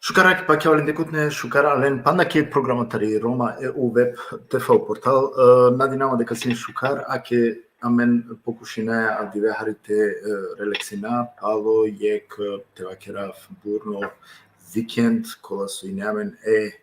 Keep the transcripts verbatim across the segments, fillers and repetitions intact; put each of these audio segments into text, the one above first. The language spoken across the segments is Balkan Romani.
Šukar ake pakja o lendikutne, šukar alen panda ki programa tari Roma e u web T V portal. E, nadinama deka sien šukar, ake amen pokušinaja avdive hari te, e, relaksina, palo jekh, e, te vakerav, burno vikend, kola so ine amen e, e,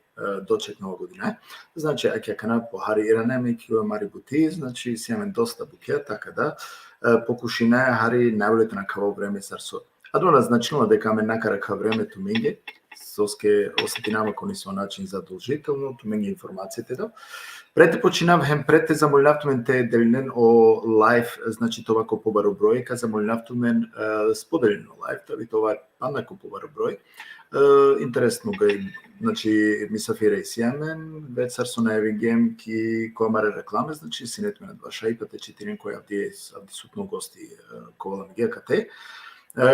doček Nova godina. Znači, ake akana po hari irana amen ki amari buti, znači, si amen dosta bukja, taka da, e, pokušinaja hari najbolje te nakhava o vreme sar so. Adava na značinela deka amen na ka rakha vreme tumenge, soske osetinama ko nesavo način zadolžitelno tumenge informacija te dav. Pre te počinav hem pre te zamolinav tumen te delinen o live, znači, te ova ko pobaro broj, ka zamolinav tumen, e, spodelinen o live, ta bi te ova panda ko pobaro broj. E, interesno ga, znači, misafira isi amen, već sar so najavingjem ki ko amare reklame, znači, sine tumen adava šajipa te čitinen koj avdi, avdisutno gosti, e, kova amenge akate. E,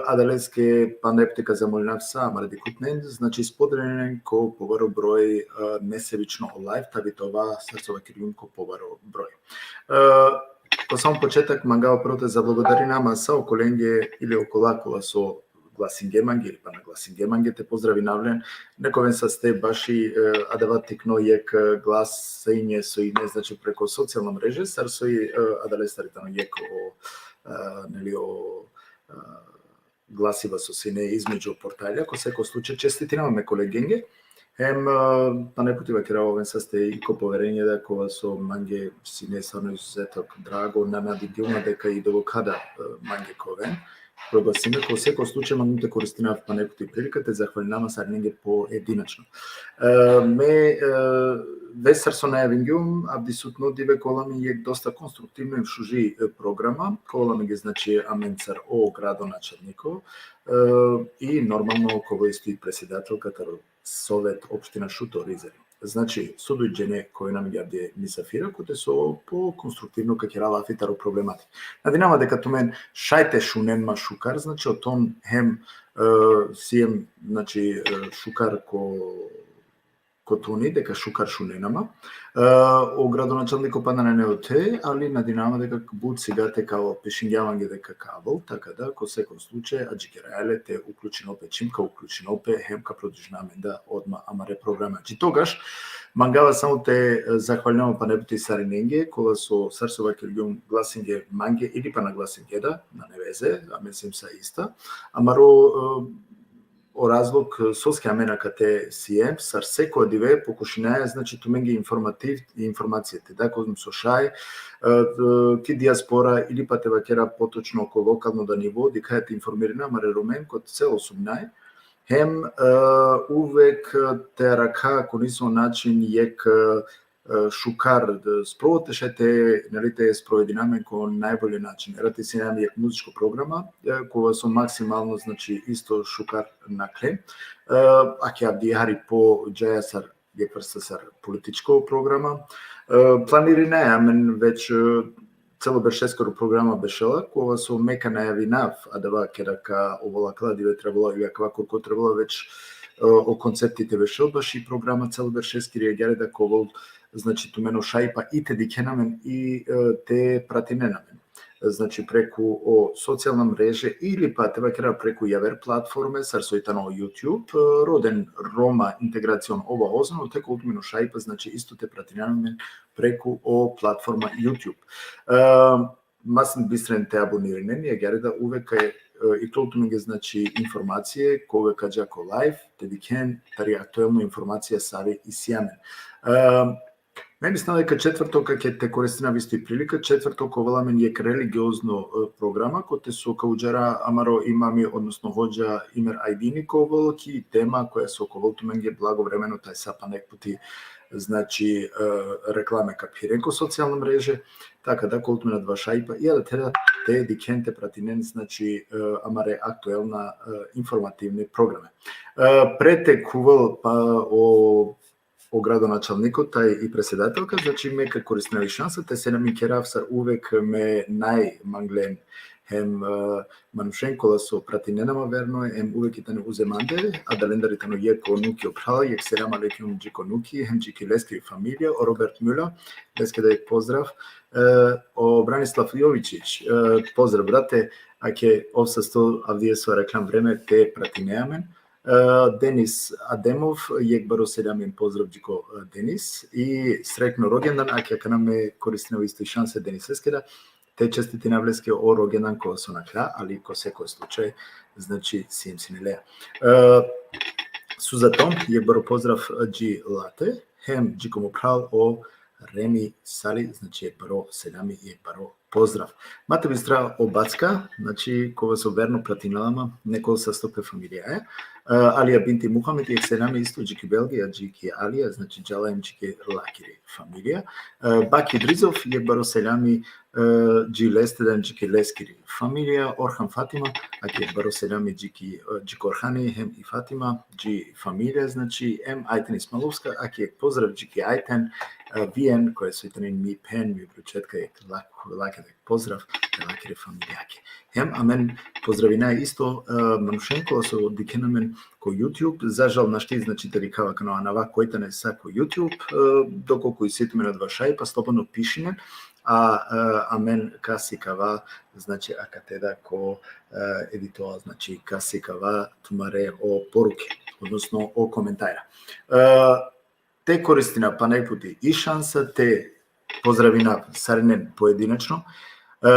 adaleske panda jekh puti ka zamolinav sa amare dikhutnen, znači, spodelinen ko pobaro broj, e, nesebično o live, ta bi te ova sar so vakergjum ko pobaro broj. E, ko samo početak mangava prvo te zablagodarinav ma sa okolenge ili okola kola so glasinge mange ili pana glasinge mange, te pozdravinav len, nek oven saste baši, e, adava tikno jekh, e, glasinge so ine, znači, preko socijalna mreže, sar so i, e, adalestar tano jekh o, e, neli, o, e, glasiba so sine između portalja, ko seko slučaj čestitinama me kolegenge, hem, e, pana jekh puti vakerav oven saste i ko poverenje da kova so mange sine stvarno izuzetno drago, na, nadingjum ma deka i do kada, e, mange ka oven proglasime, ko seko slučaj mangum te koristinav pana jekh puti prilika te zahvalinav ma sarinenge poedinačno. E, me, e, već sar so najavingjem, avdisutno dive ka ovel amen jekh dosta konstruktivno hem šuži, e, programa, ka ovel amenge, znači, amen sar o gradonačalniko, e, i normalno ka ovel isto i predsedatelka taro Sovet opština Šuto Orizari. Znači, so duj džene koj ine amenge avdive misafira, kote so po konstruktivno ka kera lafi taro problematika. Nadinama deka tumen šaj te šunen ma šukar, znači, o ton hem, e, siem, znači, e, šukar ko, ko toni, deka šukar šunena ma. E, o gradonačalniko pana nane ote, ali nadinama deka but sigate ka ovel, pišingja mange deka ka ovel, taka da, ko seko slučaj, adžikeraja le te uključinol pe, čim ka uključinol pe, hem ka produžina amen da odma amare programe. Znači, togaš, mangava samo te, e, zahvalinav ma pana jekh puti sarinenge, kola so, sar so vakergjum, glasinge mange ili pana glasinge da, nane veze, amen siem sa ista. Amaro, e, o razlog, e, soske amen akate siem, sar seko dive pokušinaja, znači, tumenge informativ-, informacija te da kozom so šaj, e, e, ki dijaspora ili pa te vakera potočno ko lokalno da nivo, dikhaja te informirina amare Romen, kote celo sumnaj. Hem, e, uvek te arakha ko nesavo način jekh, e, e, šukar, e, sprova te šaj te, neli, te sprovedina amen ko najbolje način. Erati sine amen jekh muzičko programa, e, kova so maksimalno, znači, isto šukar nakhle. E, ake avdive hari po džaja sar jekh vrsta sar političko programa. E, planirinaja amen već, e, celo beršeskoro programa bešela, kova so me ka najavinav, adava keda ka ovel akala dive trebela, ili akava korkoro trebela već, e, o koncepti te bešel, baši programa celo beršeskiri, agjaar da ka ovel, znači, tumen o šajipa i te dikhen amen i, e, te pratinen amen. Znači, preku o socijalna mreže ili pa te vakera preku javer platforme, sar so i tano YouTube, e, roden Roma integracion obavezno, te ka ovel tumen o šajipa, znači, isto te pratinen amen preku o platforma YouTube. E, ma sine bistren te abonirinen, agjaar da uvek, e, iklol tumenge, znači, informacije, kova ka dža ko live, te dikhen tari aktuelno informacija save isi amen. E, me mislinav deka četvrtok, ake te koristinav isto i prilika, četvrtok ka ovel amen jekh religiozno, e, programa, kote so ka udžara amaro imami, odnosno hodža Imer Ajdini ka ovel, ki tema koja so ka ovel tumenge blagovremeno, taj sa pana jekh puti, znači, e, reklame ka phiren ko socijalna mreže, taka da ka ovel tumen adava šajipa, i adava te dikhen te pratinen, znači, e, amare aktuelna, e, informativne programe. E, pre te khuvel pa o, o gradonačalniko, taj i predsedatelka, znači, me ka koristinav i šansa te selamikerav sar uvek me najmanglen hem, e, manušen kola so pratinena ma verno, hem uvek i tane uze mande, adalendar i tano jekh o Nuki o phral, jekh selam alejkum dži ko Nuki, hem dži ki leskiri familija, o Robert Mula, leske da jekh pozdrav, e, o Branislav Jovičić, e, pozdrav, brate, ake ov sasto avdive so arakhljan vreme te pratine amen, Denis Ademov, jekh baro selami em pozdrav dži ko, e, Denis, i sretno rogendan, ake akana me koristinav isto i šansa Deniseske da te čestitinav leske o rogendan kova so nakhlja, ali ko seko slučaj, znači, siem sine lea. E, Suza Tom, jekh baro pozdrav, e, dži late, hem dži ko mo phral o Remi Sali, znači, jekh baro selami, jekh baro pozdrav. Ma te bistra o Backa, znači, kova so verno pratinela ma, nekol sasto pe familijaja, e, Alija binti Muhamed, jekh selami isto dži ki Belgija, dži ki Alija, znači, džala em dži ki lakiri familija. E, Baki Drizov, jekh baro selami, e, dži leste, da dži ki leskiri familija. Orhan Fatima, ake jekh baro selami dži ki, e, dži ki Orhani, hem i Fatima, dži familija, znači, em Ajten Ismailovska, ake jekh pozdrav dži ki Ajten, e, Vijen, koja so i tani mi phen, mi bručetka, jekh lak-, lake da pozdrav, lakiri familijake. Hem amen pozdravinaja isto, e, manušen kola so dikhena amen ko YouTube, za žal našti, znači, te dikhav akana o anava koj tane sa ko YouTube, e, dokolku isi tumen adava šaj, pa slobodno pišinen, a, e, amen ka sikava, znači, akate da ko, e, edito, znači, ka sikava tumare o poruke, odnosno o komentara. E, te koristina pana jekh puti i šansa te pozdravinav sarinen poedinečno. E,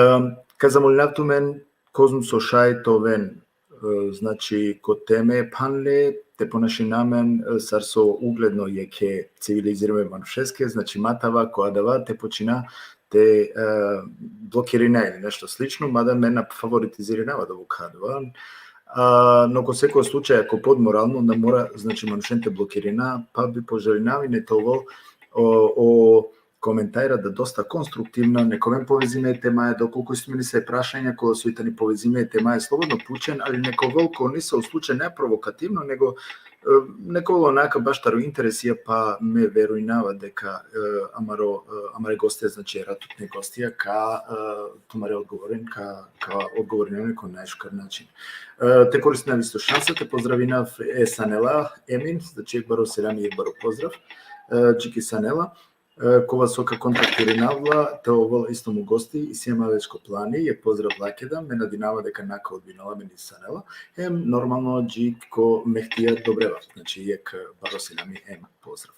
ka zamolinav tumen, kozom so šaj te oven, e, znači, ko teme phanle, te ponašina amen, e, sar so ugledno jekhe civilizirime manušeske, znači, ma te ava ko adava te počina te, e, blokirina ili nešto slično, mada me na favoritizirinava da ko adava. A, no ko seko slučaj, ako pod moralno, onda mora, znači, manušen te blokirina, pa bi poželinav i ne te ovel o, o komentara da dosta konstruktivna, nek oven povezime e temaja, dokolku isi tumen nesave prašanja kola so i tani povezime e temaja, slobodno pučen, ali nek ovel ko nesavo slučaj ne provokativno, nego, e, nek ovel onaka baš taro interesija, pa me verujnava deka, e, amaro, e, amare gostija, znači, eratutne gostija, ka, e, tumare odgovorin, ka, ka odgovorin ko najšukar način. E, te koristinav isto šansa, te pozdravinav e Sanela Emin, znači, jekh baro selami, jekh baro pozdrav, e, dži ki Sanela, e, kova so ka kontaktirinav la, te ovel isto mo gosti, isi ma već ko plani, jekh pozdrav lake da, me nadinava deka na ka odbinela amen i Sanela, hem normalno dži ko Mehtija Dobreva, znači, jekh baro selami em pozdrav.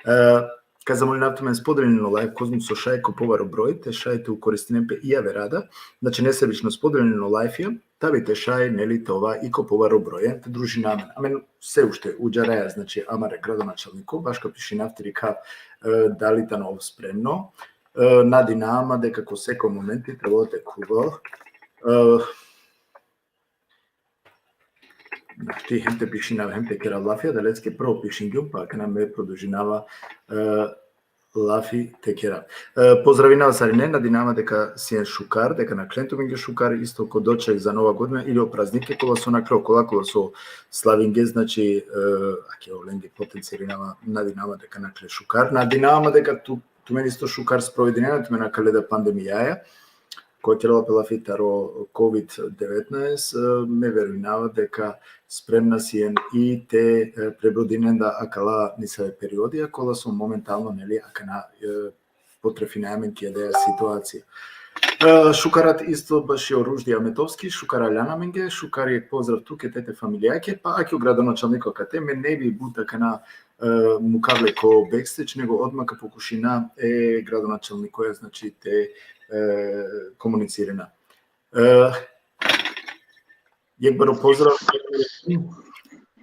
E, ka zamolinav tumen spodelinen o live, kozom so šaj ko pobaro broj, te šaj te ukoristinen pe i avera da, znači, nesebično spodelinen o live-ja, ta bi te šaj, neli, te ova i ko pobaro broj, te družina amen. Amen se ušte udžaraja, znači, amare gradonačalniko, baš ka pišinav te dikhav, e, dali tano ov spremno. E, nadinava ma deka ko seko momenti trebela te khuvel. E, ti hem te pišinav, hem te kerav lafija, adaleske prvo pišingjum, pa akana me produžinava, e, lafi te kerav. E, pozdravinava sarinen, nadinava ma deka sien šukar, deka nakhlen tumenge šukar, isto ko doček za Nova godina ili o praznike kola so nakhlo, kola, kola so slavinge, znači, e, ake olenge potencirinava, nadinava ma deka nakhlen šukar, nadinava ma deka tu, tumen isto šukar sprovedinena tumen akale da pandemijaja, kova kerela pe lafi taro kovid devetnaest, e, me verujnava deka spremna sien i te, e, prebrodinen da akala nesave periodija, kola so momentalno, neli, akana, e, potrefinaja amen ki adaja situacija. E, šukarat isto baši o Ruždi Ametovski, šukar aljan amenge, šukar jekh pozdrav tuke, te te familijake, pa ake o gradonačalniko akate, me ne bi but akana, e, mukav le ko backstage, nego odma ka pokušina e gradonačalnikoja, znači, te, e, komunicirina. E, jekh baro pozdrav.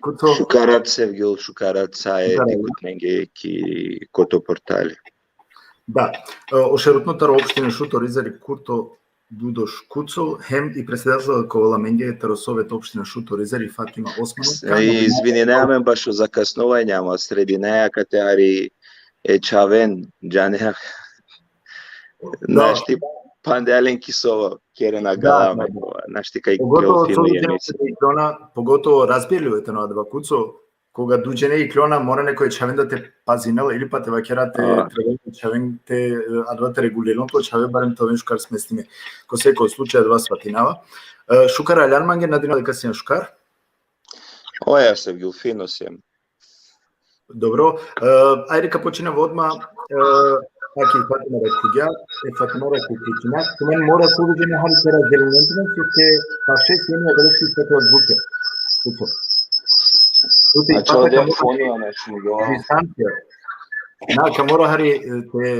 Kuco. Šukarat Sevgjul, šukarat sa e, šukarat, dikutnenge ki Kurto portali. Da. E, o šerutno taro opština Šuto Orizari Kurto Dudoš Kuco, hem i predsedatela ka ovel amenge taro Sovet opština Šuto Orizari Fatima Osmanović. E, izvininaja amen bašo zakasnovanje, ama sredinaja akate hari e čhaven, džanea. Da. Našti pande alen ki so kerena, da, galame, da, da. Našti kaj. Pogotovo so fino i emisija. Pogotovo razbirljivo tano adava, Kuco, koga duj džene iklona, mora nekoj čhaven da te pazinel, ili pa te vakera te, a, trebela čhaven te, e, adava te regulirel, to čhave barem te oven šukar smestime. Ko seko slučaj adava svatinava. E, šukar aljan mange, nadinava deka sien šukar. Oja, Sevgjul, fino siem. Dobro, e, ajde ka počinav odma, e, aki Fatima Rakugja, e Fatima Rakugja, tumen mora so džene hari te razdelinen tumen, so te paše sien adaleske istakla zvuke. Super. Tuti, znači, pa, ode ka mora fonija, znači, jo. Distancija. Na, ka mora hari, e, te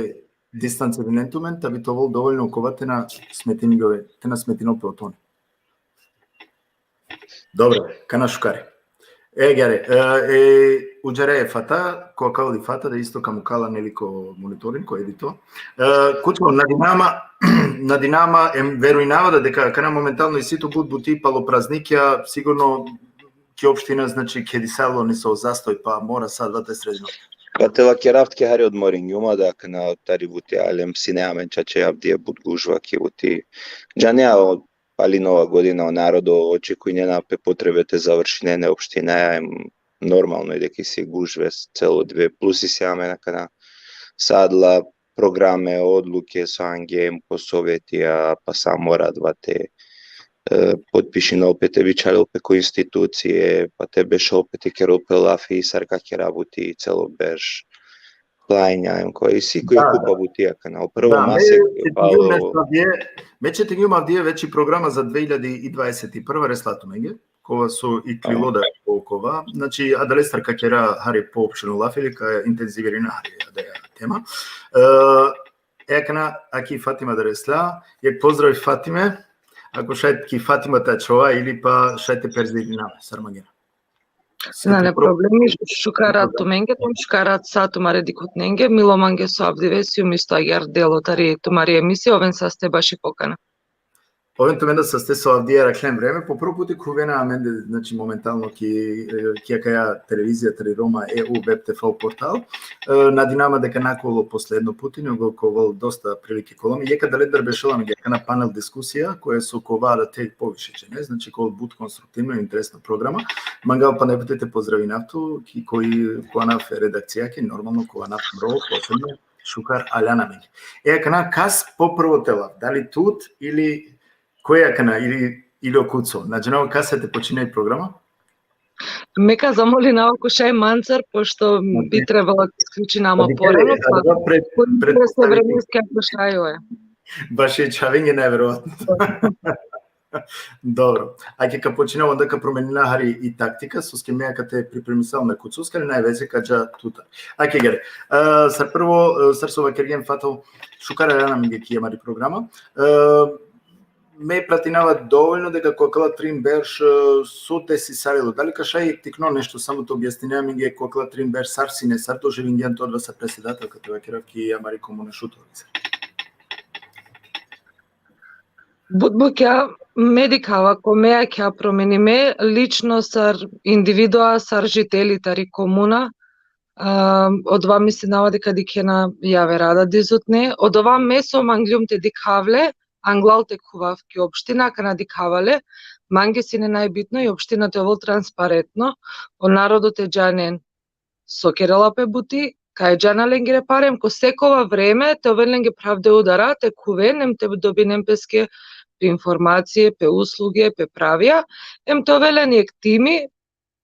distancirinen tumen, ta bi te ovel dovoljno kova te na smetin jove, te na smetin pe oton. Dobro, kana šukare. E, gjare, e, e, udžare e Fata, ko ka ovel i Fata, da isto ka mukala, neli, ko monitoring, ko edito. E, Kuco, nadinama, nadinama, em, verujnava da deka kana momentalno isi tu but buti palo praznikija, sigurno ki opština, znači, kedisalo niso zastoj, pa mora sa adava te sredinel. Pa te vakerav tuke, hari odmoringjum, da kana tari buti, alem sine amen čače avdive but gužva ki buti. Džanea, o, pali Nova godina, o narodo očekujnena pe potrebe te završinen e opštinaja, em, normalno i deka isi gužve celo dive, plus isi amen akana sa adala programe, odluke so ange em ko sovetija, pa sa mora adava te, e, potpišinel pe, te bičhalel pe ko institucije, pa te bešel pe, te kerel pe lafi, sar ka kera buti celo berš, klanja, em ko isi ko, da, kupa, da, butija kana, o prvo, da, masek, me četingjum palo nešto avdive, me četingjum avdive veći programa za dve hiljade i dvadeset prva, resla tumenge, kova so iklilo da okova, znači, adalestar ka kera hari poopšteno lafi ili ka intenzivirina hari adaja tema. E, e, akana, aki Fatima da resla, jekh pozdrav Fatime, ako šaj ki Fatima te ačhova ili pa šaj te perzirina, sar mangena. Nane problemi, šukar rat tumenge, šukar rat sa tumare dikhutnenge, milo mange so avdive sijum isto agjaar delo tari tumari emisija, oven saste baši pokana. Oven tumenda saste so avdive arakhljen vreme, po prvo puti khuvena amende, znači, momentalno ki, e, ki akaja televizija tari Roma E U Web T V portal. E, nadinama deka na ka ovel o posledno puti, nego ka ovel dosta prilike kola me. Jekh adalendar bešela amenge akana panel diskusija, koja so ka ovel te poviše džene, znači, ka ovel but konstruktivno, interesno programa. Mangava pana jekh puti te pozdravinav tu, ki, ko, ko anav redakcijake, normalno, ko anav mro, posebno, šukar aljan amenge. E, akana kas po prvo te lav, dali tut ili koj akana, ili, ili o Kuco? Na džanav kas te počina i programa? Me ka zamolinava ako šaj mancar, pošto bi trebalo te isključina, ama porano, pa pred, ko interese vremenske, ako šaj, oja. Baši čhavenge, neverovatno. Dobro. Ake ka počina, onda ka promenina hari i taktika, soske me akate pripremisava me Kucoske, ali najveze ka dža tutar. Ake, gjare. E, sar prvo, e, sar so vakergjem, Fato, šukar aljan amenge ki amari programa. E, me pratinava dovoljno deka ko akala trin berš, e, so desisavilo. Dali ka šaj tikno nešto samo te objasnine amenge ko akala trin berš, sar sine, sar doživingjan tu adava sar predsedatelka, te vakerav, ki amari komuna Šutovica? But bukja me dikhava, ko me akja promenime, lično sar individua, sar žiteli tari komuna, a, odova mislinava deka dikhena javera da dizutne, odova me so mangljum te dikhav le, anglal te khuvav ki opština, kana dikhava le, mange sine najbitno i opština te ovel transparentno, o narodo te džanen so kerela pe buti, kaj džana lengere pare, em ko sekova vreme te oven lenge pravde udara, te khuven, em te dobinen peske pe informacije, pe usluge, pe pravija, em te ovel len jekh timi,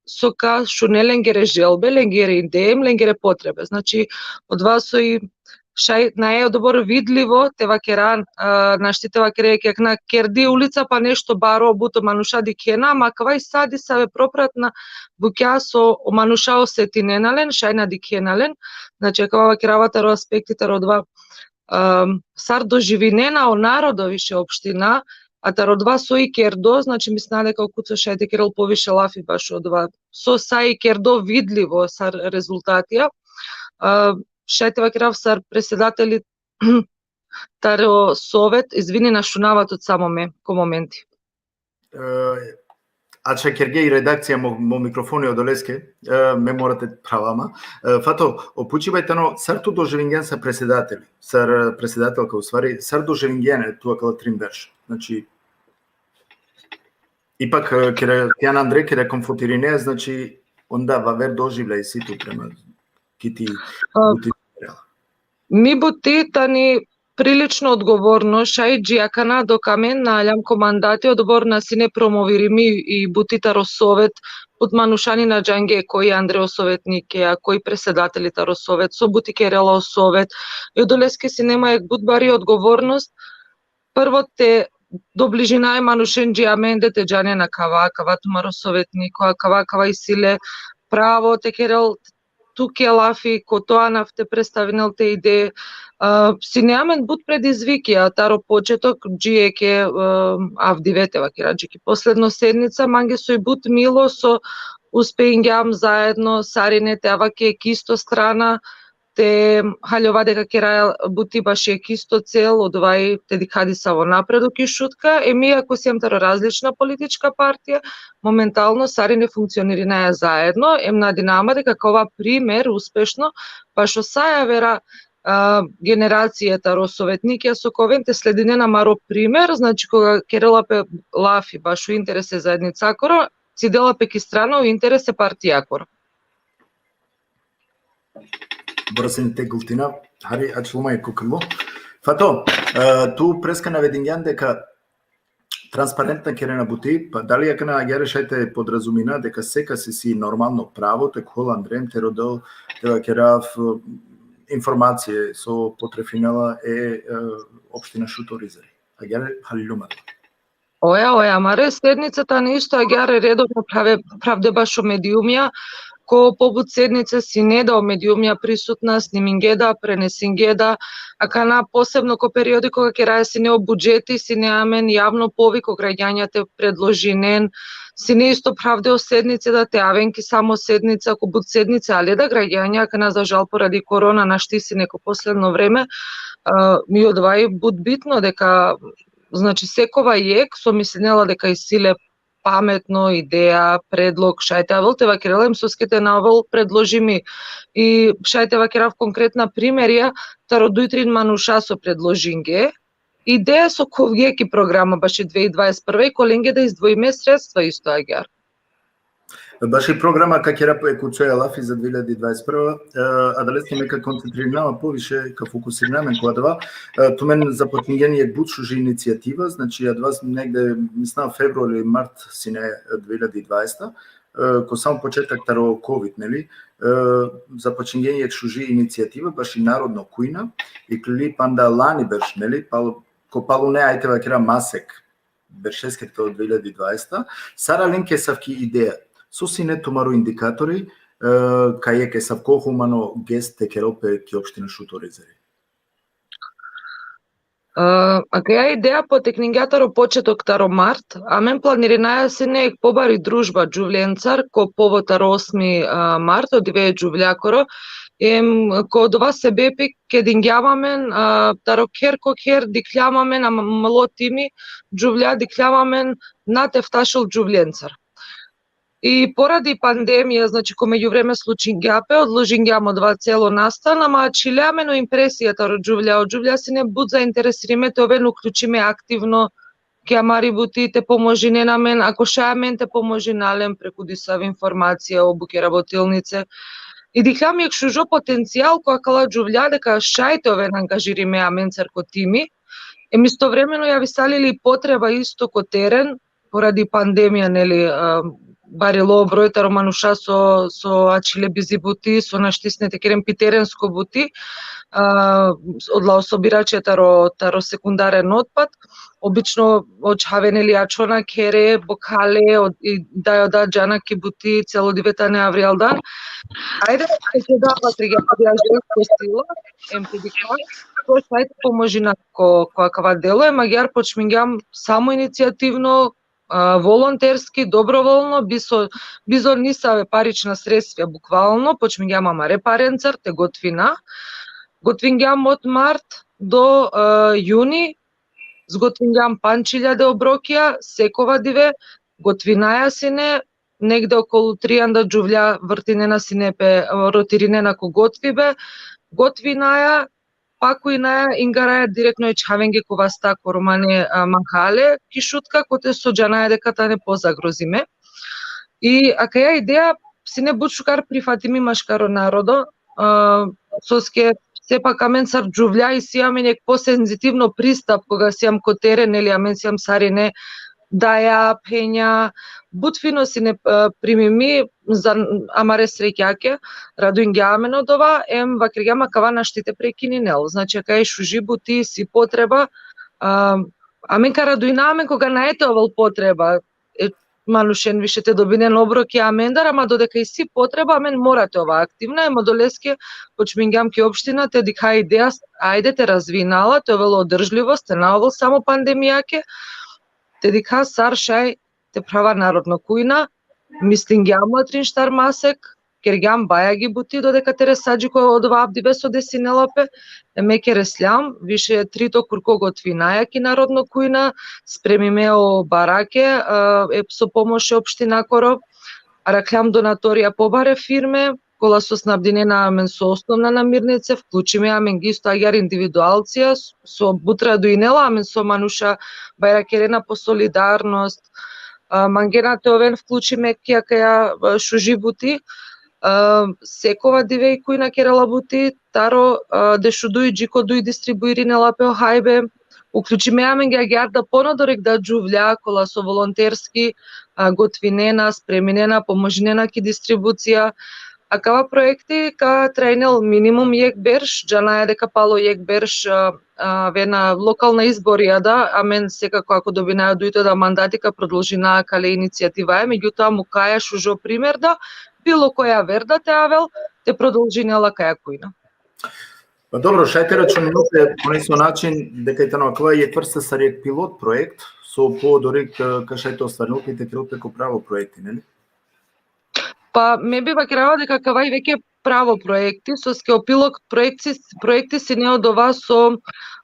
so ka šune lengere želbe, lengere ideje, lengere potrebe. Znači, odova so i šaj nae odobor vidlivo, te vakera, a, našti te vakere, ke akana kerdi ulica pa nešto baro, but o manuša dikhena, ama akava i sa disave propratna bukja so o manuša osetinena len, šaj na dikhena len. Znači, akava vakerava taro aspekti taro odova, am, sar doživinena o narodo više opština, a taro odova so i kerdo, znači, mislina deka o Kuco šaj te kerel poviše lafi bašo odova. So sa i kerdo vidlivo sar rezultatija. A, šaj te vakerav sar predsedateli taro sovet, izvini, na šunava tut samo me, ko momenti. E, ačha kergja i redakcija mo, mo mikrofoni odoleske, e, me mora te phravav ma. E, Fato, o pučiba i tano, sar tu doživingjan sar predsedateli, sar, e, predsedatelka, u stvari, sar doživingjan tu akala trin berš? Znači, ipak, e, keda, keda andre, keda konfrontirine, znači, onda vaver doživlja isi tu prema ki ti, a, buti. Mi buti tani prilično odgovorno, šaj dži akana dok amen na aljam ko mandati, odobor na sine promovirimi i buti taro sovet, but manuša ni na džange koj andre o sovetnike, a koj predsedateli taro sovet, so buti kerela o sovet. I odoleske sine ma jekh but bari odgovornost, prvo te dobližina e manušen dži amende, te džanen akava, akava tumaro sovetniko, akava, akava isi le, pravo te kerel tuke lafi, ko to anav te predstavinel te ideje. A, sine amen but predizvikija taro početok, dži jekh, e, avdive te vakera, dži ki posledno sednica, mange soj but milo so uspeingjam zaedno sarine te ava ki jekh isto strana, te haljova deka keraja buti baši jekh isto cel, odova i te dikha disavo napredok i Šutka. Em iako siem taro različna politička partija, momentalno sarine funkcionirinaja zaedno, em nadinama deka ka ova primer uspešno bašo sa javera, a, generacija taro sovetnikija so ka oven te sledinen amaro primer, znači koga kerela pe lafi bašo interese zaednicakoro, cidela pe ki strana o interese partijakoro. Bora sine te gultina, hari ačhilo ma jekh krilo. Fato, e, tu preska navedingjan deka transparentna kerena buti, pa dali akana agjaar šaj te podrazumina deka sekasi si normalno pravo te khol andre em te rodel, te vakerav, informacije so potrefinela e, e, opština Šuto Orizari. Agjaar halilo ma? Oja, oja, amare sednice tane isto agjaar redovno prave, pravde bašo mediumija, ko pobut sednice sine da o mediumija prisutna, sniminge da, prenesinge da, akana posebno ko periodi koga keraja sine o budžeti, sine amen javno povik o gragjanja te predložinen, sine isto pravde o sednice da te aven ki samo sednica, ko but sednice, ali da gragjanja akana za žal poradi korona našti sine ko posledno vreme, a, i odova i but bitno deka, znači, sekova jekh so mislinela deka isi le pametno ideja, predlog, šaj te avel te vakerel, em soske te na ovel predložimi. I šaj te vakerav konkretna primerija, taro duj trin manuša so predložinge ideja so khovge ki programa baši dve hijade dvadeset prva i ko lenge da izdvojime sredstva isto agjaar. Baši programa ka kera pe kucoja lafi za dve hijade dvadeset prva, e, adalestar me ka koncentririnav ma poviše, ka fokusirinav amen ko adava, e, tumen započingjen jekh but šuži inicijativa, znači adava negde, mislam, februar ili mart sine, e, dve hijade dvadeset, e, ko samo početak taro kovid, neli, e, započingjen jekh šuži inicijativa, baši narodno kujna, iklili panda lani berš, neli, pal-, ko palune, ajde te vakera, masek, beršeske, to dve hijade dvadeset, sar alen ki asavki ideja. So sine tumaro indikatori, e, kaj jekh asavko humano gest te kerel pe ki opština Šuto Orizari? E, akaja ideja potekningja taro početok taro mart, amen planirinaja sine jekh pobari družba džuvljencar, ko povod taro osmi, e, mart, o dive e džuvljakoro, em, ko dova sebepi kedingjam amen, a, taro kher ko kher dikhljam amen, a, mlo timi džuvlja dikhljam amen na te ftašel džuvljencar. I poradi pandemija, znači, ko međuvreme slučingja pe, odložingjam odova celo nastan, ama ačhile amen o impresija taro džuvlja, o džuvlja sine but zainteresirime te oven uključime aktivno ki amari buti, te pomožinen amen, ako šaj amen te pomožina len preku disav informacija o buke rabotilnice. I dikhljam jekh šužo potencijal ko akala džuvlja deka šaj te oven angažirime amencar ko timi. Em istovremeno javisali le i potreba isto ko teren, poradi pandemija, neli, a, barilo broj taro manuša so, so ačhile bizi buti, so našti sine te keren pi terensko buti, a, odola so birače taro, taro sekundaren otpad, obično očhavena le ačhona khere, bokhale, o, i da, oda džana ki buti, celo dive tane avrijal dan. Ajde, te da vatrigja, te da ko sila, em te dikha, to šaj te pomožina ko, ko akava delo, em agjaar počmingjam samoinicijativno, a, volonterski, dobrovoljno, bizo, bizo nisave parična sredstva, bukvalno, počmingjam amare parencar te gotvina. Gotvingjam od mart do, a, juni, zgotvingjam pandž hiljade obrokija, sekova dive, gotvinaja sine, negde okolu trianda džuvlja vrtinena sine pe, rotirinena ko gotvibe, gotvinaja, pakujnaja, ingaraja direktno e čhavenge ko vasta ko romane, a, mahale ki Šutka, kote so džanaja deka tane pozagrozime. I akaja ideja sine but šukar prifatimi maškaro narodo, a, soske sepak amen sar džuvlja isi amen jekh posenzitivno pristap koga sijam ko teren, neli, amen sijam sarine daja, phenja, but fino sine, e, primimi za amare srećake, radujngja amen odova, em vakergjam akava našti te prekininel. Znači, akaja i šuži buti, isi potreba, a, amen ka radujna amen koga nae te ovel potreba, e, manušen više te dobinen obroke amendar, ama dodeka isi potreba, amen mora te ova aktivna, em odoleske počmingjam ki opština te dikha ideja, ajde te razvina la, te ovel održlivost, te na ovel samo pandemijake, te dikha sar šaj te prava narodno kujna, mislingjam la trin štar masek, kergjam bajagi buti, dodeka tere sa dži ko odova avdive so desinela pe, e, me keresljam, više trito kurko gotvinaja ki narodno kujna, spremime o barake, e, e, so pomoš e opštinakoro, arakljam donatorija pobare firme, kola so snabdinena amen so osnovna namirnice, vklučime amen isto agjar individualcija, so but radujnela amen so manuša bajrakerena po solidarnost, a, mangena te oven vklučime ki akaja, a, šuži buti, a, sekova dive i kujna kerela buti, taro, a, dešuduj dži ko duj distribuirinela pe o hajbe, uključime amenge agjar da ponadorek da džuvlja kola so volonterski, a, gotvinena, spreminena, pomožinena ki distribucija. Akava proekti ka trajnel minimum jekh berš, džanaja deka palo jekh berš, a, a, avena lokalna izborija da, amen sekako ako dobinaja dujto da mandati ka prodolžina akale inicijativa, e, megjutoa mukaja šužo primer da, bilo koja aver da te avel, te prodolžinela akaja kujna. Pa dobro, šaj te računel pe po nesavo način deka i tano akava jekh vrsta sar jekh pilot projekt, so po dori ka, ka šaj te ostvarnel pe i te kerel pe ko pravo projekti, neli? Pa me bi vakerava deka akava i veke pravo proekti, soske o pilot proekti, proekti sine odova so,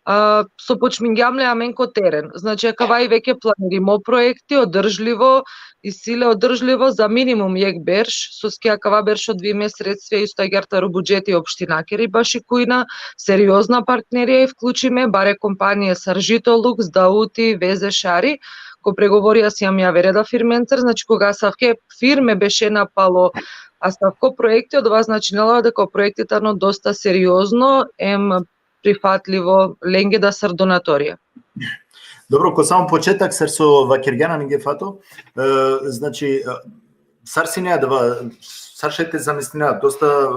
a, so počmingjam le amen ko teren. Znači, akava i veke planirimo proekti, održlivo, isi le održlivo za minimum jekh berš, soske akava berš odvojime sredstvi isto agjar taro budžeti opštinakeri, baši kujna, seriozna partnerija i vklučime, bare kompanije sar Žito Luks, Dauti, Veze Šari, ko pregovorija sijam javere da firmencar, znači koga asavke firme bešena palo asavko proekti, odova značinela deka o proekti tano dosta seriozno, em prifatlivo lenge da sar donatorija. Dobro, ko samo početak, sar so vakergjan anenge Fato, e, znači, e, sar sine adava, sar šaj te zamislina, dosta, e,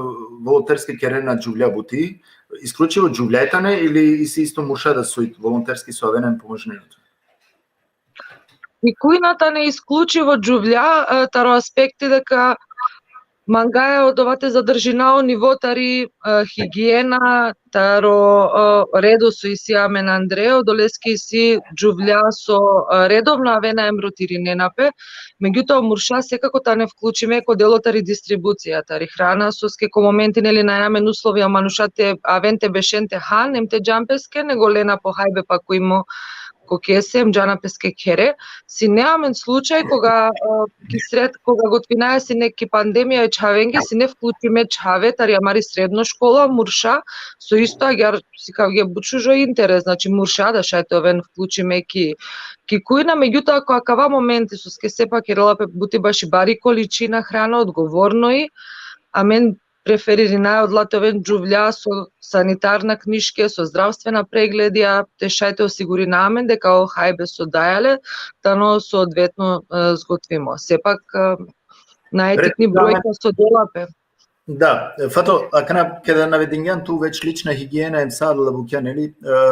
volonterski kerena džuvlja buti, isklučivo džuvlja i tane ili isi isto murša da so i volonterski so avena em pomožinena tut? I kujna tane isklučivo džuvlja, e, taro aspekti deka mangaja odova te zadržina o nivo tari, e, higiena, taro, e, redo so isi amen andre, odoleske isi džuvlja so, e, redovno avena em rotirinena pe, megjutoa murša sekako tane vklučime ko delo tari distribucija, tari hrana, soske ko momenti, neli, nane amen uslovija manuša te aven te bešen te han, em te džan peske, nego lena po hajbe pa kujmo ko kese, em džana peske khere. Sine amen slučaj koga, e, ki sred, koga gotvinaja sine ki pandemija e čhavenge, sine vklučime čhave tari amari sredno škola, murša, so isto agjar sikavge but šužo interes, znači murša da šaj te oven vklučime ki, ki kujna, megjutoa ko akava momenti, soske sepak kerela pe buti baši bari količina hrana, odgovorno i, amen preferirinaja odola te oven džuvlja so sanitarna kniške, so zdravstvena pregledija, te šaj te osigurina amen deka o hajbe so daja le, tano soodvetno, e, zgotvimo. Sepak, e, naetikni brojka so dela pe. Da, e, Fato, akana keda navedingjan tu već lična higiena em sa adala bukja, neli, e,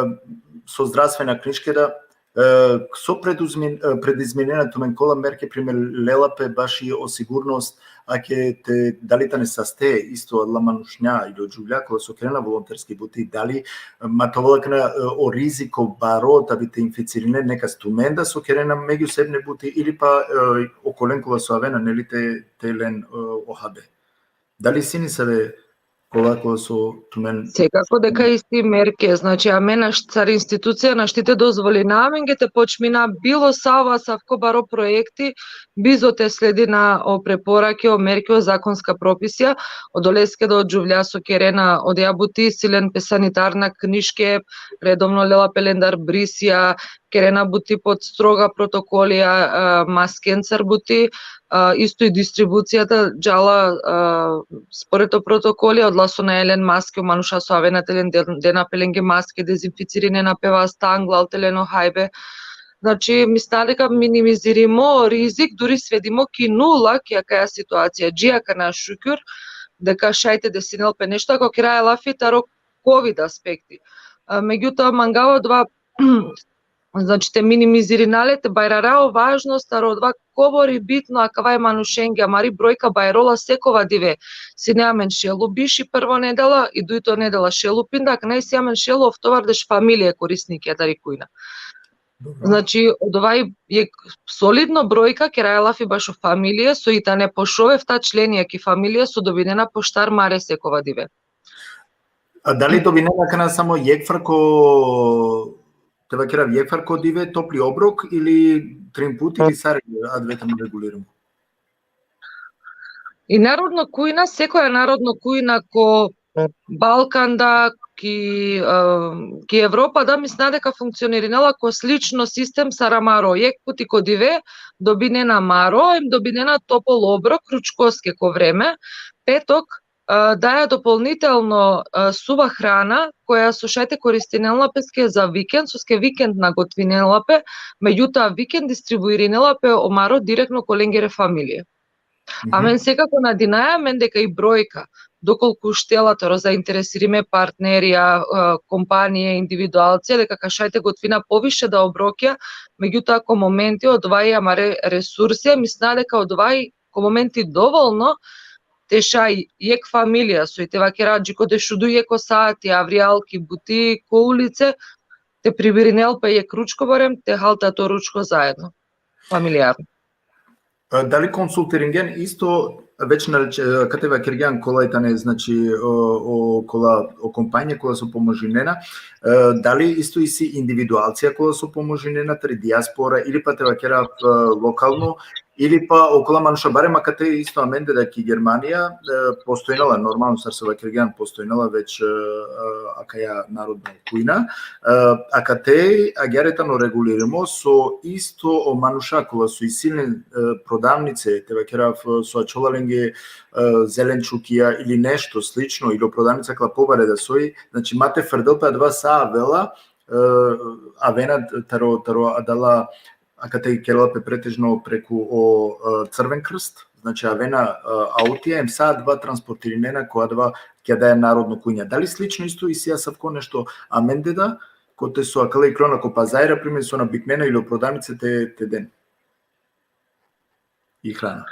so zdravstvena kniške da, e, so preduzmin-, e, predizminena tumen, kola merke, primer, lela pe baši o sigurnost, ake te, dali tane saste isto adala manušnja ili o džuvlja kola so kerena volonterski buti, dali, e, ma te ovel akana, e, o riziko baro ta bi te inficirinen nekas tumen da so kerena međusobne buti ili pa, e, okolen kola so avena, neli, te, te len, e, o hajbe. Dali isi nesave kola, kola so tumen? Sekako deka isi merke, znači, amen naš-, sar institucija našti te dozvolina amenge te počmina bilo savo asavko baro proekti, bizo te sledina o preporake, o merke, o zakonska propisija, odoleske da o džuvlja so kerena odeja buti, isi len pe sanitarna kniške, redovno lela pe lendar brisija, kerena buti pod stroga protokolija, e, maskencar buti, e, isto i distribucijata džala, e, spored o protokolija, odola so nae len maske, o manuša so avena te len, den-, dena pe lenge maske, dezinficirinena pe vasta, anglal te len o hajbe. Znači, mislinav deka minimizirimo rizik, duri svedimo ki nula, ki akaja situacija, dži akana šukjur, deka šaj te desinel pe nešto, ako keraja lafi taro kovid aspekti. A, megjutoa, mangava odova Znači, te minimizirinea le, te bajrarea o važnost taro odova kobor i bitno akava e manušenge, amari brojka bajrola sekova dive. Sine amen šelu biši prvo nedela, i dujto nedela šelu pinda, akana isi amen šelu oftovardeš familije korisnikija tari kujna. Znači, odova i jekh solidno brojka, keraja lafi bašo familije, so i tane po šov efta členija ki familija, so dobinena poštar mare sekova dive. A dali dobinena akana samo jekh far ko, te vakerav, jekh far ko dive topli obrok ili trin puti ili sar adava tano regulirimo? I narodno kujna, sekoja narodno kujna ko Balkan da, ki, e, ki Evropa da, mislinava deka funkcionirinela ko slično sistem sar amaro. Jekh puti ko dive dobinena maro, em dobinena topol obrok, ručkoske ko vreme, petok, e, daja dopolnitelno, e, suva hrana, koja so šaj te koristinel la peske za vikend, soske vikend na gotvinela pe, megjutoa vikend distribuirinela pe o maro direktno ko lengere familije. Amen sekako nadinaja amen deka i brojka, dokolku štela taro zainteresirime partnerija, e, kompanije, individualcija, deka ka šaj te gotvina poviše da obrokja, megjutoa ko momenti odova i amare resursija, mislinava deka odova i ko momenti dovolno te šaj jekh familija, soj te vakera, dži ko dešuduj jekh o sati, avrijal ki buti, ko ulice, te pribirinel pe jekh ručko, barem te hal ta to ručko zaedno, familijarno. E, dali konsultiringjan isto, već na, e, kate vakergjan kola i tane, znači, o, o, kola, o kompanija kola so pomožinena, e, dali isto isi individualcija kola so pomožinena tari dijaspora ili pa te vakerav, e, lokalno, ili pa okola manuša, barem akate isto amende da ki Germanija, e, postojnela, normalno, sar so vakergjan, postojnela već, e, e, akaja narodno kujna, e, akate agjaar tano regulirimo so isto o manuša kola so isi len, e, prodavnice, te vakerav, so ačhola lenge, e, zelenčukija ili nešto slično, ili o prodavnica kola pobare da soj, znači, ma te frdel pe adava sa avela, e, avena taro, taro adala, akate kerela pe pretežno preku o, e, Crven krst, znači, avena, e, autija, em sa adava transportirinena ko adava ki adaja narodno kujna. Dali slično isto isi asavko nešto amende da, kote so akala iklona ko pazari, na primer, so na biknena ili o prodavnice te, te den i hrana?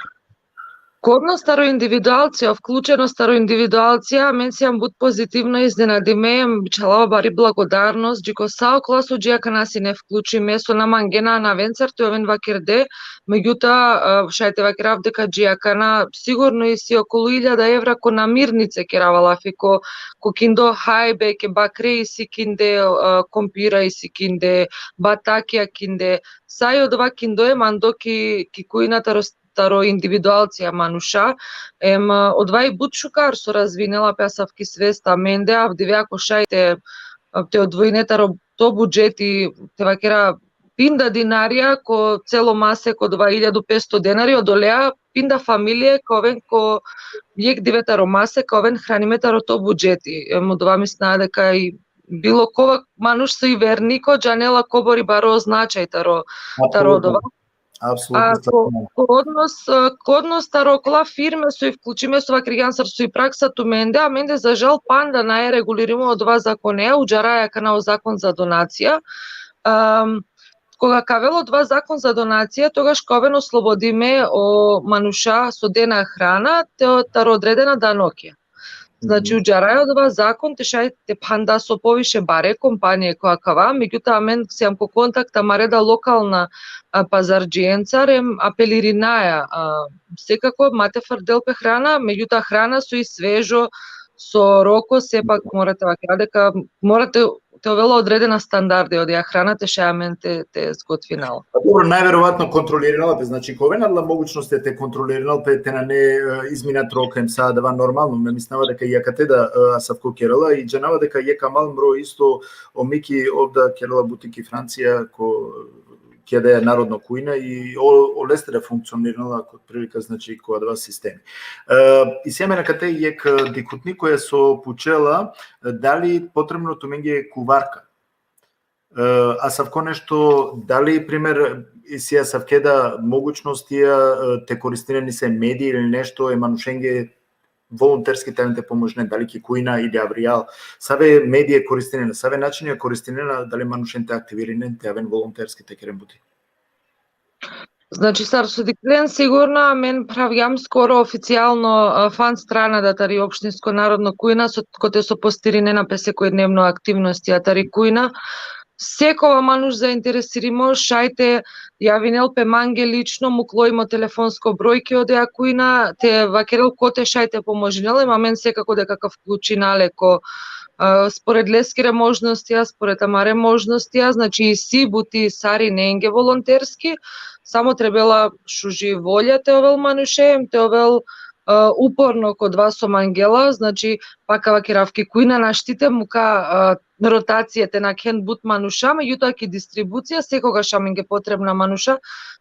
Kodnost taro individualcija, vklučenost taro individualcija, amen sijam but pozitivno iznenadime, em bičhalava bari blagodarnost, dži ko sa okola so dži akana sine vklučime, so na mangena anavencar te oven vakerde, megjutoa, e, šaj te vakerav deka dži akana sigurno isi okolu iljada evra ko namirnice, kerava lafi, ko, ko kindo hajbe, ke bakre isi kinde, e, kompira isi kinde, batakija kinde, sa i odova kindo e mando ki, ki kujna taro, taro individualcija manuša, em, e, odova i but šukar so razvinela pe asavki svest amende, avdive ako šaj te, te odvojine taro to budžeti, te vakera, pinda dinarija ko celo masek, odova iljadu petsto denari, odolea pinda familije ka oven ko jekh dive taro masek, ka oven hranime taro to budžeti. Em, odova mislinava deka i bilo kova manuš so i verniko, džanela kobor i baro značaj taro, taro odova. A ko, ko odnos, e, ko odnos taro okola firme so i vklučime, so vakergjan, sar so i praksa tumende, amende za žal panda nae regulirimo odova zakoneja, udžaraja akana o zakon za donacija. Em, koga ka avel odova zakon za donacija, togaš ka oven oslobodime o manuša so dena hrana, te, taro odredena danokija. Znači, udžaraja odova zakon te šaj te phanda so poviše bare kompanije ko akava, megjutoa amen sijam ko kontakt amare da lokalna, a, pazardžiencar, em apelirinaja, a, sekako ma te frdel pe hrana, megjutoa hrana so i svežo, so roko, sepak mora te vakera deka mora te, te ovela odredena standardi odoja hrana te šaj amen te, te zgotvinela. Pa dobro, najverovatno kontrolirinela pe, znači, ka oven adala mogućnosti te kontrolirinel pe, te nane, e, izminat rok, em sa adava normalno, me mislinava deka i akate da, e, asavko kerela, i džanava deka jekh amal mro isto o Miki ov da kerela buti ki Francija, ko, ki adaja narodno kujna, i o, olestar funkcionirinela ko prilika, znači, ko adava sistemi. E, isi amen akate jekh, e, dikhutni koja so pučela, e, dali potrebno tumenge kuvarka. E, asavko nešto, dali, primer, isi asavke da mogućnostija, e, te koristinen isi mediji ili nešto, e manušenge volonterski te aven te pomožinen, dali ki kujna ili avrijal. Save medije koristinena, save načinija koristinena, dali manušen te aktivirinen, te aven volonterski te keren buti. Znači, sar so dikhlen, sigurno, amen phravgjam skoro oficijalno, a, fan strana da tari Opštinsko narodno kujna, so, kote so postirinena pe sekojdnevno aktivnostija tari kujna. Sekova manuš zainteresirimo, šaj te javinel pe mange lično, mukloj mo telefonsko brojki odeja kujna, te vakerel kote šaj te pomožinel, em amen sekako deka ka vklučina le ko, a, spored leskere možnostija, spored amare možnostija, znači isi buti sarinenge volonterski, samo trebela šuži volja te ovel manuše, em te ovel, a, uporno ko dova so mangela, znači, pa ka vakerav ki kujna našti te muka, a, rotacija te nakhen but manuša, međutoa ki distribucija sekogaš amenge potrebna manuša,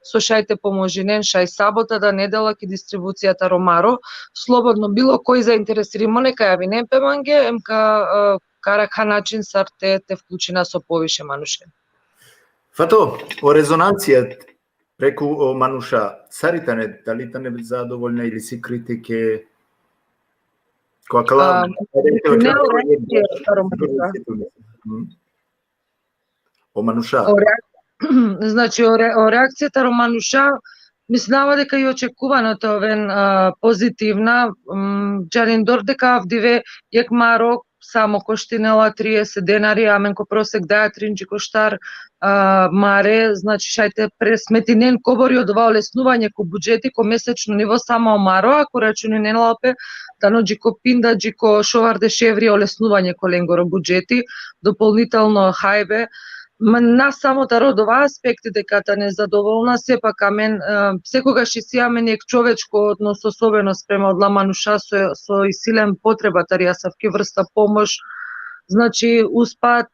so šaj te pomožinen, šaj sabota da nedela ki distribucija taro Maro, slobodno bilo koj zainteresirimo neka javinen pe mange, em ka, a, ka arakha način sar te, te vklučina so poviše manuše. Fato, o rezonancija preku o manuša, sar i tane, dali tane zadovoljna ili si kritike? Ko akala, a, ajde, ne, o reakcija taro manuša. Mhm. O manuša. O rea-, znači, o re-, o reakcija taro manuša, mislinava deka i očekuvano te oven, a, pozitivna, m, džanindor deka avdive jekh Maro samo koštinela trieset denari, amen ko prosek daja trin dži koštar, a, Mare, znači, šaj te presmetinen kobor i odova olesnuvanje ko budžeti, ko mesečno nivo samo Maro, ako računinela pe, tano dži ko pinda, dži ko šovardeš evri olesnuvanje ko lengoro budžeti, dopolnitelno hajbe, ma, na samo taro odova aspekti deka tane zadovolna, sepak amen, e, sekogaš isi amen jekh čovečko odnos, osobeno sprema odla manuša so, so isi len potreba tari asavki vrsta pomoš, znači, uspat,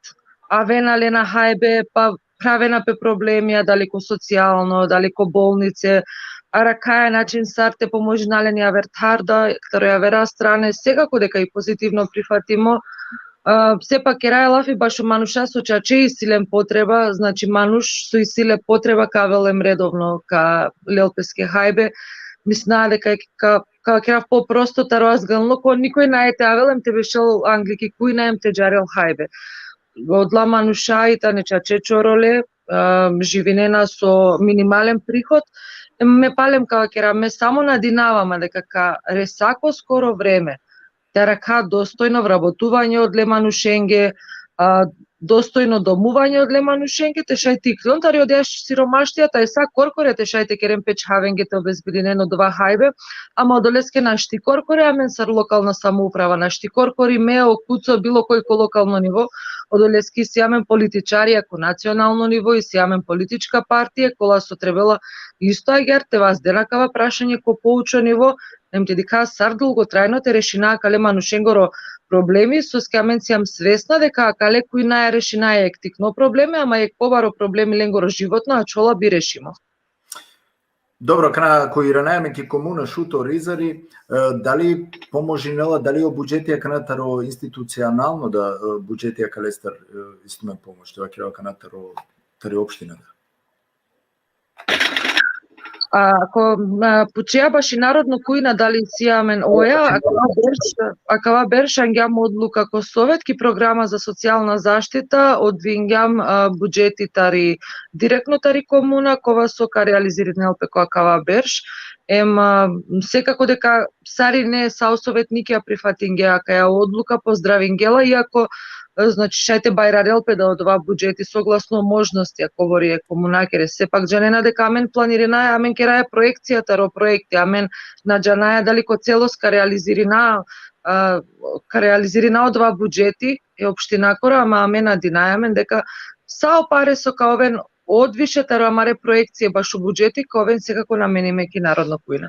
avena le na hajbe, pa pravena pe problemija, dali ko socijalno, dali ko bolnice, arakhaja način sar te pomožina len javer tharda, taro javera strane, sekako deka i pozitivno prifatimo, a, sepak keraja lafi bašo manuša so čače isi len potreba, znači manuš so isi le potreba ka avel em redovno ka lel peske hajbe, mislinava deka ka, ka kerav po prosto taro azganlo, ko nikoj nae te avel em te bešel angli ki kujna em te džarel hajbe. Odla manuša i tane čače čorole, a, živinena so minimalen prihod, em me palem ka kera, me samo nadinava ma deka ka resa ko skoro vreme, te arakha dostojno vrabotuvanje odle manušenge, a, dostojno domuvanje odle manušenge, te šaj te iklon tari odeja siromaštija, taj sa korkore te šaj te keren pe čhavenge te obezbedinen odova hajbe, ama odoleske našti korkore, amen sar lokalna samouprava našti korkori, me, o Kuco, bilo koj ko lokalno nivo, odoleske isi amen političarija ko nacionalno nivo, isi amen politička partija, kola so trebela isto agjar te vazdena kava prašanje ko poučo nivo, em te dikha sar dlgotrajno te rešina akale manušengoro problemi, soske amen sijam svesna deka akale kujnaja rešinaja jekh tikno probleme, ama jekh pobaro problemi lengoro životno ačhola bi rešimo. Dobro, akana ko iranaja amen ki komuna Šuto Orizari, e, dali pomožinela, dali o budžeti akana taro institucionalno da, e, budžeti akalestar, e, isto me pomoš, te vakerav akana taro, tari opština da? Ako, a, pučea baši Narodno kujna dali isi amen oja, akava berš, akava berš angjam odluka ko Sovet ki programa za socijalna zaštita, odvingjam, a, budžeti tari, direktno tari komuna, kova so ka realizirinel pe ko akava berš. Em, a, sekako deka sarine sa o sovetnikija prifatingje akaja odluka, pozdravingje la, iako, e, znači, šaj te bajrarel pe da odova budžeti soglasno možnostija kobori e komunakere. Sepak džanena deka amen planirinaja, amen keraja proekcija taro proekti, amen na džanaja dali ko celost ka realizirina, a, ka realizirina odova budžeti e opštinakoro, ama amen nadinaja amen deka sa o pare so ka oven odviše taro amare proekcije bašo budžeti, ka oven sekako namenime ki Narodno kujna.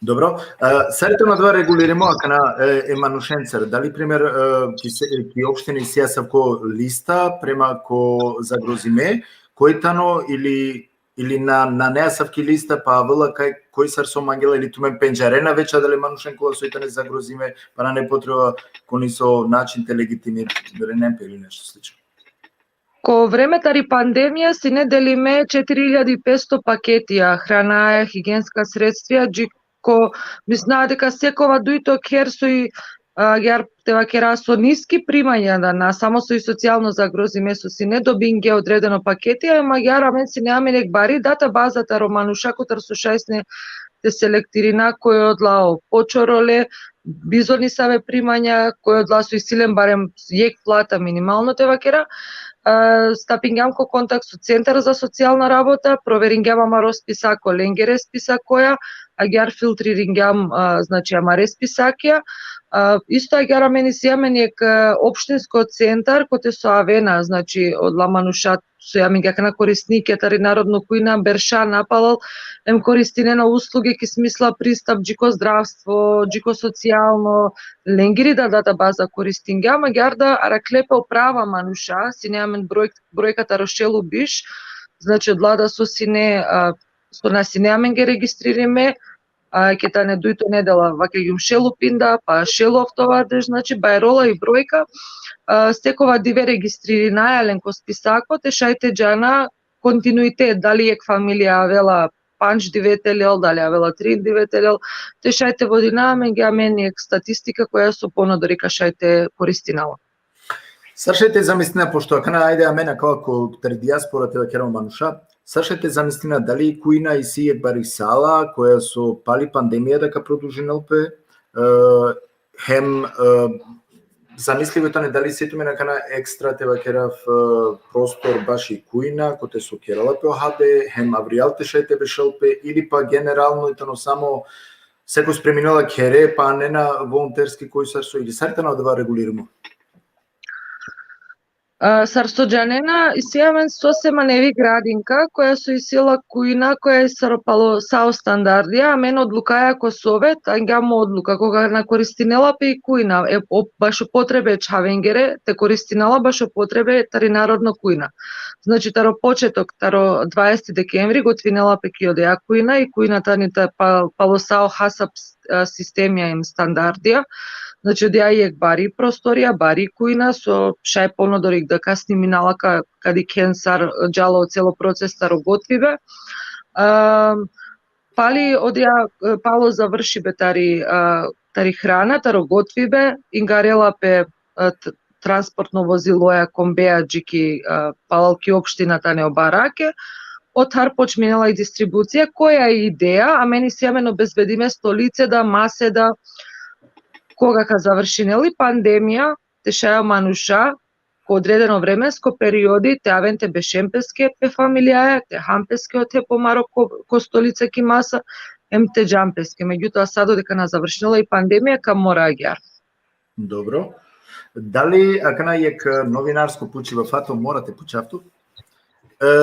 Dobro. A, sar i tano odova regulirimo akana, e, e manušencar? Dali, primer, e, ki se, ki opštini isi asavko lista prema ko zagrozime, koj tano ili, ili na, nane asavki lista, pa avela kaj, koj sar so mangela, ili tumen pendžarena već adale manušen kola so i tane zagrozime, pa nane potreba ko niso način te legitimirinen pe ili nešto slično? Ko vreme tari pandemija sine delime četiri iljadi i petsto paketija, hranaja, higijenska sredstvija, dži ko, mislinava deka sekova dujto kher soj, agjaar te vakera, so niski primanja, da na samo soj socijalno zagrozime, so sine, dobingja odredeno paketi, a agjaar amen sine amen jekh bari databaza taro manuša kotar so šaj sine te selektirina koj odla o počorole, bizo nisave primanja, koj odla so isi len barem jekh plata minimalno te vakera. E, stapingjam ko kontakt so Centar za socijalna rabota, proveringjam amaro spisako, lengere spisakoja, agjaar filtriringjam, e, znači, amare spisakija. E, isto agjaar amen isi amen jekh, e, opštinsko centar, kote so avena, znači, odla manuša so amen akana korisnikija tari narodno kujna berša napalal, em koristinena usluge ki smisla pristap dži ko zdravstvo, dži ko socijalno, lengiri da databaza koristingjam, agjaar da arakhle pe o prava manuša, sine amen broj, brojka taro šel u biš, znači, odla da so sine, a, so na sine amenge registririme, a, ke tane dujto nedela, vakergjum, šel u pinda, pa šel u oftovardeš, znači, bajrola i brojka, a, sekova dive registririnaja len ko spisako, te šaj te džana kontinuitet, dali jekh familija avela pandž dive te lel, dali avela trin dive te lel, te šaj te vodina amenge amen jekh statistika koja so ponodori ka šaj te koristinela. Sar šaj te zamislina, pošto akana, ajde, amen akava ko tari dijaspora te vakera o manuša, sar šaj te zamislina, dali kujna isi jekh bari sala koja so pali pandemija da ka produžinel pe, e, hem, e, zamislivo tane dali isi tumen akana ekstra te vakerav, e, prostor baši kujna, kote so kerela pe o habe, hem avrijal te šaj te bešel pe, ili pa generalno i tano samo seko spreminela khere, pa anena volonterski koj sar so, ili sar tano adava regulirimo? A, sar so džanena, isi amen sose manevi gradinka, koja so isi la kujna, koja isi sar palo sa o standardija, amen odlukaja ko sovet, angjam odluka, koga na koristinela pe i kujna, e, o, bašo potrebe čhavengere, te koristinela bašo potrebe tari narodno kujna. Znači, taro početok, taro dvaeset dekembri, gotvinela pe ki odeja kujna, i kujna tani ta, pa, palo sa o hasap, a, sistemija em standardija. Znači, odeja jekh bari prostorija, bari kujna, so šaj ponodori da ka sniminela ka, ka dikhen sar džala o celo proces taro gotvibe. A, pali odeja, e, palo završibe tari, a, tari hrana, taro gotvibe, ingarela pe, e, t-, transportno voziloja, kombeja, dži ki, a, palal ki opština tane o barake, otar počminela i distribucija, koja i ideja, amen isi amen obezbedime stolice da, mase da, koga ka završinel i pandemija, te šaj o manuša, ko odredeno vremensko periodi, te aven te bešen peske pe familijaja, te han peske ote pomaro ko, ko stolica ki masa, em te džan peske. Megjutoa, sa dodeka na završinela i pandemija, ka mora agjaar. Dobro. Dali, akana jekh, e, novinarsko pučiba, Fato, mora te pučav tut. E,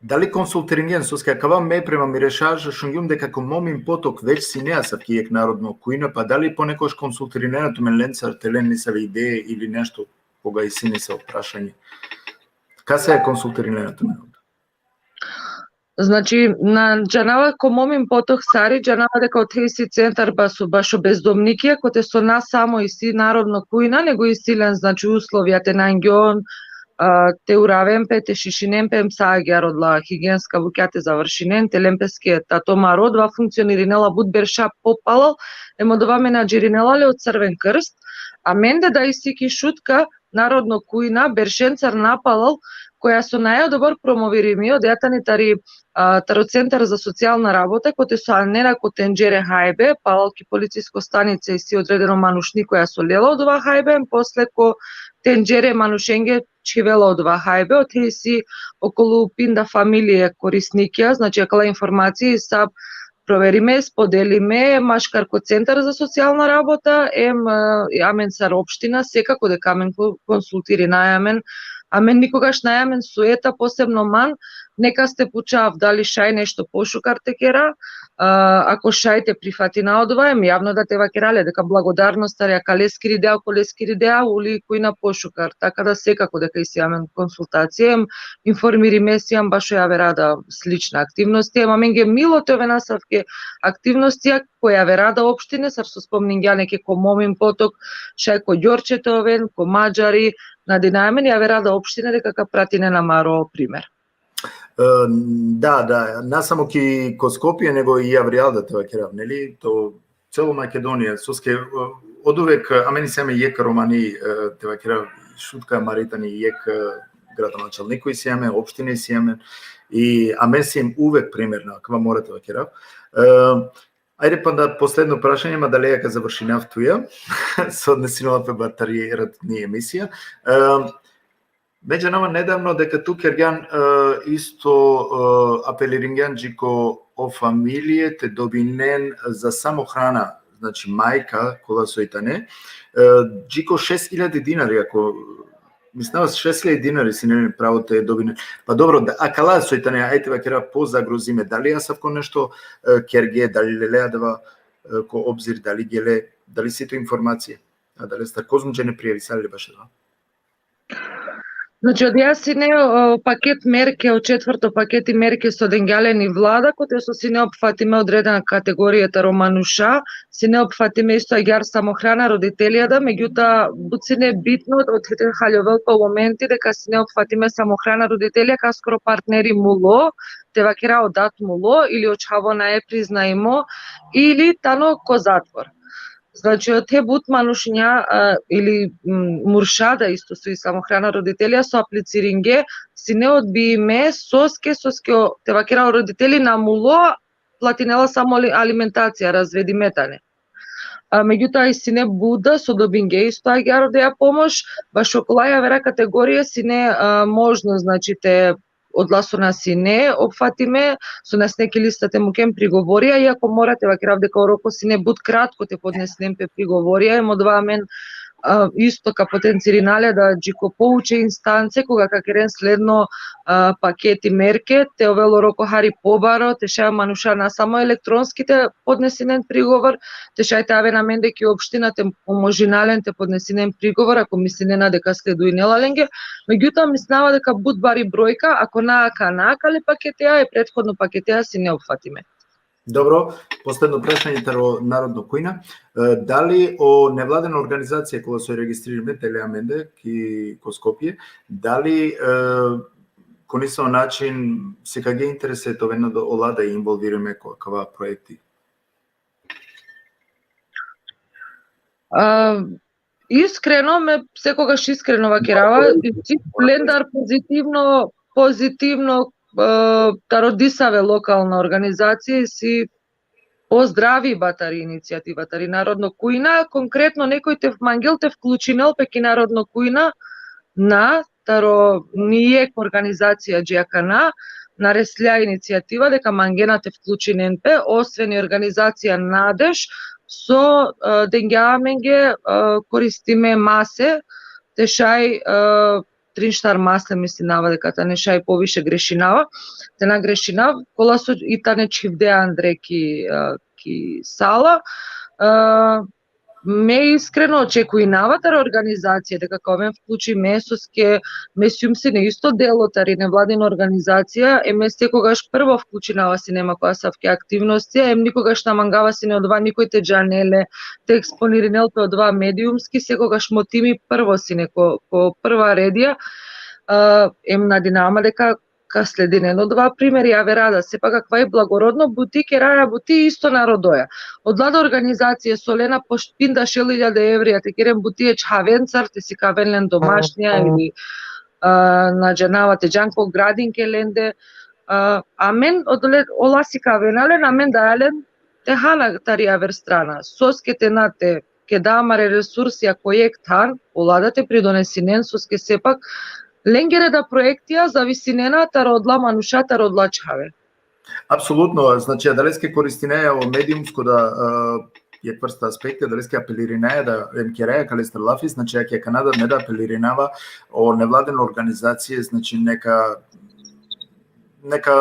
dali konsultiringen, soske akava me prema mire šaj šungjum deka ko Momin Potok već sine asavki jekh narodno kujna, pa dali ponekoš konsultirinena tumen lencar te len nesave ideje ili nešto, koga isi nesavo prašanje? Kase konsultirinena tumen? Znači, na džanava ko Momin Potok sari, džanava deka ote isi centar bašo, bašo bezdomnikija, kote so na samo isi narodno kujna, nego isi len, znači, uslovija te nangjon, a, te uraven pe, te šišinen pe, em sa agjaar odla higijenska bukja te završinen, te len peske tato maro, odova funkcionirinela but berša popalal, em odova menadžirinela le o Crven krst, a mende da isi ki Šutka, narodno kujna, beršencar napalal, koja so najodobor promovirimi, odeja tani tari, a, taro Centar za socijalna rabota, kote so anena ko tenđere hajbe, palal ki policisko stanica isi odredeno manušni koja so lela odova hajbe, em posle ko tenđere manušenge čhivela odova hajbe, ote isi okolu pinda familije korisnikija, znači, akala informacije sa proverime, spodelime, maškar ko Centar za socijalna rabota, em, e, amen sar opština, sekako deka amen ko-, konsultirinaja amen, amen nikogaš naja amen sueta, posebno man, nekaste pučav dali šaj nešto pošukar te kera, a, ako šaj te prifatina odova, em javno da te vakera le deka blagodarnost tari akaleskiri dea, okoleskiri dea, uli kujna pošukar, taka da sekako deka isi amen konsultacija, em informirime sijam bašo javera da slična aktivnosti, em amenge milo te oven asavke aktivnostija ko javera da opštine, sar so spomningja neke ko Momin Potok, šaj ko Gjorče te oven, ko Madžari, nadinaja amen javera da opštine deka ka pratinen amaro primer. E, da, da, na samo ki ko Skopje, nego i avrijal da te vakerav, neli, to celo Makedonija, soske, e, oduvek, e, amen isi amen jekh romani, e, te vakerav, Šutka, Maritani, jekh, e, gradonačalniko isi amen, opštine isi amen, i amen siem uvek primerna, akava mora te vakerav. E, ajde pa da posledno prašanje, ma dali ka završinav tuja, so odnesinela pe bar tari ratni emisija. E, me džanava nedavno deka tu kergjan, e, isto, e, apeliringjan dži ko o familije te dobinen za samohrana, znači majka, kola soj tane, e, dži ko šest iljadi dinari, ako, mislinava šest iljadi dinari sine pravo te dobinen. Pa dobro, da, akala soj tane, ajde vakera, pozagrozime, dali asavko nešto, e, kerge, dali lele adava, e, ko obzir, dali gele, dali si tu informacije? A dali star kozom džene prijavisale baš adava? Znači, odija sine o paket merke, o četvrto paketi merke so dengja len i vlada, kote so sine opfatime odredena kategorija taro manuša, sine opfatime isto agjaar samohrana roditelja da, megjutoa but sine bitno, ote te haljovel pa o momenti deka sine opfatime samohrana roditelja, kaskoro partneri mulo, te vakera o dat mulo, ili o čhavo nae priznaimo, ili tano ko zatvor. Znači, ote but manušinja, a, ili, m, murša da isto so i samohrana roditelja so apliciringe, sine odbijime, soske, soske o, te vakera, o roditeli na mulo, platinela samo ali-, alimentacija, razvedime tane. A, megjutoa i sine but da so dobinge isto agjaar odija pomoš, bašo kola javera kategorija sine, a, možno, znači, te odola so na sine opfatime, so na sine ki lista te muken prigovorija, iako mora te vakerav deka o roko sine but kratko te podnesinen pe prigovorija, em odova amen, a, isto ka potencirina le da dži ko pouče instance, koga ka keren sledno, a, paketi merke, te ovel o roko hari pobaro, te šaj manuša na samo elektronski te podnesinen prigovor, te šaj te aven amende ki opština te pomožina len te podnesinen prigovor, ako mislinena deka sledujnela lenge. Megjutoa, mislinava deka but bari brojka, ako na akana, akale paketea, e prethodno paketea sine opfatime. Dobro, posledno prašanje taro Narodno kujna. E, dali o nevladena organizacija kola so registririme tele amende ki ko Skopje, dali, e, ko nesavo način sikage interese te oven ola da involvirime ko akava proekti? A, iskreno, me sekogaš iskreno vakerava, isi lendar pozitivno, pozitivno, e, taro disave lokalna organizacija, isi pozdravi ba tari inicijativa, tari Narodno kujna, konkretno nekoj te mangel te vklučinel pe ki Narodno kujna, na, taro nijekh organizacija dži akana, na reslja inicijativa deka mangena te vklučinen pe, osven i organizacija Nadež, so, e, dengja amenge, e, koristime mase, te šaj, e, trin štar mase, mislinava deka tane, šaj poviše grešinava, te na grešinav, kola so i tane čhivde andre ki, e, ki sala, e, me iskreno očekujnava taro organizacija deka ka oven vklučime, soske me sijum sine isto delo tari nevladina organizacija, em me sekogaš prvo vklučinava sine ma ko asavke aktivnosti, em nikogaš na mangava sine odova nikoj te džanel le, te eksponirinel pe odova mediumski, sekogaš motimi prvo sine ko, ko prva redija, a, em nadinava ma deka ka sledinen odova primer, javera da, sepak akava i blagorodno buti, keraja buti isto narodoja. Odola da organizacija so lena po pinda šel iljade evrija te keren buti e čhavencar, te sikaven len domašnja ili, a, na džanava, te džan ko gradinke lende, a, amen odole, ola sikavena len, amen daja len te hana tari aver strana. Soske te na te, keda amare resursija ko jekh than, ola da te pridonesinen, soske sepak lengere da proektija zavisinena taro odola manuša, taro odola čhave. Apsolutno, znači, adaleske koristinaja o mediumsko da, e, jekh vrsta aspekti, adaleske apelirinaja da, em keraja kalestar lafi, znači, akana da me da apelirinava o nevladine organizacije, znači, neka, neka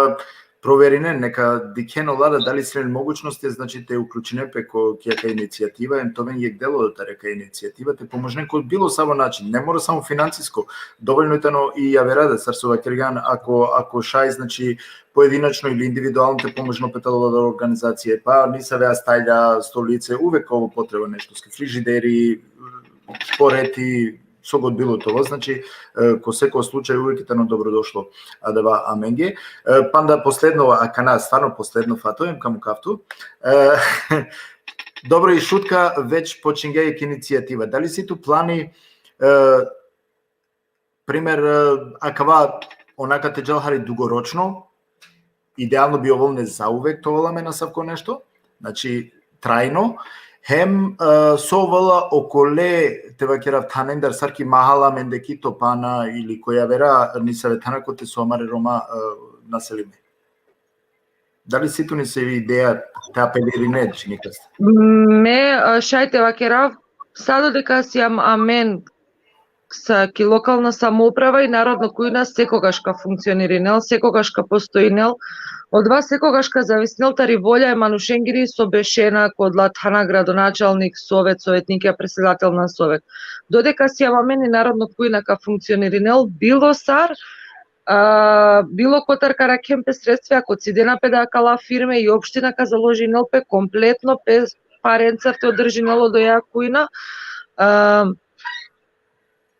proverinen, neka dikhen ola da dali si len mogućnosti, znači, te uključinen pe ko, ki akaja inicijativa, em te oven jekh delo tari akaja inicijativa, te pomožinen ko bilo savo način, ne mora samo finansisko, dovoljno i tano i javera da, sar so vakergjan, ako, ako šaj, znači, pojedinačno ili individualno te pomožinel pe taro ola organizacije, pa nisave astalja, stolice, uvek ovo potreba nešto, frižideri, šporeti, so god bilo te ovel, znači, e, ko seko slučaj uvek tano dobrodošlo adava amenge. E, panda posledno, akana stvarno posledno fato, em ka mukhav tu. E, dobro, i Šutka već počingja jekh inicijativa. Dali si tu plani, e, primer, e, akava onaka te džal hari dugoročno, idealno bi ovol ne zauvek te ovel amen asavko nešto, znači trajno, hem, e, so ovela okole, te vakerav, thanendar, sar ki mahala amende ki Topana ili ko javera nisave thana kote so amare Roma, e, naselime. Dali si tu nesavi ideja te apelirine dži nikaste? Me, e, šaj te vakerav, sa dodeka sijam amen sa ki lokalna samouprava i Narodno kujna sekogaš ka funkcionirinel, sekogaš ka postojinel, odova sekogaš ka zavisinel tari volja e manušengiri so bešena ko odola thana, gradonačalnik, sovet, sovetnikija, predsedatel na sovet. Dodeka sijam amen i Narodno kujna ka funkcionirinel bilo sar, a, bilo kotar ka rakhen pe sredstva, ako cidena pe da akala firme i opština ka založinel pe kompletno pe parencar te održinel odoja kujna. A,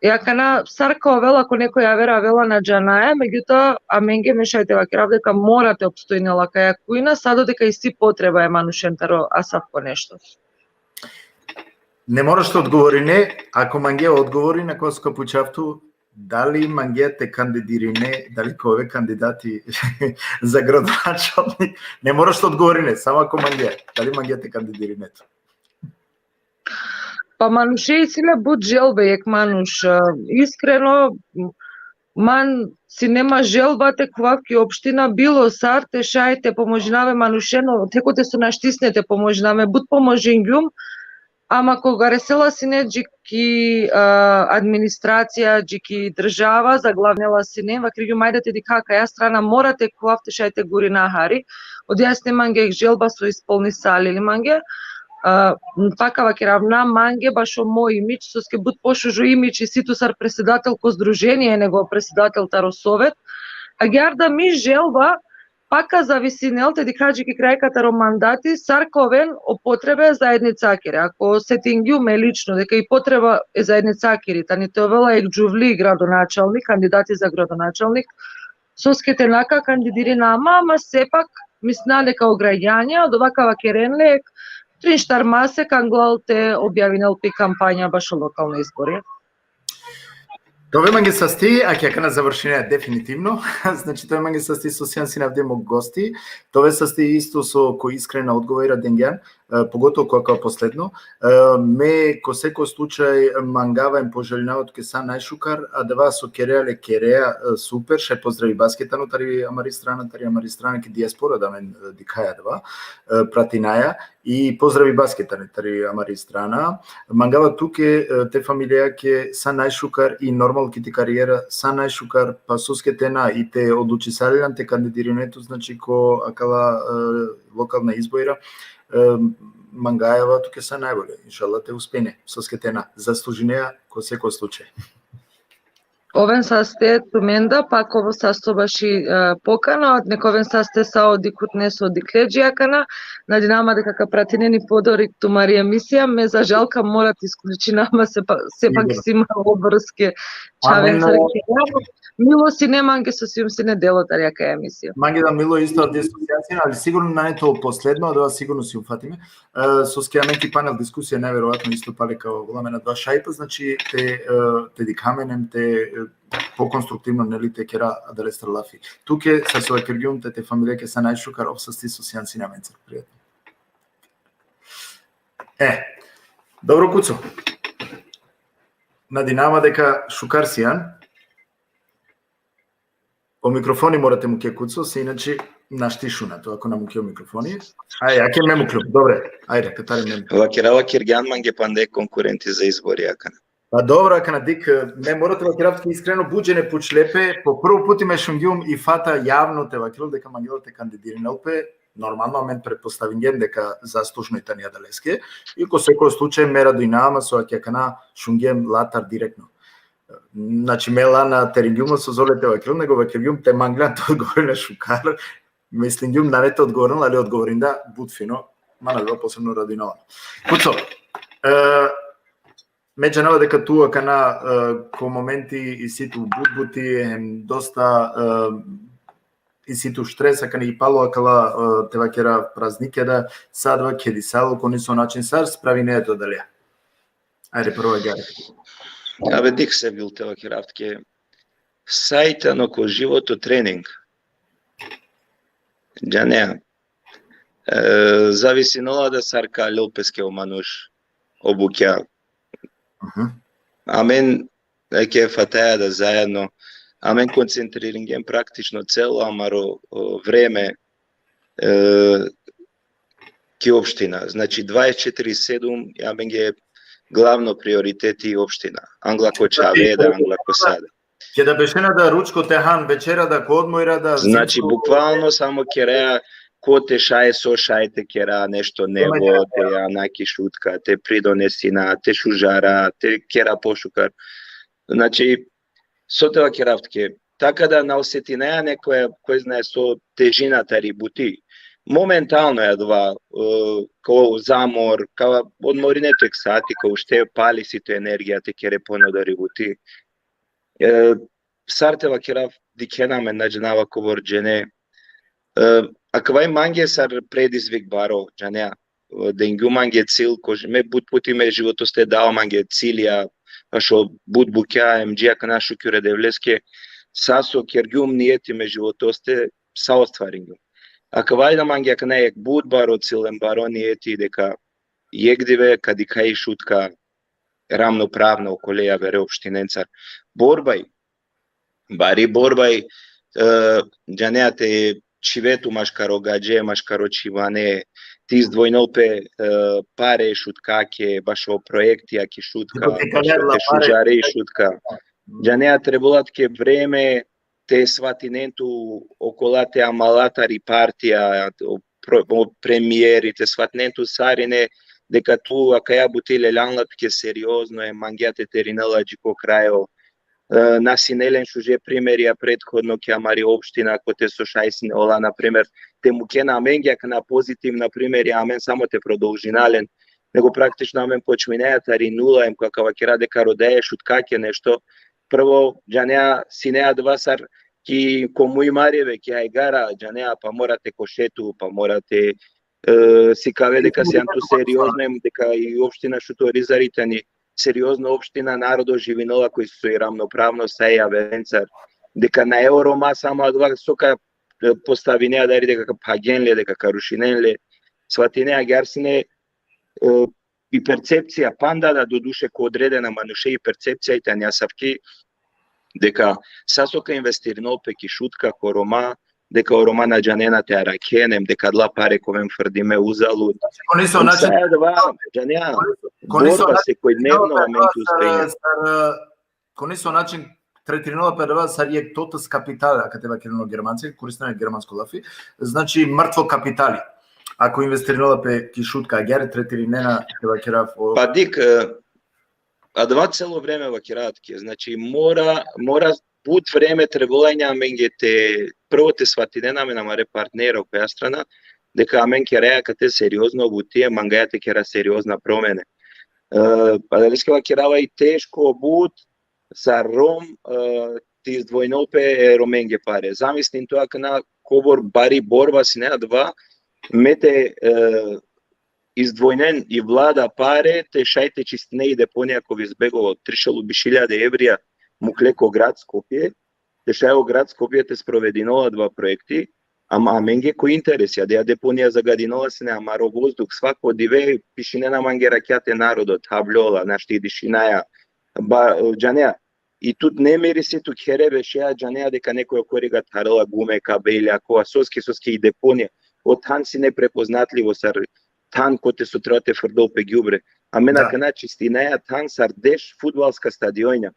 e, akana sar ka ovel, ako nekoj javera avela, na džanaja, megjutoa, amenge me šaj te vakerav deka mora te opstojinel akaja kujna, sa dodeka isi potreba e manušen taro asavko nešto. Ne moraš te odgovorine, ako mange odgovori na koga so ka pučav tu, dali mange te kandidirine, dali ka ove kandidati za gradonačalnik, ne moraš te odgovorine, samo ako mange, dali mange te kandidirine tu. Pa manuše isi le but želbe, jekh manuš, e, iskreno, man sine ma želba te khuvav ki opština bilo sar te šaj te pomožinav e manušen, te kote so naštisne te pomožinav, me but pomožingjum, ama koga resela sine dži ki, e, administracija, dži ki država, zaglavnela sine, vakergjum ajde te dikha kaja strana mora te khuvav te šaj te gurina hari, odija sine mange želba so ispolnisali li mange, a, pa ka vakerav na mange bašo mo imidž, soske but pošužo imidž isi tu sar predsedatel ko združenie nego predsedatel taro sovet. Agjaar da mi želba, pa ka zavisinel, te dikha dži ki kraj kataro mandati, sar ka oven o potrebe zaednicakere. Ako setingjum me lično deka i potreba e zaednicakiri tani te ovela jekh džuvli gradonačalnik, kandidati za gradonačalnik, soske te na ka kandidirina ma, ama sepak mislinava deka o gragjanja odova ka vakeren le trin-štar masek anglal te objavinel pe i kampanja bašo lokalna izbori. Te ove mange sasti, ake akana završinea definitivno, znači te ove mange sasti so sian sine avdive mo gosti, te ove sasti isto so ko iskrena odgovora dengjan, e, pogotovo ko akava posledno. E, me ko seko slučaj mangava em poželinava tuke sa najšukar, adava so kerea le kerea, e, super, šaj pozdravibaske tano tari amari strana, tari amari strana ki dijaspora da amen, e, dikhaja adava, e, pratinaja i pozdravibaske tani tari amari strana. Mangava tuke, e, te familijake sa najšukar i normal ki ti karijera sa najšukar, pa soske te na, i te odlučisali lan te kandidirine tu, znači ko akala, e, lokalna izbora, e, mangava tuke sa najbolje. Inšallah te uspejne, soske te na, zaslužinea ko seko slučaj. Oven saste tumenda, pa ka ovel sasto baši, e, pokana, neka oven saste sa o dikhutne so dikhle dži akana, nadinama deka ka pratinen i podorik tumari emisija, me za žal ka mora te isključinav, ama sepak, sepak isi ma obrske čhaven sar ke. Milo sine mange so sijum sine delo tari akaja emisija. Mange da milo isto avdive so sian sine, ali sigurno nane to posledno, adava sigurno sijum, Fatime. E, soske amen ki panel diskusija najverovatno isto pale ka ovel amen adava šajipa, znači te, e, te dikha amen em te, e, pokonstruktivno, neli, te kera adalestar lafi. Tuke, sar so vakergjum, te, te familijake sa najšukar, ov sasti so sian sine amencar. Prijatno. E, dobro, Kuco. Nadinama deka šukar sian. O mikrofoni mora te mukhe, Kuco, se inače našti šuna tu, ako na mukhe o mikrofoni. Aj, ake me mukhlum, dobre, ajde, katare me mukhlum. Vakerava kergjan mange pande konkurenti za izbori akana. Pa dobro, akana dik, me mora te vakerav tuke iskreno, but džene pučle pe, po prvo puti me šungjum i Fata javno te vakerel deka mangela te kandidirinel pe, normalno, amen pretpostavingjem deka zaslužno i tani adaleske, i ko seko slučaj me radujnava ma so ake akana šungjum latar direktno. Znači, me lana teringjum so zorle te vakerel, nego vakergjum te manglan te odgovorina šukar. Mislingjum nane te odgovorina, ali odgovorinda but fino. Mana bilo posebno radujnava. Kuco, e, Me džanava deka tu akana, e, ko momenti isi tu but buti, hem dosta, e, isi tu štres, akana i palo akala, e, te vakera praznikija da, sa adava kedi salo, ko niso način sar spravinea tu adalea. Ajde, prvo agjaar. Abe, dikh, Sevgjul, te vakerav tuke, sa i tano ko životo trening. Džanea, e, zavisinola da sar ka lel peske o manuš, o bukja. Mhm. Amen, eke fataja da zajedno, amen koncentriringjem praktično celo amaro, o, vreme, e, ki opština. Znači, dvadeset četiri sedum, amenge glavno prioriteti opština. Angla ko čhave da, angla ko sa da. Keda bešena da ručko te han, večera da, ko odmora da, znači, zimsko, bukvalno samo keraja kote šaj, so šaj te kera, nešto nevo, te ana ki Šutka, te pridonesina, te šužara, te kera pošukar. Znači, so te vakerav tuke, taka da na osetinaja nekoja, koj znae so, težina tari buti. Momentalno ja adava, e, ko zamor, ka odmorine tu jekh sati, ka ušte, pali isi tu energija te kere ponadari buti. E, sar te vakerav, dikhena amen, na džanava kobor džene. E, akava i mange sar predizvik baro, džanea, e, dengjum mange cil, ko ž-, me but puti me životoste dao mange cilja, pašo but bukja, em dži akana, šukir e Devleske, sa so kergjum nijeti me životoste, sa ostvaringjum. Akava i da mange akana jekh but baro cil, em baro nijeti, deka jekh dive ka dikha i Šutka ravnopravna okole javere opštinencar. Borbaj, bari borbaj, e, džanea, te čhive tu maškaro gadže, maškaro čhivane, te izdvojinel pe, e, pare Šutkake, bašo projektija ki Šutka, bašo te šužare i Šutka. Džanea, trebela tuke vreme, te svatinen tu okola te amala tari partija, o pro-, o premieri, te svatinen tu sarine, deka tu akaja buti leljan la tuke seriozno, e mangea te terinel la dži ko krajo. E, na sine len šuže primerija prethodno ki amari opština, kote so šaj sine ola, na primer, te mukena amenge akana pozitivna primerija, amen samo te prodolžina len, nego praktično amen počminaja tari nula, em ka vakera deka rodaja e Šutkake nešto. Prvo, džanea, sine adava sar ki ko muj maribe, ki hajgara, džanea, pa mora te koše tu, pa mora te, e, sikave deka sian tu seriozno, em deka i opština Šuto Orizari tani seriozno opština, narodo živinela koj so i ravnopravno sa e javerencar, deka nae o Roma samo adava so ka, e, postavinea, dari deka ka phagjen le, deka ka rušinen le, svatine, agjaar sine, e, i percepcija panda da, doduše ko odredena manuše i percepcija i tani asavki, deka sa so ka investirinol pe ki Šutka ko Roma, deka o Roma na džanena te arakhen, em deka adala pare ka oven frdime uzalud. Znači, ko niso način, sa adava, džanea, ko niso borba način, svakodnevno amen tu sar, uspinja. Sar, e, ko niso način tretirinela pe adava sar jekh totes kapitali, akate vakerena o Germancija, koristinena germansko lafi, znači mrtvo kapitali. Ako investirinela pe ki Šutka, agjaar tretirinena, te vakerav o... Pa dikh, e, adava celo vreme vakerav tuke, znači mora, mora but vreme trebela inja amenge te, prvo te svatinen amen amare partnera koja strana, deka amen keraja akate seriozno buti, mangaja te kera seriozna promene. E, pa adaleske vakerava i teško but, sar Rom, e, te izdvojinol pe e Romenge pare. Zamislin tu akana kobor bari borba sine adava, me te, e, izdvojinen i vlada pare, te šaj te čistine i deponija kova izbegova, trišel u biš hiljade evrija mukle ko grad Skopje, te šaj o grad Skopje te sprovedinol adava projekti, ama amenge ko interes, ja, da deponija zagadinela sine amaro vozduh, svako dive pišinena mange rakjate narodo, tablola, našti dišinaja, ba, džanea, i tut nemiri si tu khere bešea, džanea deka nekoj okori ga tharela gume, kabelja, kova, soske, soske i deponija, o than sine prepoznatljivo sar than kote so treba te frdol pe gjubre. Amen akana čistinaja than sar deš fudbalska stadionja.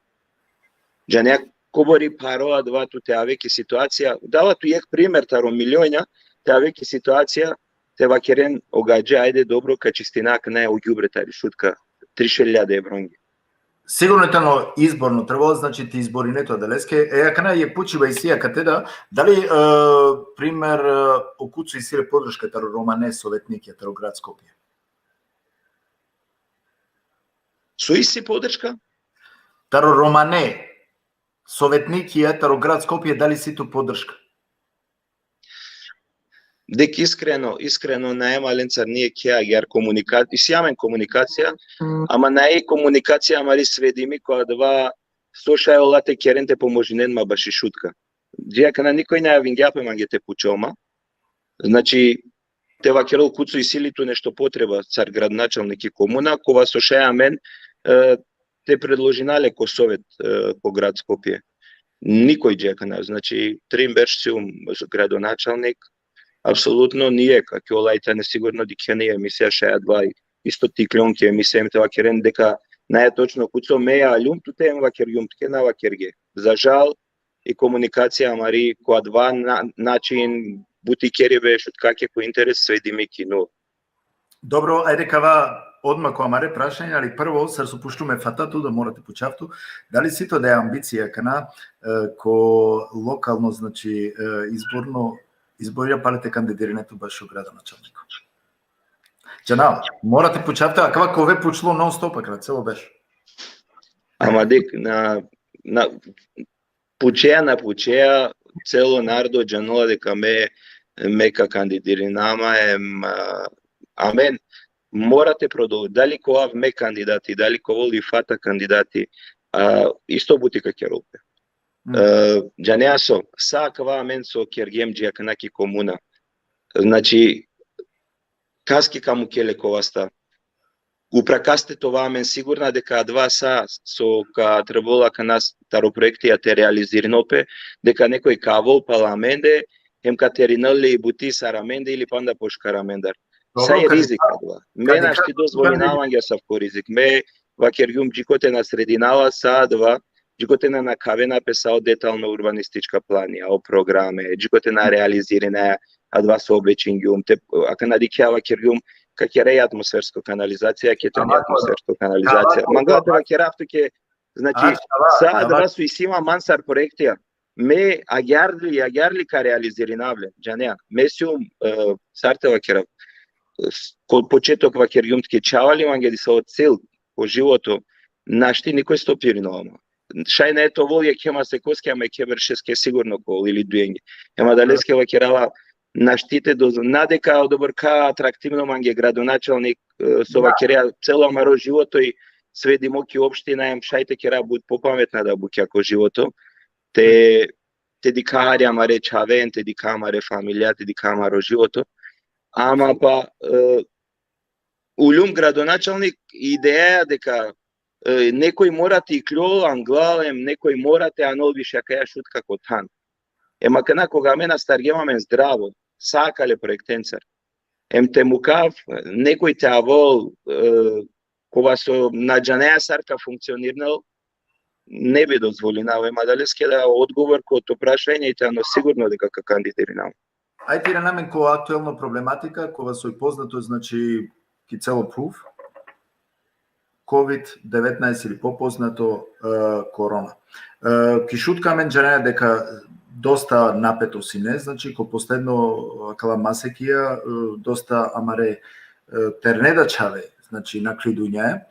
Džanea kobor i pharo adava tu te ave ki situacija, dava tu jekh primer taro milionja, te ave ki situacija, te vakeren o gadže, ajde dobro, ka čistina akana o gjubre tari Šutka, trišel hiljade evronge. Sigurno tano izborno, trebalo, znači, te izborine tu adaleske. E, akana jekh pučiba isi akate da, dali, e, primer, e, o kucu isi le podrška taro romane sovetnikija, taro grad Skopje? So isi podrška? Taro romane, sovetnikija, taro grad Skopje, dali isi tu podrška? Dek iskreno, iskreno, nae ma lencar nijekh agjaar komunikacija, isi amen komunikacija, ama nae komunikacija amari svedimi ko adava so šaj ola te keren te pomožinen ma baši Šutka. Dži akana nikoj nae avingja pe mange te pučel ma. Znači, te vakerel kuco isi li tu nešto potreba sar gradonačalnik i komuna, kova so šaj amen, e, te predložina le ko sovet, e, ko grad Skopje. Nikoj dži akana, znači, trin berš sium gradonačalnik, apsolutno nijekh, ake ola i tane sigurno dikhena i emisija, šaj adava isto te ikljon ki emisija, em te vakeren deka nae točno kuco me aljum tute, em vakergjum tuke, na vakergje. Za žal, i komunikacija amari ko adava na-, način, buti keribe Šutkake ko interes, svedimi ki nul. Dobro, ajde ka ava odma ko amare prašanje, ali prvo, sar so pučlum e Fata tu, da mora te pučav tu, dali isi tuda ambicija akana, e, ko lokalno, znači, e, izborno, izborija pale te kandidirine tu bašo gradonačalniko? Džanav, mora te pučav tu, akava ka ove pučlo non stop, akana celo berš. Ama dikh, na, na, pučea, na pučea, celo narodo džanela deka me, me ka kandidirinav ma, em, a, amen mora te prodol-, dali ka ovav me kandidati, dali ka ovol i Fata kandidati, a, isto buti ka kerol pe. Mm. E, džanea so, sa akava amen so kergjem dži akana ki komuna. Znači, kaske ka mukel le ko vasta. Upra kaste te ova amen sigurna deka adava sa so ka trebol akana taro proektija te realizirinol pe, deka nekoj ka avol pala amende, hem ka terinel le i buti sar amende ili panda pošukar amendar. Sa i rizik adava. Me našti dozvolinava mange asavko rizik. Me vakergjum dži kote na sredinava sa adava, dži kote na nakhavena pe sa o detalno urbanistička planija, o programe, dži kote na realizirinaja adava so obećingjum, te, akana dikhea, vakergjum, ka kera i atmosfersko kanalizacija, ka tani atmosfersko kanalizacija. Mangava te vakerav tuke, znači, sa adava so isi ma man sar proektija, me agjaar li, agjaar li ka realizirinav le, džanea, me sium, e, sar te vakerav, s-, ko početok vakergjum tuke, čhava li mange disavo cel ko životo, našti nikoj stopirinol ma. Šaj nae te ovol jekhe masekoske, ama jekhe beršeske sigurno ka ovol ili dujenge. Ema adaleske vakerava, našti te doz-, na deka odobor ka atraktivno mange gradonačalnik, e, so vakerea celo amaro životo i svedimo ki opština, em šaj te kera but popametna da bukja ko životo. Te, te dikha hari amare čhaven, te dikha amare familija, te dikha amaro životo. Ama pa, e, uljum gradonačalnik, ideja deka, e, nekoj mora te iklol anglal, em nekoj mora te anol više akaja Šutka ko than. Em akana koga amen astargjem amen zdravo, sa akale proektencar, em te mukav, e, nekoj te avol, e, kova so na džanea sar ka funkcionirinel, ne bi dozvolinava. Em adaleske da odgovor ko to prašanje i tano sigurno deka ka kandidirinav. Ajde te irana amen ko aktuelno problematika, kova soj poznato, znači, ki celo phuv, kovid devetnaest ili popoznato, e, korona. E, ki Šutka amen džanea deka dosta napeto sine, znači, ko posledno, akala masekija, e, dosta amare, e, terne da čhave, znači, naklidunja. E,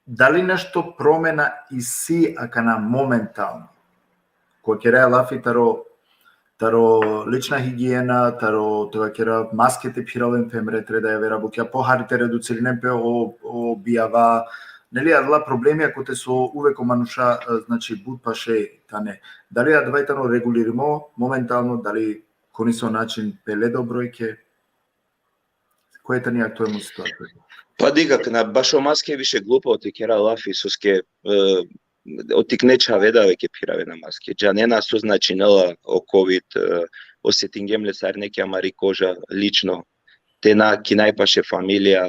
dali nešto promena isi akana momentalno? Ko kera lafi taro, taro lična higiena, taro, te vakera, maske te phiraven pe, em red reda javera bukja, pohari te reducirinen pe o, o bijava, neli, adala problemija kote so uvek o manuša, e, znači, but paše tane. Dali adava i tano regulirimo momentalno, dali ko niso način pele do brojke? Koja tani aktuelno situacija? Pa dikh, na, bašo maske više glupo te kera lafi, soske, e, o tikne čhave da veke phiravena maske. Džanena so značinela o kovid, e, osetingjem le sarine ki amari koža lično. Te na ki najpaše familija,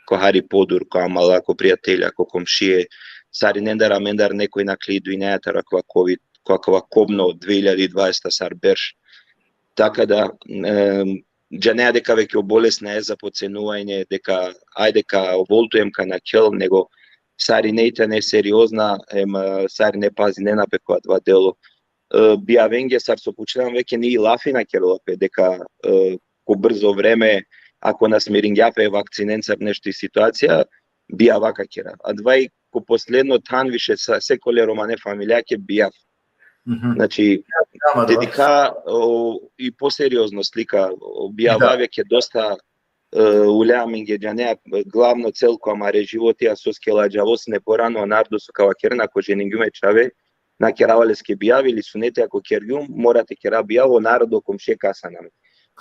ko hari podur, ko amala, ko prijatelja, ko komšije, sarinendar amendar nekoj naklidujnaja taro akava kovid, ko akava kobno dve hiljadi dvaeseta sar berš. Taka da, em, džanea deka veke o bolest nae započinuvanje, deka, ajde ka ovol tu em ka nakhel, nego sarine i tane seriozna, em, e, sarine pazinena pe ko adava delo. E, bijavenge sar so pučlam veke ni lafi na kerela pe, deka, e, ko brzo vreme, ako na smiringja pe vakcinencar nešto i situacija, bijava ka kera. Adava i ko posledno than više sa, sekole romane familijake bijav. Mhm. Znači, Ama te da. dikha, o, i poseriozno slika, o, bijava Da. veke dosta, e, ulja amenge džanea, glavno cel ko amare životija, soske ladžavo sine porano, narodo so ka vakeren, ako ženingjum e čhave, na kerava leske bijav ili suneti ako kergjum, mora te kera bijav, o narodo, komšije ka asan amen.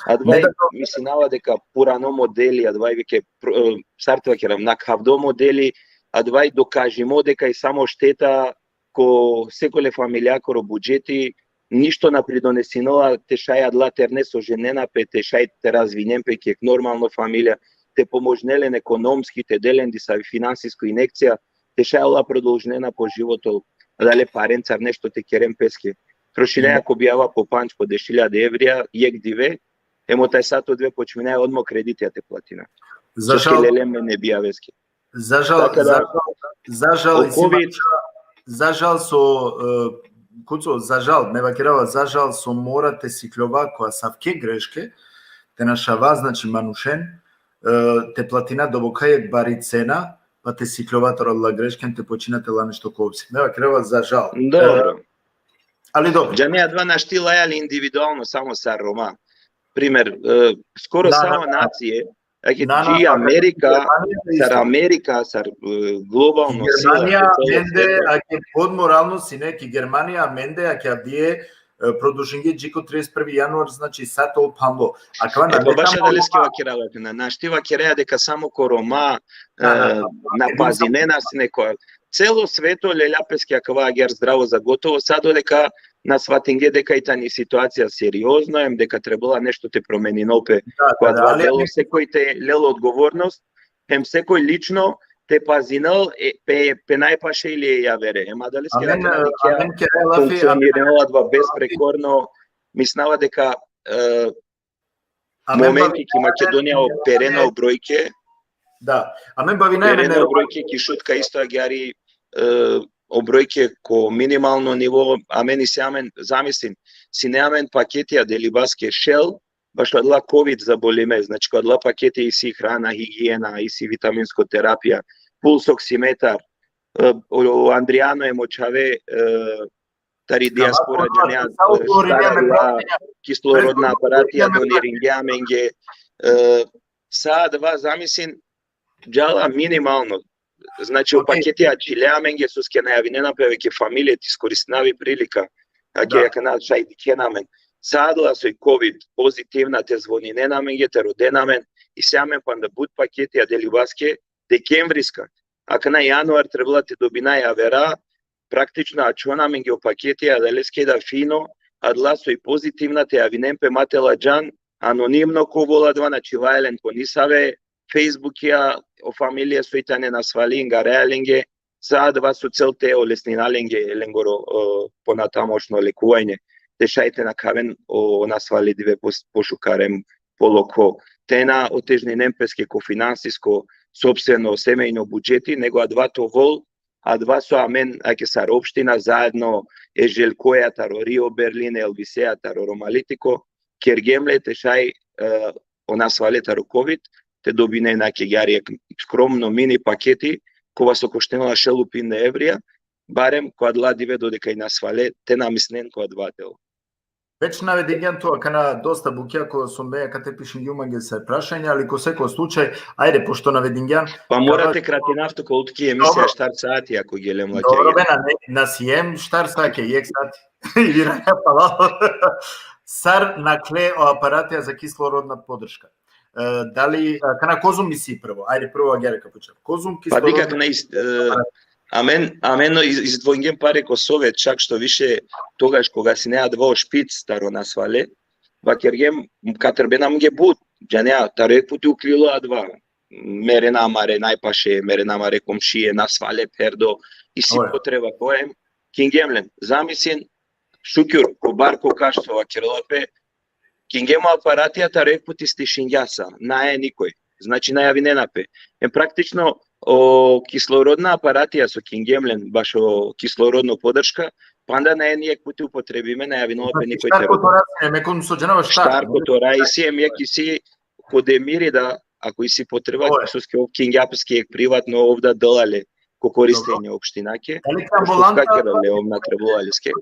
Adava i, Ne, da, to- mislinava deka purano modeli, adava i veke, pro-, e, sar te vakerav, nakhavdo modeli, adava i dokažimo deka i samo šteta ko sekole familijakoro budžeti, ništo na pridonesinela te šaj adala terne so ženena pe, te šaj te razvinen pe ki jekh normalno familija, te pomožnel len ekonomski, te del len disavi finansisko injekcija, te šaj ola prodolžinena po životo, adale parencar nešto te keren peske. Trošilja Mhm. ako bijava po pandž, po deš hiljade evrija, jekh dive, em o taj sato dive počminaja odma kreditija te platina. Za Soske žal, lele amen e bijaveske. za žal, Taka da, za žal, za žal, o isi kovid- mača-, za žal so, e, Kuco, za žal, me vakerava, za žal so mora te sikljova ko asavke greške, te našava, znači, manušen, e, te platina doboka jekh bari cena, pa te sikljova taro la grešken, te počina te la nešto ko obzir. Me vakerava, za žal. Dobro. E, ali dobro. Džanea, adava našti laja le individualno samo sar Roma. Primer, e, skoro Da, da, samo da. nacije, ake Na, na, dži pa Amerika, Germanija je sar isto. Amerika, sar, e, globalno sila, Germanija, po celo mende, sveto. ake podmoralno sine ki Germanija, mende, ake avdive, e, produžinge dži ko trideset prvi januar, znači, sa to phanlo. Akava E, na pa baš samo adaleske vakerava, na, našti vakerea deka samo ko Roma, e, Da, da, da. na pazinena sine ko, celo sveto lelja peske akava agjaar zdravo za gotovo, sa dodeka na svatinge deka i tani situacija seriozno, em deka trebela nešto te promeninol pe Da, ko da, da, adava ali delo, sekoj te lel odgovornost, em sekoj lično te pazinel, e, pe, pe najpaše ili e javere. Em adaleske amen, akana dikha amen kera lafi, funkcionirinela adava besprekorno, mislinava deka, e, amen momenti bavi-, ki Makedonija o perena o brojke, Da, amen bavinaja amen perena o brojke ki Šutka isto agjaar i, e, o brojke ko minimalno nivo, amen isi amen, zamislin, sine amen paketija delibaske šel, bašo adala kovid zabolime, znači ko adala paketija isi hrana, higijena, isi vitaminsko terapija, pulsoksimetar, e, o, o Andrijano em o čhave, e, tari dijaspora, Kama džanea, sa odgovorime štar me adala pitanja. kislorodna Prethodno aparatija odgovorime me doniringje amenge, e, sa adava, zamislin, džala minimalno. Znači, o Okej. paketija ačhile amenge, soske najavinena pe veke familije, te iskoristina avi prilika, ake Da. akana šaj dikhena amen. Sa adala soj kovid pozitivna te zvoninen amenge, te roden amen, isi amen panda but paketija delibaske, dekemvriska. Akana januar trebela te dobina javera, praktično ačhona amenge o paketija, adaleske da fino, adala soj pozitivna te javinen pe ma te ladžan, anonimno ka ovel adava, na čhivaja len po nisave Facebookija, o familije soj tane nasvali, ingaraja lenge, sa adava so cel te olesnina lenge, lengoro, e, ponatamošno lekuvanje, te šaj te nakhaven o nasvale dive pos-, pošukar em polokho, te na otežninen peske ko finansisko, sopstveno, semejno budžeti, nego adava te ovel, adava so amen, ake sar opština, zaedno e Željkoja taro Rio Berlin, Elviseja taro Romalitiko, kergjem le te šaj, e, o nasvale taro kovid, te dobinen ake agjaar jekh skromno mini paketi, kova so koštinela šel u pinda evrija, barem ko adala dive dodeka i nasvale, te na mislen ko adava delo. Već navedingjan tu akana dosta bukja ko so me akate pišingjum mange sa prašanja, ali ko seko slučaj, ajde, pošto navedingjan, Pa mora kava- te kratinav tu, kol tuke emisija Dobro. Štar sati, ako gelem la Dobro, kergjem. be, na, ne, na siem štar sake, jekh sati. Virana pala. Sar nakhle o aparatija za kislorodna podrška? E, dali, e, kana kozum isi prvo? Ajde, prvo agjaar ka pučav. Kozum Pa dikh, kislorodna akana is-, e, amen, amen iz-, izdvojingjem pare ko Sovet, čak što više togaš koga sine adava o špic taro nasvale, vakergjem, ka trebena amenge but, džanea, taro jekh puti uklilo adava, merena amare najpaše, merena amare komšije, nasvale pherdo, isi Oj. potreba ko em, kingjem len, zamislin, šukjur, ko bar ko kaš so vakerela pe, kingjem o aparatija, taro jekh puti stišingja sa, nae nikoj. Znači, najavinena pe. Em praktično, o kislorodna aparatija so kingjem len, bašo kislorodno podrška, panda nae nijekh puti upotrebime, najavinela pe nikoj Štar te kotora sine, me kozum so džanava štar. Štar kotora, isi em jekh isi ko Demiri da, ako isi potreba, soske ov kingja peske jekh privatno, ov da dela le ko koristenje opštinake. Dali ka ambulanta, ka kerel le, ov na trebela leske.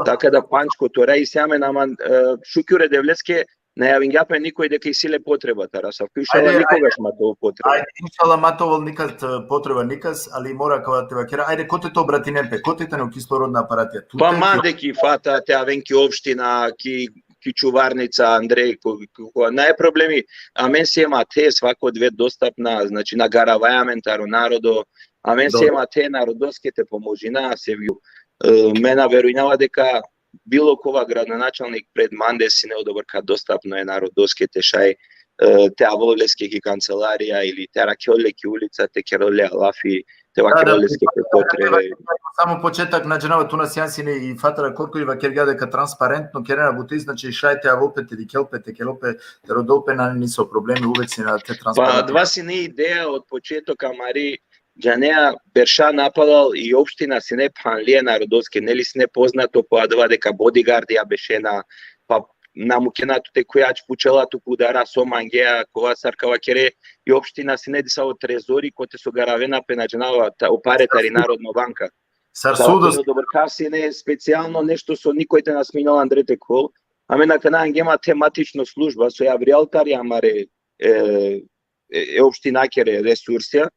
Tako da pančko tora isi amen, aman, e, šukir e Devleske, na javingja pe nikoj deka isi le potreba taro asavko. Inšallah, nikogaš ma te ovel potreba. Ajde, inšallah, ma te ovel nikad, e, potreba nikas, ali mora kava te vakera. Ajde, kote te obratinen pe, kote tane o kislorodna aparatija? Pa ma deka i fata te aven ki opština, ki, ki čuvarnica, andre, ko, ko, ko, nane problemi. Amen siem athe svako dive dostapna, znači, na garavaja amen taro narodo, amen siem athe narodoske te pomožina, se vju. E, me na verujnava deka bilo kova gradonačalnik pred mande sine odobor ka dostapno e narodoske te šaj, e, te avel leske ki kancelarija ili te arakhel le ki ulica, te kerel le lafi, te vakerel leske pe potrebe. Samo početak, na džanava, tu na sijan sine i fatra korkori vakergja deka transparentno kerena buti, znači šaj te avel pe, te dikhel pe, te kerel pe, te rodel pe, nane niso problemi, uvek sine te transparentno. Pa adava sine ideja od početok amari, džanea, berša napalal i opština sine phanlija narodoske, neli, sine poznato po adava deka bodigardija bešena, pa na mukena tut te khuj, ač pučela tut ko udara so mangea, kova sar ka vakere, i opština sine disavo trezori kote so garavena pe, na džanava, ta, o pare tari Narodno banka. Sar sudo. Dobro, ka sine specijalno nešto so nikoj te na sminel andre te khol. Amen akana angjem athe matično služba so javrijal tari amare, e, e, e opštinakere resursija.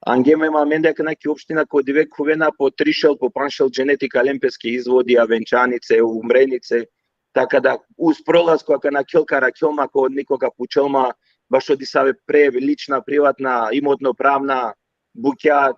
Angjem em amende akana ki opština ko dive khuvena po trišel, po panšel džene te ikalen peske izvodija, venčanice, umrenice, taka da uz prolasko akana khel ka arakhel ma, ko niko ka pučel ma bašo disave pre lična, privatna, imotno-pravna bukja,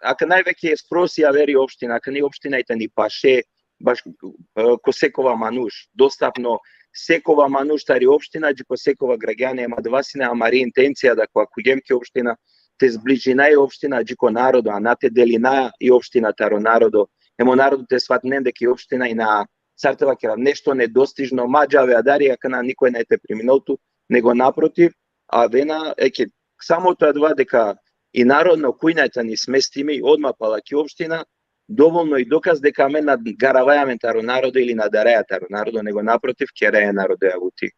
akana veke sprosi javeri opština, akana i opština i tani paše, baš, e, ko sekova manuš, dostapno sekova manuš tari opština, dži ko sekova gragjani, em adava sine amari intencija da ko akhugjem ki opština, te zbližina i opština dži ko narodo, a na te delina i opština taro narodo, em o narodo te svatinen deka i opština i na, sar te vakera, nešto nedostižno, ma džave adari, akana nikoj nane te priminel tut, nego naprotiv, avena, eke, samo to adava deka i narodno kujna tani smestimi, odma pala ki opština, dovolno i dokaz deka amen na garavaja amen taro narodo ili na daraja taro narodo, nego naprotiv, keraja narodoja buti.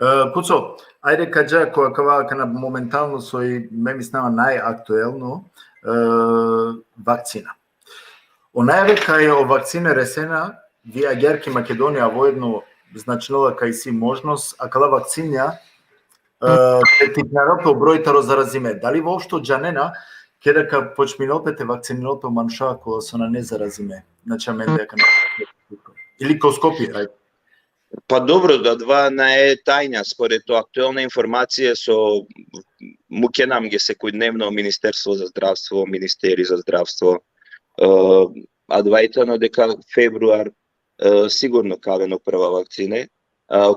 E, Kuco, ajde ka dža ko akava akana momentalno so i me mislinava najaktuelno, e, vakcina. O najave kaj o vakcine resena, vi agjaar ki Makedonija, voedno značinela kaj isi možnost, akala vakcinja, e, te tiknarel pe o broj taro zarazime. Dali voopšto džanena keda ka počminel pe te vakcininel pe o manuša kola so nane zarazime? Znači, amende akana. Ili ko Skopje, ajde. Pa dobro, da, adava nane tajna, spored o aktuelna informacija so mukena amenge sekojdnevno Ministerstvo za zdravstvo, ministeri za zdravstvo, e, adava i tano deka februar, e, sigurno ka aven o prva vakcine. E,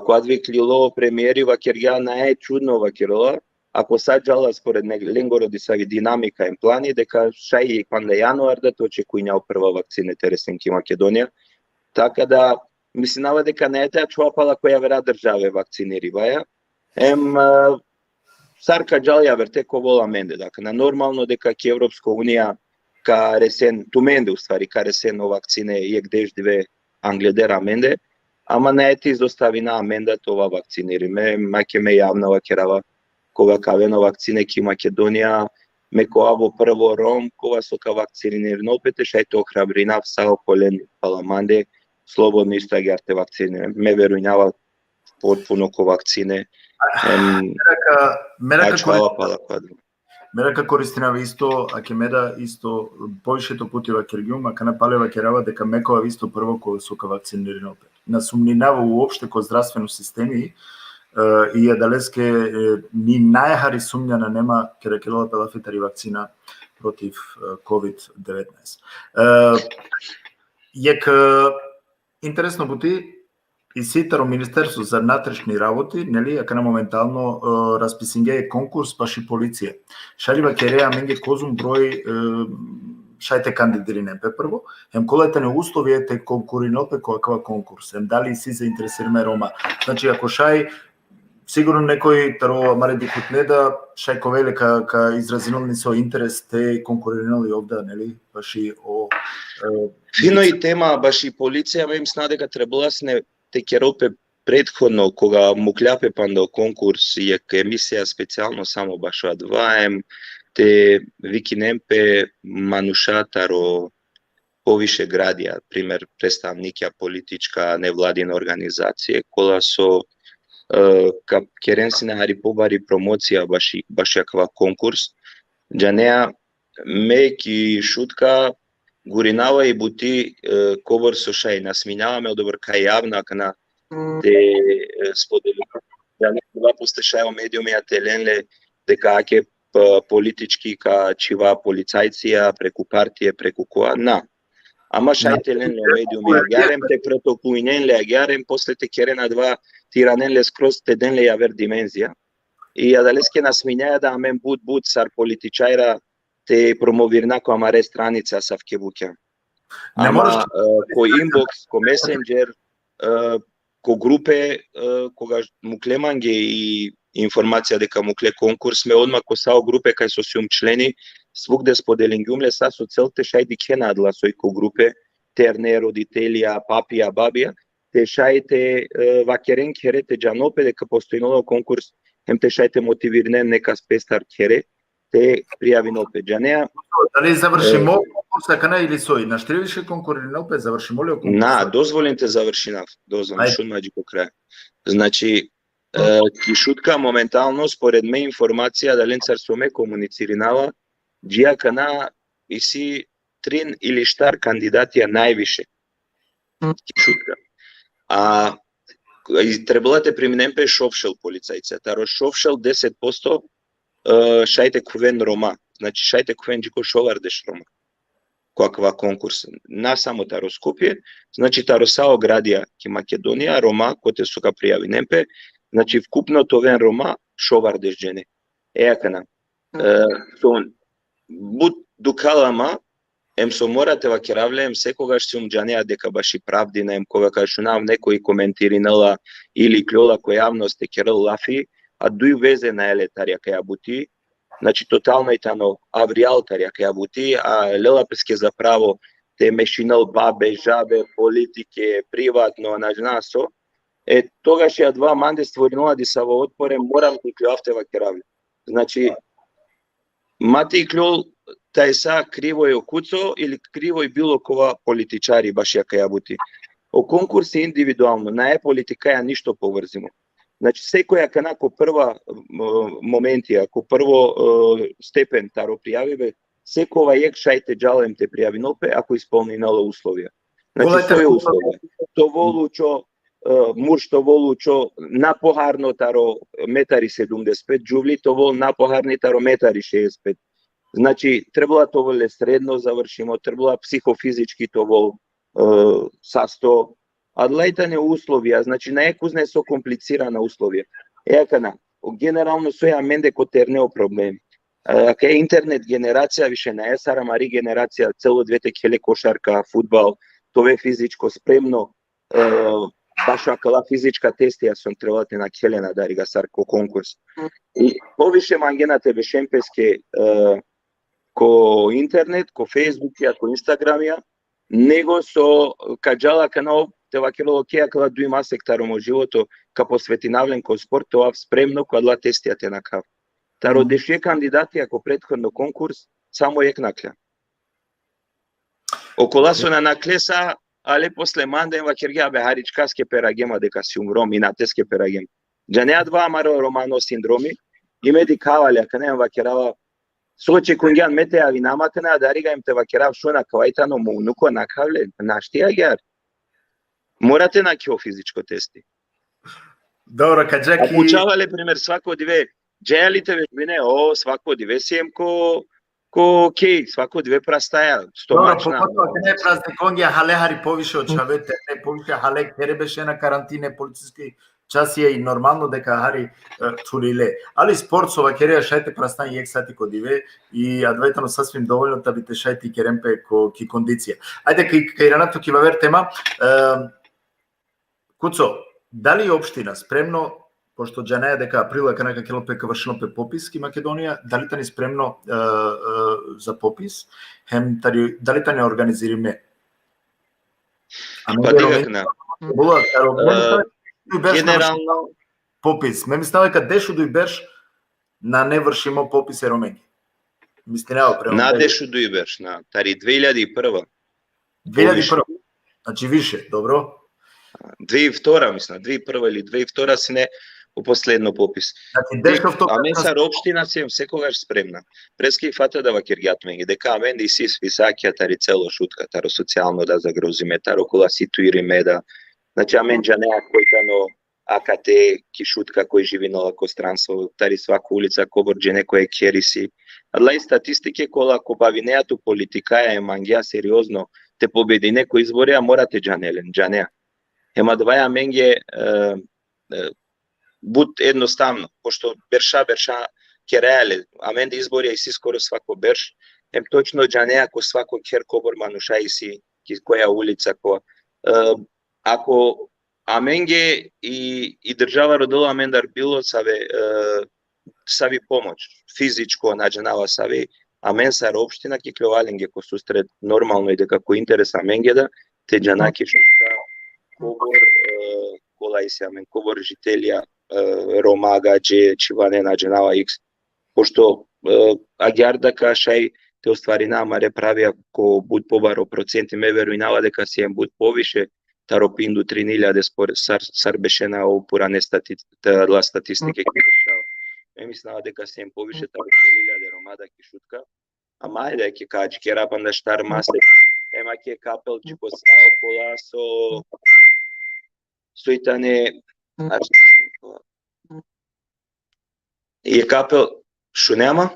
kova viklilo o premieri vakergja, nane čudno vakerela, ako sa džala spored ne-, lengoro disavi dinamika em plani, deka šaj i panda januar da te očekujnja o prva vakcine te resen ki Makedonija. Taka da, mislinava deka nane te ačhova pala ko javera države vakciniribaja. Em, e, sar ka džal javerte, ka ovel amende. Dakle, na normalno deka ki Evropska unija ka resen, tumende u stvari, ka resen o vakcine jekh deš dive angleder amende, ama nane te izostavina amenda te ova vakcinirime, ma ke me javna vakerava, kova ka aven o vakcine ki Makedonija, me ka ovav o prvo Rom, kova so ka vakcinirinol pe, te šaj te ohrabrinav sa okolen pala mande, slobodno isto agjaar te vakcinirinen. Me verujnava potpuno ko vakcine. Em, me ka, me ka, ačhova pala ko adava. Me ka koristinav isto, ake me da isto, poviše to puti vakergjum, akana pale vakerava deka me ka ovav isto prvo ko so ka vakcinirinol pe. Na sumnjinava uopšte ko zdravstveno sistemi, e, i adaleske, e, ni najhari sumnja nane ma keda kerela pe lafi tari vakcina protiv, e, kovid devetnaest. E, jekh, e, interesno buti, isi taro Ministerstvo za natrešni raboti, neli, akana momentalno, e, raspisingja jekh konkurs baši policija. Šaj li vakerea amenge kozom broj, e, šaj te kandidirinen pe prvo, em kola tane uslovija te konkurinol pe ko akava konkurs, em dali isi zainteresirime Roma. Znači, ako šaj, sigurno nekoj taro amare dikhutne da šaj ka ovel le ka, ka izrazinol nesavo interes te konkurinol i ov da, neli, baši o, e, fino i tema baši policija, me mislinava deka trebela sine te kerol pe prethodno, koga mukhlja pe panda o konkurs, jekh emisija specijalno samo bašo adava, em te vikinen pe manuša taro poviše gradija, primer, predstavnikija politička, nevladina organizacije, kola so, e, ka keren sine hari pobari promocija baši, baši akava konkurs. Džanea, me ki Šutka gurinava i buti, e, kobor so šaj, na sminava me odobor kaj javno akana te, e, spodelinav. Džanea, posle šaj o mediumija te len le deka ake, p-, politički ka čhiva policajcija, preku partije, preku kova, na. Ama šaj te len le o mediumi agjaar, em te protokujnen le agjaar, em posle te keren adava, te iranen le skroz, te den le javer dimenzija. I adaleske na sminjaja da amen but, but sar političarja te promovirina ko amare stranica asavke bukja. Ne. Ama, moraš, e, ko inbox, ko Messenger, e, ko grupe, e, koga mukle mange i informacija deka mukle konkurs, me odma ko sa o grupe kaj so sijum členi, svugde spodelingjum le sa so cel te šaj dikhena adala soj ko grupe, terne, roditelja, papija, babija, te šaj te, e, vakeren khere, te džanol pe deka postojinela o konkurs, hem te šaj te motivirinen nekas pestar khere, te prijavinol pe. Džanea. Dali završimo, e, konkurs akana ili soj? Našti više konkuririnav pe, završimo li o konkurs? Na, dozvolin te završinav, dozvolin, ajde. Šun ma dži ko kraj. Znači, e, ki Šutka momentalno, spored me informacija, adalestar so me komunicirinava, dži akana isi trin ili štar kandidatija najviše. Ki Šutka. A, i trebela te priminen pe šov šel policajca. Taro šov šel deset posto, e, šaj te khuven Roma. Znači, šaj te khuven dži ko šovardeš Roma. Ko akava konkurs. Na samo taro Skopje, znači, taro sa o gradija ki Makedonija, Roma, kote so ka prijavinen pe, znači, vkupno te oven Roma, šovardeš džene. E akana. E, so but dukhala ma, em so mora te vakerav le, em sekogaš sijum džanea deka baši pravdina, em koga ka šunav nekoj komentirinela ili ikljola ko javnost te kerel lafi, a duj veze nae le tari akaja buti, znači, totalno i tano avrijal tari akaja buti, a lela peske za pravo te mešinel babe, žabe, politike, privatno, na džana so. E, togaš i adava mande stvorinela disavo otpor, em moram te ikljovav te vakerav le. Znači, ma te ikljol tajsa krivo i o Kuco ili krivo i bilo kova političari baši akaja buti. O konkurs i individualno, nae politikaja ništo povrzimo. Znači, sekoj akana ko prva, m, momentija, ko prvo, e, stepen taro prijavibe, sekova jekh šaj te džal em te prijavinol pe, ako ispolninela uslovija. Znači, soj uslovija? Te ovel učo, e, murš te ovel učo na poharno taro metar i sedumdeset pet, džuvli te ovel na poharni taro metar i šeeset pet. Znači, trebela te ovel le sredno završimo, trebela psihofizički te ovel, e, sasto. Adala i tane uslovija, znači, nae kuzne so komplicirana uslovija. E akana, o, generalno soj amende ko terne o problemi. E, akaja internet generacija više nae sar amari generacija, celo dive te khele košarka, fudbal, te ove fizičko spremno, e, bašo akala fizička testija so trebela te nakhel len adariga sar ko konkurs. I poviše mangena te bešen peske, e, ko internet, ko Facebookija, ko Instagramija, nego so ka džal akana, te vakerel, okej, akala duj masek taro mo životo ka posvetinav len ko sport, te ovav spremno ko adala testija te nakhav. Taro dešuja kandidatija ko prethodno konkurs, samo jekh nakhlja. Okola so na nakhle sa, ale posle mande em vakergje: „Abe, hari čhas ke peragje ma deka sijum Rom, inates ke peragje ma.” Džanea adava amaro romano sindromi, i me dikhava le akana em vakerava, so očekujngjan me te javinav ma akana adariga em te vakerav: „Šun, akava i tano mo unuko, nakhav le.” Našti agjaar. Mora te nakhe o fizičko testi. Dobro, ka dža ki... A pučava le, primer, svako dive, džaja li te vežbine? O, svako dive siem ko, ko, okej, svako dive prastaja, sto... Dobro, mačna, pogotovo akana praznikongja, hale hari poviše o čhave, te ne poviše hale khere bešena karantine, policijski časija i normalno deka hari, e, thulile. Ali sport so vakerea šaj te prastan jekh sati ko dive i adava i tano sasvim dovoljno ta bi te šaj te ikeren pe ko, ki kondicija. Ajde, ka, ka irana tu ki vaver tema, e, Kuco, dali opština spremno, pošto džanaja deka aprila akana ka kerel pe, ka vršinel pe popis ki Makedonija, dali tani spremno, e, e, za popis, hem tari, dali tani organizirime? Pa dikh akana. Bula, taro... E, Duj berš na Generalno, popis. Me mislinava deka dešuduj berš nane vršimo popis e Romenge. Mislinava prema na tebe. Dešuduj berš, na, tari dve iljadi i prva. Dve iljadi i prva. Znači više, dobro. Dve i vtora, mislim, dve i prva ili dve i vtora sine o posledno popis. Znači, dešofto Amen sar opština siem sekogaš spremna. Preske i fata da vakergja tumenge, deka amen isi spisakija tari celo Šutka, taro socijalno da zagrozime, taro kola situirime da. Znači, amen džanea koj tano akate ki Šutka, koj živinela ko stranstvo, tari svako ulica kobor džene koj kher isi. Adala i statistike kola ko bavinea tu politikaja e mangea seriozno te pobedine ko izborija, mora te džane len, džanea. Hem adava amenge, e, e, but jednostavno, pošto berša, berša keraja le, amende izborija isi skoro svako berš, hem točno džanea ko svako kher kobor manuša isi, ki koja ulica, ko, e, ako amenge i, i država rodela amendar bilo save, e, savi pomoć, fizičko, na džanava savi, amen sar opština ka ikljova lenge ko susret, normalno i deka ko interes amenge da, te džana ki Šutka, kobor, e, kola isi amen, kobor žitelja, e, Roma, gadže, čhivane, na džanava iks. Pošto, e, agjaar da ka šaj te ostvarina amare pravija ko but pobaro procenti, me verujnava deka siem but poviše, taro pindu trin iljade spor-, sar, sar bešena o purane stati-, ta-, la statistike ki berša. Me mislinava deka siem poviše taro trin iljade Roma da ki Šutka. Ama ajde, ke ka adžikera panda štar masek, ema ke ka apel dži ko sa okola so, so i tane, a, i ka apel, šunea ma?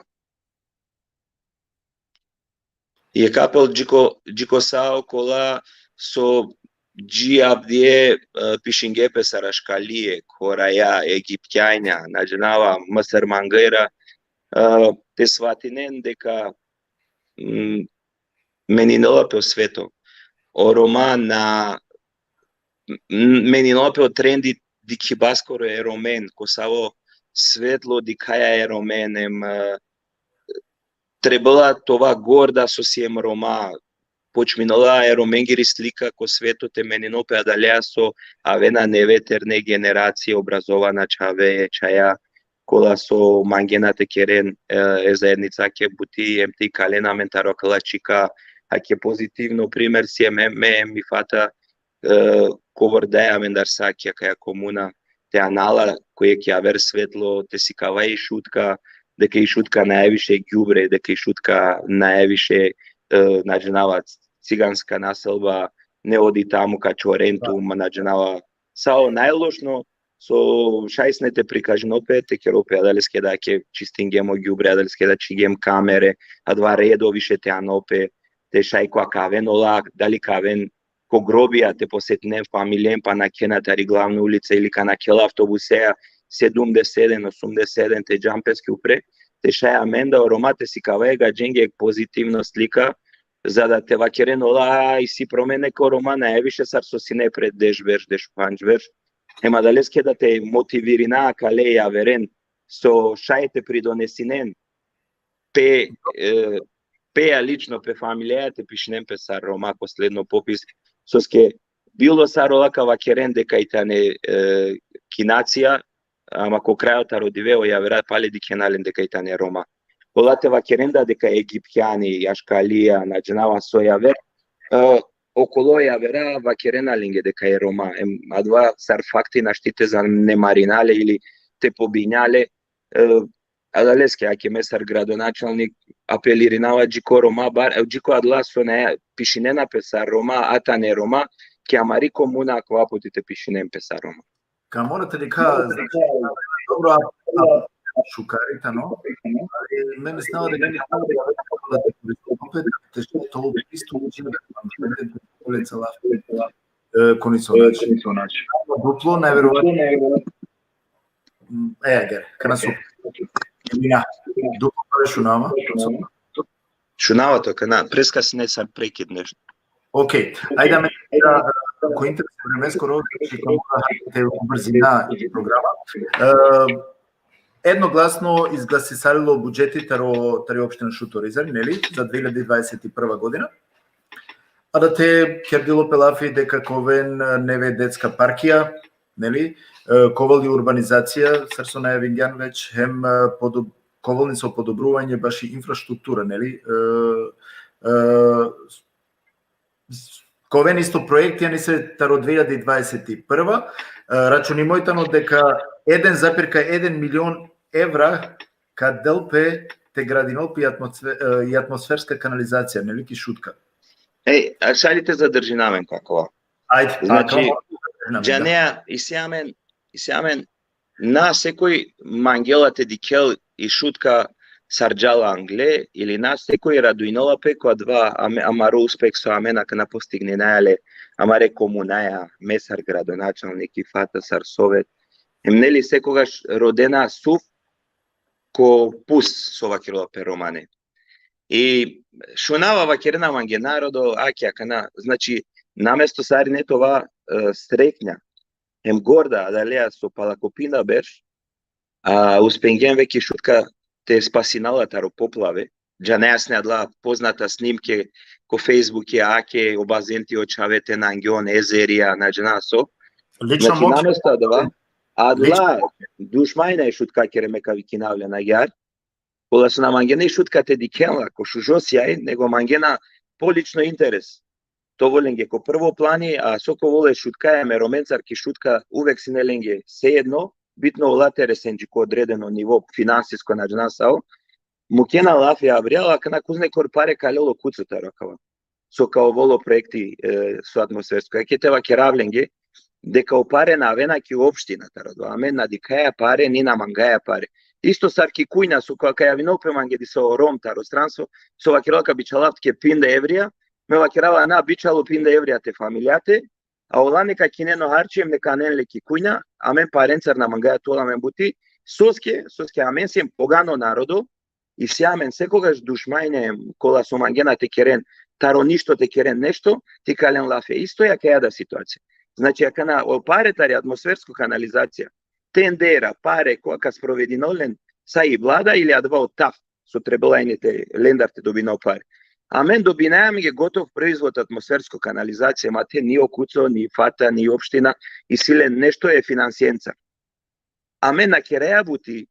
I ka apel dži ko, dži ko sa okola so dži avdive, e, pišinge pe sar aškalie, ko raja, egipćanja, na džanava, muslimangera, e, te svatinen deka, m, meninela pe o sveto. O Roma na, m, meninela pe o trendi dikhibaskoro e Romen, ko savo svetlo dikhaja e Romen, em, e, trebela te ova gorda so siem Roma, počminela e Romengiri slika ko sveto te meninol pe adalea so avena neve terne generacije, obrazovana čhave, čhaja, kola so mangena te keren, e, e zaednicake buti, em te ikalen amen taro akala čhika, ake pozitivno primer siem me, em i fata, e, kobor daja amendar sa ki akaja komuna, te anala ko jekh javer svetlo, te sikava i Šutka, deka i Šutka nae više gjubre, deka i Šutka nae više, e, na džanava, ciganska naselba, ne odi tamo ka čoren tu, ma na džanava. Sa o najlošno, so šaj sine te prikažinol pe, te kerol pe, adaleske da ke čistingjem o gjubre, adaleske da čhigjem kamere, adava redo više te anol pe, te šaj ko ka aven ola, dali ka aven ko grobija te posetinen familijen, pa nakhena tari glavna ulica ili ka nakhela avtobusea, sedumdeset, osumdeset, te džan peske upre, te šaj amen da o Roma te sikava e gadženge pozitivno slika, za da te vakeren ola, a, isi promene ko Roma, nae više sar so sine pre deš berš, dešupandž berš. Em adaleske da te motivirina akale javeren, so šaj te pridonesinen, pe, e, pe ja lično, pe familija, te pišinen pe sar Roma ko sledno popis, soske bilo sar ola ka vakeren deka i tane, e, ki nacija, ama ko krajo taro dive o javera pale dikhena len deka i tane Roma. Ola te vakeren da deka egipćani, aškalia, na džanava so javer, e, okolo javera vakerena lenge deka i Roma. Em, adava sar fakti našti te zanemarina le ili te pobinja le, e, adaleske, ake me sar gradonačalnik apelirinava dži ko Roma, bar, e, dži ko adala so nae pišinena pe sar Roma, a tane Roma, ki amari komuna akava puti te pišinen pe sar Roma. Ka mora te dikha, znači, dobro, a, a, šukari tano, ali me mislinava deka te koristimo opet, te što to isto učini, e, konisonač. Duplo, najverovatno. E, agjaar, kana so. Mina, duplo pare šunava ma? Šunava tu, kana, preska sine sar prekid nešto. Okej, ajde, amen, da, ko interes vremeskoro, znači, ka mora te ubrzina i programa. E, jednoglasno izglasisalo budžeti taro, tari opština Šuto Orizari, neli, za dve iljadi dvadeset i prva godina. A da te kerdilo pe lafi deka ka oven neve detska parkija, neli, e, ka ovel i urbanizacija, sar so najavingjan već, hem, e, podo-, ka ovel nesavo podobruvanje baši infrastruktura, neli, e, e, ka oven isto projekti, ani se taro dve hiljadi dvadeset i prva, e, računimo i tano deka eden zapirka eden milion evra ka del pe te gradinol pe i atmosfe-, e, i atmosferska kanalizacija, neli, ki Šutka. Ej, a šaj li te zadržinav amen kakava? Ajde, Znači, akava, da. Džanea, isi amen, isi amen, na sekoj mangela te dikhel i Šutka sar džala angle, ili na sekoj radujnela pe ko adava, ame-, amaro uspeh so amen akana postigninaja le, amare komunaja, me sar gradonačalnik i Fata sar sovet. Em neli sekogaš rodena suv ko pus so vakerela pe romane. I šunava vakerena mange narodo, ake akana, znači, namesto sarine te ova, e, sreknja, em gorda adalea so pala ko pinda berš, a, uspengjen veke i Šutka te spasinela taro poplave. Džanea sine adala poznata snimke ko Facebook, ake o bazenti o čhave te nangjon, ezerija, na džana so. Lično Znači, mog namesto adava, adala Lično- dušmanja e Šutkakere, me ka vikinav len agjaar, kola so na mangena i Šutka te dikhen la ko šužo sjaj, nego mangena po lično interes te ovel lenge ko prvo plani, a so ka ovel e Šutkaja, me Romencar ki Šutka uvek sine lenge vsejedno, bitno ola te resen dži ko odredeno nivo finansisko, na džana sao. Mukena lafi avrijal, akana kuzne kor pare ka lel o kuco taro akava so ka ovel o projekti, e, so atmosfersko. Ake te vakerav lenge deka o pare na avena ki opština taro adava. Amen na dikhaja pare, ni na mangaja pare. Isto sar ki Kujna, so ka, ka javinol pe mange disavo Rom taro stranstvo, so vakerela ka bičhalav tuke pinda evrija, me vakerava na, bičhal o pinda evrija te familijate, a ola neka kinen o harči, em neka anen le ki Kujna, amen parencar na mangaja te ovel amen buti, soske, soske amen siem pogano narodo, isi amen sekogaš dušmanja, kola so mangena te keren, taro ništo te keren nešto, te ikalen lafi. Isto i akaja da situacija. Znači, akana o pare tari atmosfersko kanalizacija, tendera, pare, kola ka sprovedinol len sa i vlada ili adava o TAF, so trebela ine te lendar te dobina o pare. Amen dobinaja amenge gotov proizvod atmosfersko kanalizacija, ma te ni o kuco, ni Fata, ni opština, isi len nešto e finansijencar. Amen na keraja buti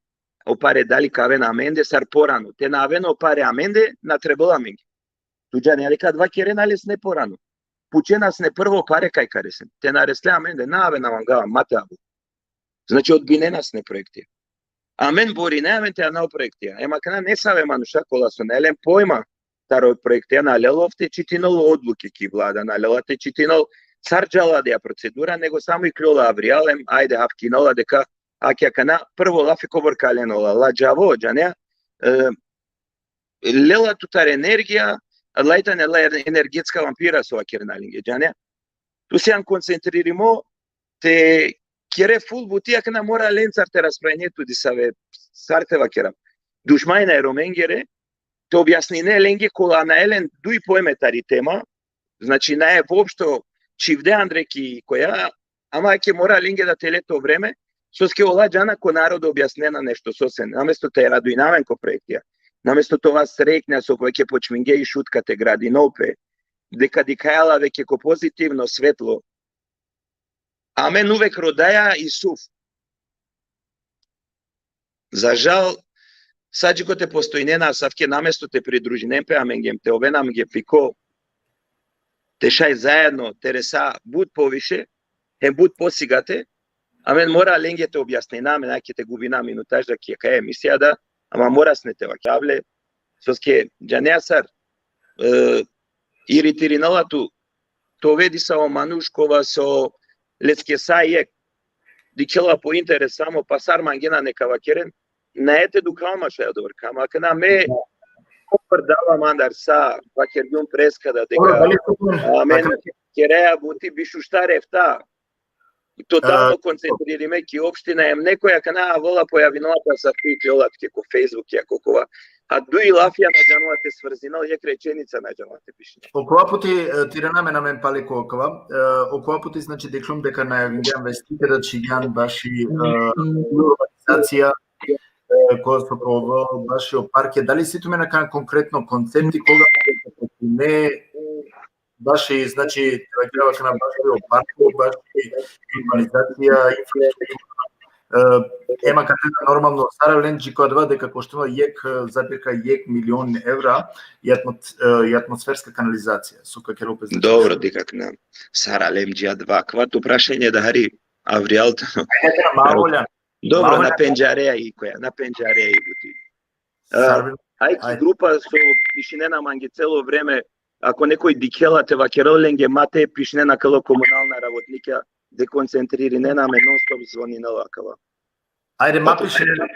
o pare dali ka aven amende sar porano. Te na aven o pare amende, na trebela amenge. Tu džanea li ka adava kerena le sine porano. Pučena sine prvo pare kaj ka resen. Te na resle amende, na aven, na mangava, ma te avu. Znači, odbinena sine projektija. Amen borinaja amen te ana o projektija. Em akana nesave manuša kola so nane len pojma taro projektija, na lela ov te čitinol odluke ki vlada, na lela te čitinol sar džala adaja procedura, nego samo ikljola avrijal, em ajde hapkinela deka, ake akana, prvo lafi kobor ka len ola, ladžavo, džanea, e, lela tutar energija, adala tane la energetska vampira so vakerena lenge, džanea. Tu sian koncentririmo te kere ful buti, akana mora lencar te raspravine tu disave, sar te vakerav. Dušmanja e Romengere, te objasnine lenge kola nane len duj pojme tari tema, znači nane voopšto čhivde andre ki koja, ama ake mora lenge da te le to vreme, soske ola džana ko narodo objasnena nešto sose, namesto te radujna amen ko projektija, namesto te ova sreknja so poveke počmingje i Šutka te gradinol pe, deka dikhaja la veke ko pozitivno svetlo. Amen uvek rodaja i suv. Za žal, sa dži kote postojnena asavke, namesto te pridružinen pe amenge, te oven amenge fiko, te šaj zaedno te resa but poviše, hem but posigate, amen mora lenge te objasnina, amen ake te gubina minutaža ki akaja emisija da, ama mora sine te vakerav le, soske džanea sar, e, iritirinela tu, te ove disavo manuš kova so leske sa jekh dikhela po interes samo, pa sar mangena neka vakeren, nane te dukhav ma šaj odobor. Ama akana me kobor dava mandar sa vakergjum preska da, deka amen keraja buti biš uštar efta, totalno koncentririme ki opština, em nekoj akana avela, pojavinela pe asavke, ikljola tuke ko Facebook, ja ko kova. A duj lafija na džanela te svrzinel, jekh rečenica na džanela te pišinel. Okova puti, e, te irana amen, amen pali ko okova, e, okova puti, znači, dikhlum deka najavingjan vesti, keda čhivgjan baši, e, urbanizacija, e, koja so ka ovel baši o parke. Dali isi tumen akana konkretno koncepti, koga ne, baši, znači, te vakerav akana baši o parko, baši urbanizacija, infrastruktura. E, ema katena normalno sar avlen dži ko adava deka koštela jek, e, zapirka jek milion evra i atmos-, e, i atmosferska kanalizacija. So ka kerel pe, znači. Dobro, dikh akana. Sar alem dži adava. Kava to prašanje da hari avrijal tano. Ajde, na mavolja. Dobro, mavolja. Na pendžareja i koja, na pendžareja i buti. E, sar bi-, aj ki, ajde, grupa so pišinena mange celo vreme, ako nekoj dikhela te vakerel lenge, ma te pišinena kalo komunalna rabotnikja, dekoncentririnena me, non stop zvoninela kava. Ajde, ma pišinena.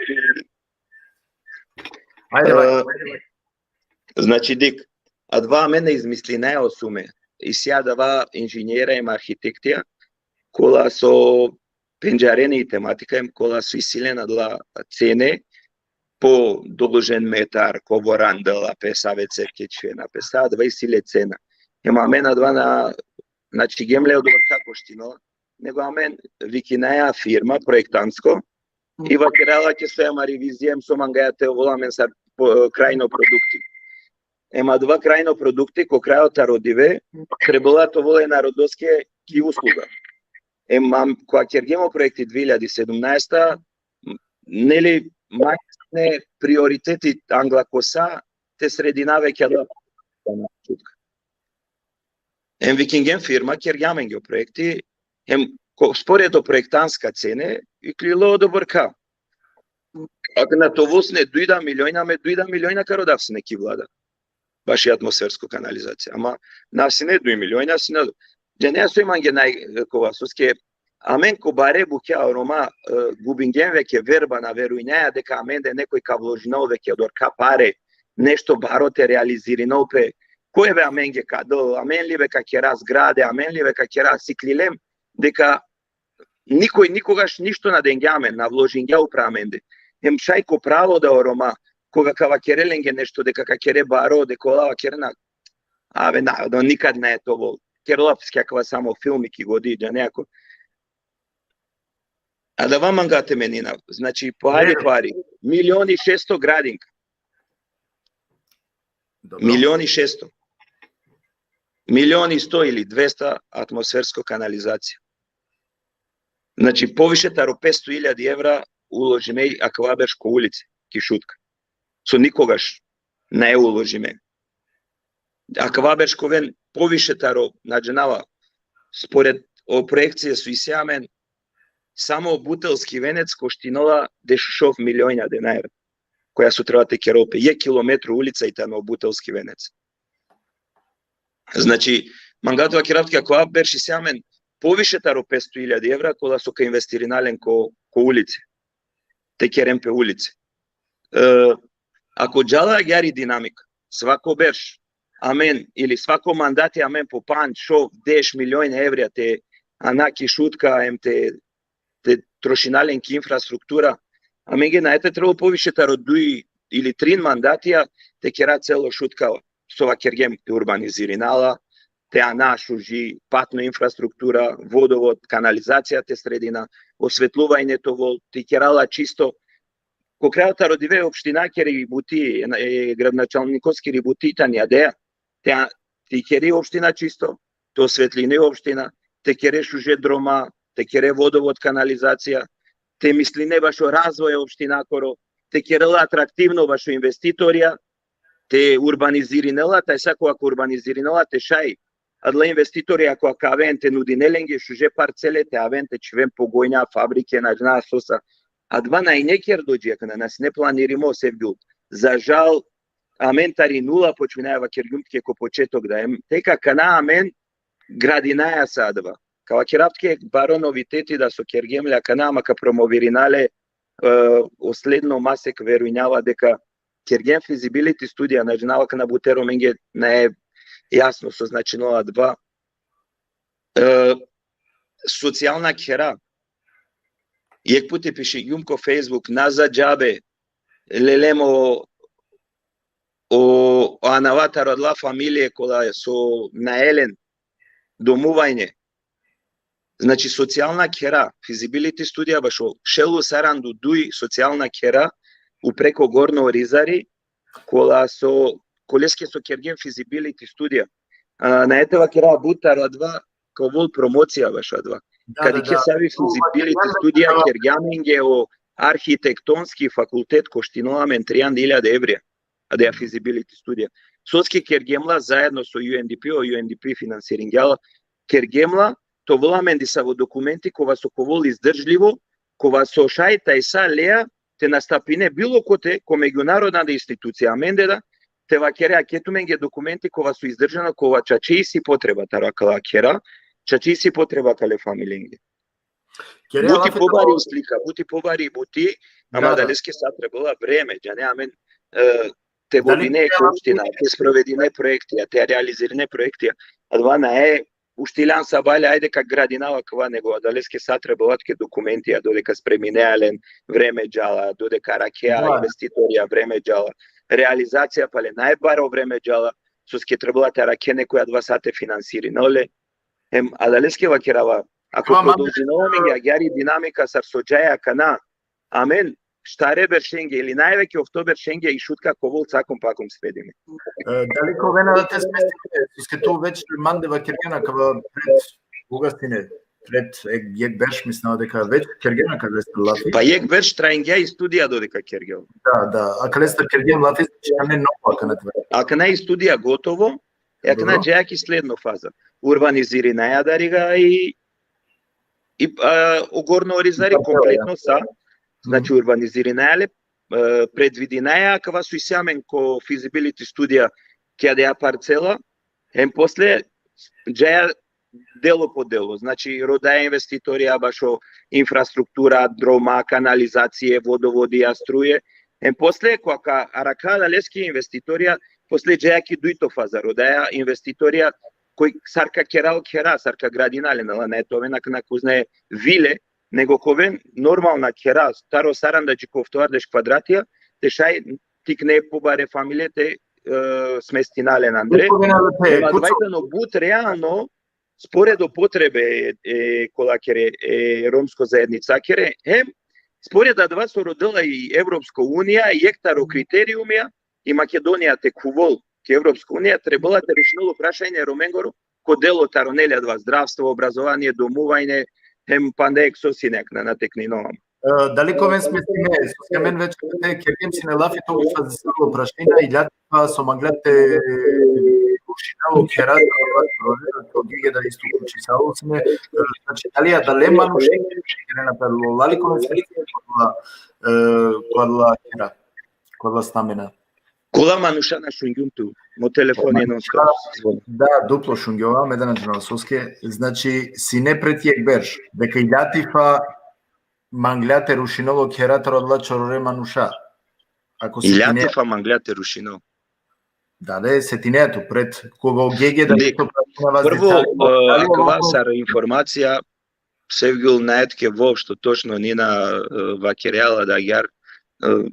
Ajde, e, vaj. Znači, dikh, adava amen na izmislinaja o sume. Isi adava inženjera em arhitektija, kola so pendžarena i tematika, em kola so isi len adala cene, po doložen metar, ko vorandela pe, save cevke čhivena pe, sa adava isi le cena. Em amen adava na, na čhigjem le odobor ka koštino, nego amen vikinaja firma, projektantsko, i vakerela ke so amari vizija, em so mangaja te ovel amen sar po-, krajno produkti. Em adava krajno produkti, ko krajo taro dive, trebela te ovel e narodoske ki usluga. Em am-, kova kergjem o projekti dve hiljadi sedumnaesta, m-, neli, ma sine prioriteti angla ko sa te sredina veke adava. Em vikingjem firma, kergja amenge o projekti, em ko, spored o projektantska cene, iklilo odobor ka. Akana te ovel sine duj da miliona, me duj da miliona ka rodav sine ki vlada. Baši atmosfersko kanalizacija. Ama na sine duj miliona, sine. Džanea so i mange naj-, kova, soske amen ko bare bukja o Roma, e, gubingjem veke verba, na verujnaja deka amende nekoj ka vložinel veke odobor ka pare, nešto baro te realizirinel pe, koj be amenge ka del, amen li be ka kera zgrade, amen li be ka kera, siklilem, deka nikoj nikogaš ništo na dengja amen, na vložingja upro amende. Em šaj ko pravo da o Roma, koga ka vakere lenge nešto, deka ka kere baro, deka ola vakerena, ave, na, da nikad nae te ovel. Kerela pe sine akava samo filmi ki godi, džanea ko. Adava manga te meninav. Znači, pari, pari. Milion i šesto gradinka. Dobro. Milion i šesto. Milion i sto ili dvesta atmosfersko kanalizacija. Znači, poviše taro petsto iljadi evra uložime akava berš ko ulice, ki Šutka. So nikogaš nae uložime. Akava berš ka oven poviše taro, na džanava, spored o projekcije so isi amen, samo butelski venec koštinela dešušov milionja denarja, koja so trebela te kerel pe. Jek kilometro ulica i tano butelski venec. Znači, manga te vakerav tuke, akava berš isi amen poviše taro petsto iljadi evra, kola so ka investirina len ko, ko ulice. Te keren pe ulice. E, ako džala agjaar i dinamika, svako berš, amen, ili svako mandati amen po pandž, šov, deš milion evra te ana ki Šutka, em te, te trošina len ki infrastruktura, amenge nae te trebol poviše taro duj ili trin mandatija te kera celo Šutka, so vakergjem, te urbanizirina la, te ana šuži patno infrastruktura, vodovod, kanalizacija te sredina, osvetluvanje te ovol, te kera la čisto. Ko krajo taro dive opština keri buti, e, gradonačalnikoskiri buti tani adea, te, te keri opština čisto, te osvetlini opština, te kere šuže droma, te kere vodovod, kanalizacija, te misline bašo razvoj opštinakoro, te kerela atraktivno bašo investitorija, te urbanizirine la, taj sako ako urbanizirine la, te šaj adala investitorija ako ka aven, te nudine lenge šuže parcele, te aven, te čhiven pogonja, fabrike, na džanav so sa. Adava na ine kerdo dži akana, na sine planirimo sevgjum. Za žal, amen tari nula počminaja, vakergjum tuke ko početok da, em tek akana amen gradinaja sa adava. Ka vakerav tuke baro noviteti da so kergjem le akana, ama ka promovirina le, e, o sledno masek, verujnava deka kergjem feasibility studija, na džanava, akana buti romenge nae jasno so značinela adava. E, socijalna khera. Jek puti pišingjum ko Facebook, na za džabe lelem o, o anava taro adala familije kola so nae len domuvanje. Znači, socijalna khera, feasibility studija bašo šel u sarandu duj socijalna khera upreko Gorno Orizari, kola so, koleske so kergjem feasibility studija. A, nae te vakerav but taro adava, ka ovol promocija bašo adava. Da, da, da. Savi feasibility studija kergja amenge o arhitektonski fakultet koštinola amen trianda iljade evrija. Adaja feasibility studija. Soske kergjem la zaedno so U N D P, o U N D P finansiringja la, kergjem la, te ovel amen disavo dokumenti kova so ka ovel izdržlivo, kova so šaj taj sa lea te nastapine bilo kote, ko međunarodna da institucija amende da, te vakere ake tumenge dokumenti kova so izdržana, kova čače isi potreba taro akala khera, čače isi potreba kale familijenge. Buti pobari slika, buti pobari buti, ama adaleske sa trebela vreme, džane amen, e, te vodine ko opština, te sprovedine projektija, te realizirine projektija, adava nae uštiljan sabale, ajde ka gradinava kava, nego adaleske sa trebela tuke dokumentija, dodeka spreminea len vreme džala, dodeka arakhea investitorija vreme džala, realizacija pale najbaro vreme džala, soske trebela te arakhe nekoj adava sa te finansirinol le. Hem adaleske vakerava, ako prodolžinela amenge agjaar i dinamika sar so džaja akana, amen štare beršenge ili najveke ofto beršenge i Šutka ka ovel cakom pakom svedime. E, dali ka oven da te smestime, soske tu već mande vakergjan akava pred, koga sine, pred jek, jek berš, mislinava deka već kergjan akava lafi. Pa jek berš trajingja i studija dodeka kergja. Da, da, akalestar kergjem lafi, znači, nane novo akana te. Akana i studija gotovo, e akana džaja ki sledno faza. Urbanizirinaja adari ga i, i, a, o Gorno Orizari kompletno sa, znači, urbanizirinaja le, e, predvidinaja akava so isi amen ko feasibility studija ki adaja parcela, hem posle džaja delo po delo, znači, rodaja investitorija bašo infrastruktura, droma, kanalizacije, vodovodija, struje, hem posle, ko ka arakha adaleske investitorija, posle džaja ki dujto faza, rodaja investitorija, koj sar ka keral khera, sar ka gradinal len, ala nae te oven akana kozna vile, nego ka oven normalna khera, taro saranda dži ko oftovardeš kvadratija, te šaj tikne pobare familije te, e, smestinel len andre. Adava tano but realno, spored o potrebe, e, kola kere, e, romsko zaednicakere, hem spored adava so rodela i Evropsko unija, jek taro kriteriumija, i Makedonija te khuvol ki Evropsko unija, trebela te rešinol o prašanje Romengoro, ko delo taro, neli, adava zdravstvo, obrazovanie, domuvanje, hem panda jek so sine akana, na teknino. E, dali ka oven smestime, soske amen već te kergjem sine lafi, to već fazisalo prašanje, i Ljatifa so mangla te rušinel o khera, to Gege da isto uključisalo sine, e, znači, dali adale manuša kerena pe, lali ka oven smestime, kola, e, kola khera, kola stamena. Kola manuša? Na šungjum tu. Mo telefoni non stop zvoni. Da, duplo šungjova, me da na džanav soske. Znači, sine pred jek berš, deka i Ljatifa mangla te rušinol o khera taro adala čorore manuša. Ako i Ljatifa mangla te rušinol. Da, da, setinea tu pred, koga o Gege da isto prašinava. Prvo, e, akava sar informacija, Sevgjul, nae tuke voopšto točno, ni na, e, vakerea la da agjaar, e,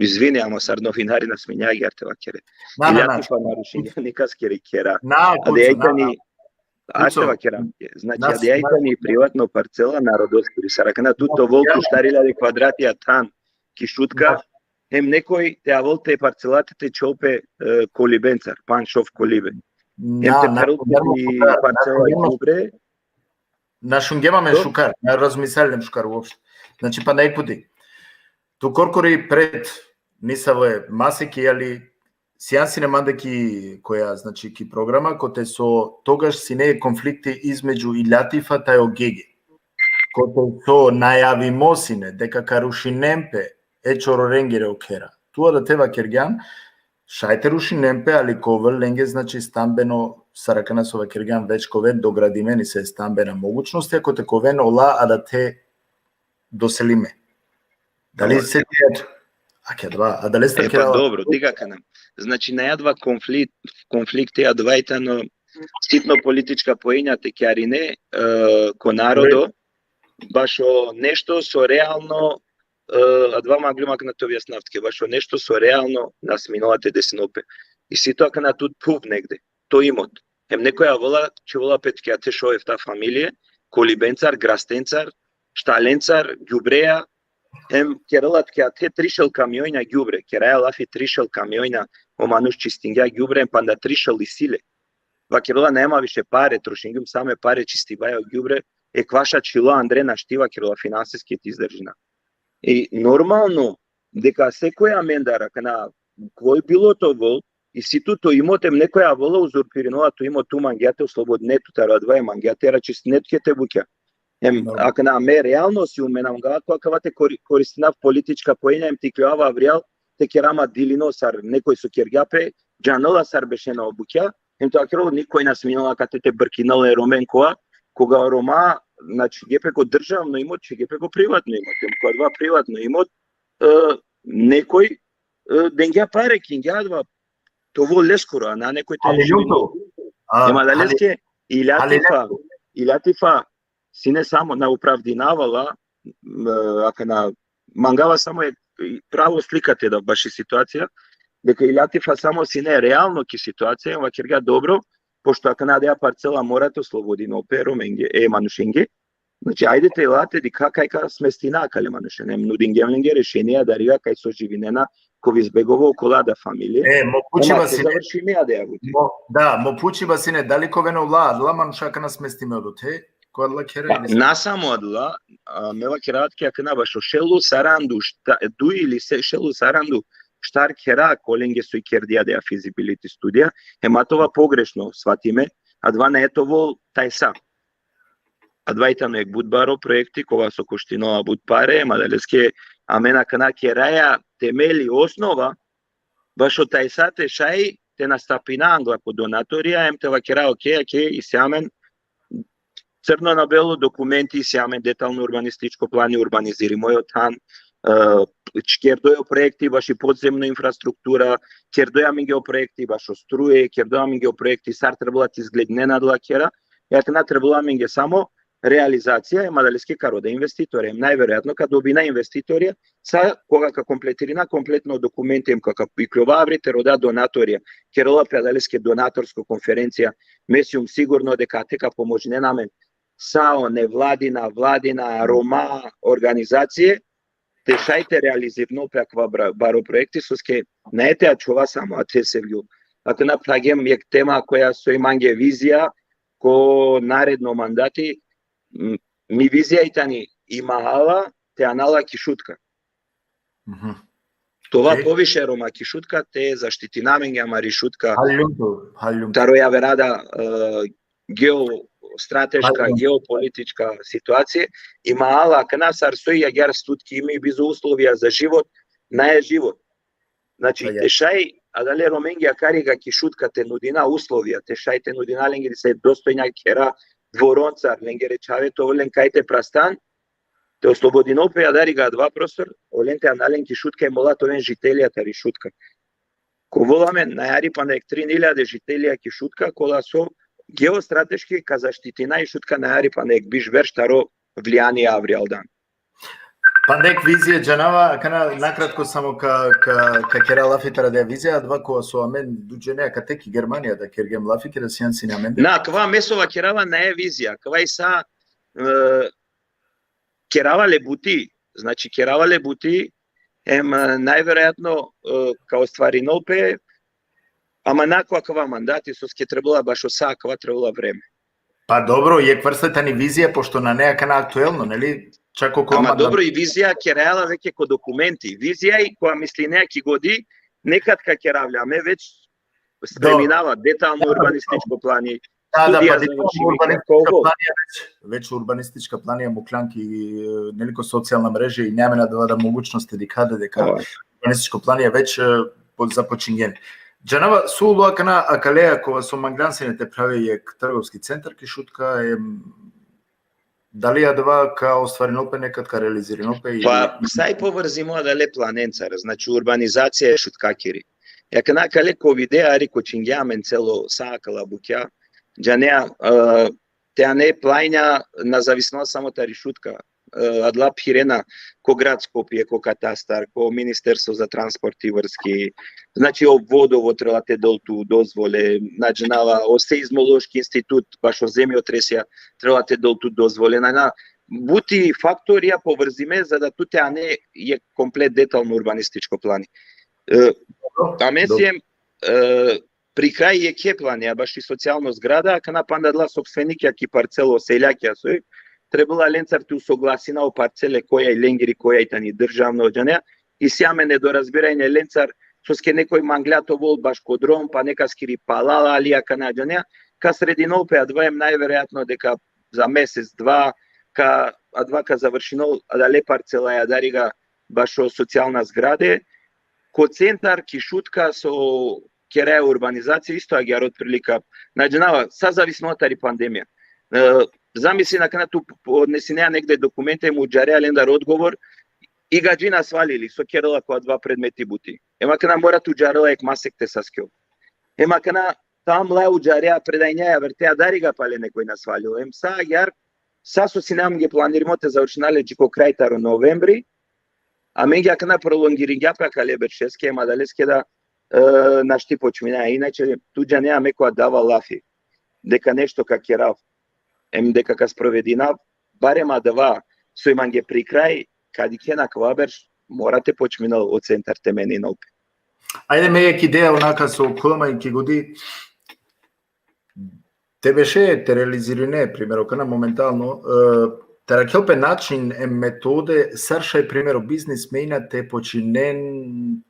izvini, ama sar novinari na sminja agjaar te vakere. Na, na, na. Ljatifa na rušinja nikaskere khera. Na, adaja tani, na, na. Aste vakera. Znači, adaja tani privatno parcela narodoskiri. Sar akana tut te ovel ko štar iljade kvadratija than ki Šutka, hem nekoj te avel te parcelate te čhol pe, e, kolibencar, panč-šov kolibe. Hem te pherol pe parcela gjubre. Na šungjem amen šukar, na razmislilem šukar uopšte. Znači, panda jek puti. Tu korkori pred nisavo masek, ali sian sine mande ki koja, znači, ki programa, kote so togaš sine konflikti između i Ljatifa taj o Gege. Kote so najavimo sine deka ka rušinen pe e čororengere o khera. Tu adate vakergjan, šaj te rušinen pe, ali ka ovel lenge, znači, stambeno, sar akana so vakergjan, već ka oven dogradime, isi stambena mogućnosti, kote ka oven ola adate doselime. Dali se tijat? A kja dva, adalestar. E, pa dobro, diga kana. Znači, na adava konflikt, konflikti adava i tano sitno politička poenja te kjarine, e, ko narodo, bašo nešto so realno, e, adava mangljum akana te objasnav tuke, bašo nešto so realno na sminola te desinol pe. Isi tu akana tut phuv negde, to imot. Hem nekoj avela, čhivela pe tuke ate šov efta familije, kolibencar, grastencar, štalencar, gjubreja, hem kerela tuke ate trišel kamionja gjubre, keraja lafi trišel kamionja, o manuš čistingja gjubre, hem panda trišel isi le. Vakerela, nema više pare, trošingjum same pare, čistibaja o gjubre, ekvaš ačhilo andre našti, vakerela, finansiski te izdržina. I normalno deka sekoj amendar, akana, koj bilo te ovel, isi tu to imot, em nekoj avela uzurpirinela to imot, tu mangea te oslobodine tut taro adava, em mangea te raščistine tuke te bukja. Em, normalno, akana me realno sijum, me na mangava ko akava te kori-, koristinav politička poena, em te ikljovav avrijal te kera ma dilino sar nekoj so kergja pe, džanela sar bešena o bukja, em te vakerel nikoj na sminela kate te brkinel e Romen kova, koga o Roma, znači, čhivge pe ko državno imot, čhivge pe ko privatno imot, em ko adava privatno imot, e, nekoj, e, dengja pare, kingja adava, te ovel leskoro, a na nekoj te... Ali, Ljumto, a, em adaleske, ali, i Ljatifa, ali, i Ljatifa, sine samo, na opravdinava la, m, akana, mangava samo e, pravo slika te dav baši situacija, deka i Ljatifa samo sine realno ki situacija, vakergja dobro, pošto akana adaja parcela mora te oslobodinol pe e Romenge, e manušenge. Znači, ajde te la te dikha kaj ka smestina akale manušen. Em nudingjem lenge rešenija, adariga kaj so živinena, ko Visbegovo, okola da familije. E, mo pučiba, ema, te sine, završime adaja buti. Mo, da, mo pučiba sine, dali ka oven ola adala manuša akana smestime odote, ko adala khera? Pa, ili na samo adala, a, me vakerava tuke akana bašo šel u saranda u šta-, duj ili se, šel u saranda u štar khera, kolenge so i kerdija adaja feasibility studija, ema te ova pogrešno svatime, adava nae te ovel tajsa. Adava i tano jekh but baro proekti, kova so koštinela but pare, ema adaleske amen akana keraja temeli, osnova, bašo tajsa te šaj te nastapina angla ko donatorija, em te vakera, okej, okej, isi amen crno na belo dokumenti, isi amen detalno urbanističko plani, urbanizirimo o than, e, č-, kerdoj o proekti baši podzemno infrastruktura, kerdoj amenge o proekti bašo struje, kerdoj amenge o proekti sar trebela te izgledinen adala khera, e akana trebela amenge samo realizacija, ema adaleske ka roda investitorija, em najverojatno ka dobina investitorija, sa koga ka kompletirina kompletno dokumenti, em koga ka ikljova avri te roda donatorija, kerela pe adaleske donatorsko konferencija, me sijum sigurno deka te ka pomožinen amen sa o nevladina, vladina, Roma organizacije, te šaj te realizirinol pe akava bra-, baro proekti, soske nae te ačhova samo ate Sevgjul. Akana phravgjem jekh tema koja so i mange vizija, ko naredno mandati, m-, mi vizija i tani i mahala te ana la ki Šutka. Mhm. Te ova, okej, poviše Roma ki Šutka, te zaštitina amenge amari Šutka. Haljum tu, haljum tu. Taro javera da, e, geostrateška, haljum, geopolitička situacija, i mahala akana sar so i agjaar Šutka imi bizo uslovija za život, nae život. Znači, pa ja, te šaj adale Romenge akariga ki Šutka te nudina uslovija, te šaj te nudina lenge disave dostojna khera, dvoronca, lengere čhave te ovel len kaj te prastan, te oslobodinol pe adariga adava prostor, olen te ana len ki Šutka, em ola te oven žitelja tari Šutka. Ka ovel amen najhari pana jekh trin iljade žitelja ki Šutka, kola so geostrateški ka zaštitina i Šutka najhari pana jekh biš berš taro vlijanie avrijal dan. Pana jekh vizija džanava, akana nakratko samo ka, ka, ka kera lafi taro adaja vizija, adava kova so amen duj džene akate ki Germanija da kergjem lafi, keda sian sine amende. Na, akava me so vakerava nae vizija, akava i sa, e, kerava le buti, znači, kerava le buti, em, e, najverojatno, e, ka ostvarinol pe, ama na ko akava mandati, soske trebela bašo sa akava trebela vreme. Pa dobro, jekh vrsta tani vizija, pošto nane akana aktuelno, neli? Čak ko... Ama mandati. Dobro, i vizija keraja la veke ko dokumenti. Vizija i koja mislinea ki godi, nekad ka kerav le, ame već spreminava detalno urbanističko plani, da, da, studija pa završimi, urbanistička planija već, već urbanistička planija mukljan ki, e, neli, ko socijalna mreže i nane amen adava da mogućnost te dikha da deka urbanističko planija već, e, po-, započingjen. Džanava, so ulo akana akaleja kova so manglan sine te prave jekh trgovski centar ki Šutka, em, dali adava ka ostvarinol pe nekad, ka realizirinol pe ili... Pa, sa i povrzimo adale planencar, znači, urbanizacija e Šutkakiri. Akana akale kovide hari kočingja amen celo sa akala bukja, džanea, e, te ane planja, na zavisno samo tari Šutka, e, adala phirena ko grad Skopje, ko katastar, ko Ministerstvo za transport i vrski, znači, o Vodovod trebela te del tu dozvole, na džanava, o Seizmološki institut, bašo zemjotresija, trebela te del tu dozvole, na, na, buti faktorija povrzime, za da tu te ane jekh komplet detalno urbanističko plani. E, dobro, amen siem, e, pri kraj jekhe planija, baši socijalno zgrada, akana panda adala sopstvenikja ki parcelo, seljakja soj, trebela lencar te usoglasina o parcele koja i lengiri, koja i tani državno, džanea, isi amen nedorazbiranje lencar, soske nekoj mangla te ovel baš ko drom, pa nekaskiri palala ali akana, džanea, ka sredinol pe adava, em najverojatno deka za mesec, dva, ka, adava ka završinol adale parcelaja adariga bašo socijalna zgrade, ko centar, ki Šutka so keraja urbanizacija, isto agjaar otprilika, na džanava, sa zavisno tari pandemija. E, zamislin akana tu podnesinea negde dokumente, em udžarea lendar odgovor, i gadži nasvalili, so kerela ko adava predmeti buti. Em akana mora te udžarela jekh masek te saskjol. Em akana tam la udžarea, predajnjaja, vertea, adariga pale nekoj nasvalilo. Em sa agjaar, sa so sine amenge planirimo te završina le dži ko kraj taro novembri, amenge akana prolongiringja pe akale beršeske, em adaleske da, e, našti počminaja. Inače, tu džanea, me kova dava lafi deka nešto ka kerav, em deka ka sprovedinav, barem adava so i mange pri kraj, ka dikhena akava berš, mora te počminel o centar te meninol pe. Ajde, me jekh ideja onaka so khulam ki godi, te beše te realizirine, primero, akana momentalno, e, te arakhel pe način em metode, sar šaj, primero, biznismenja te počinen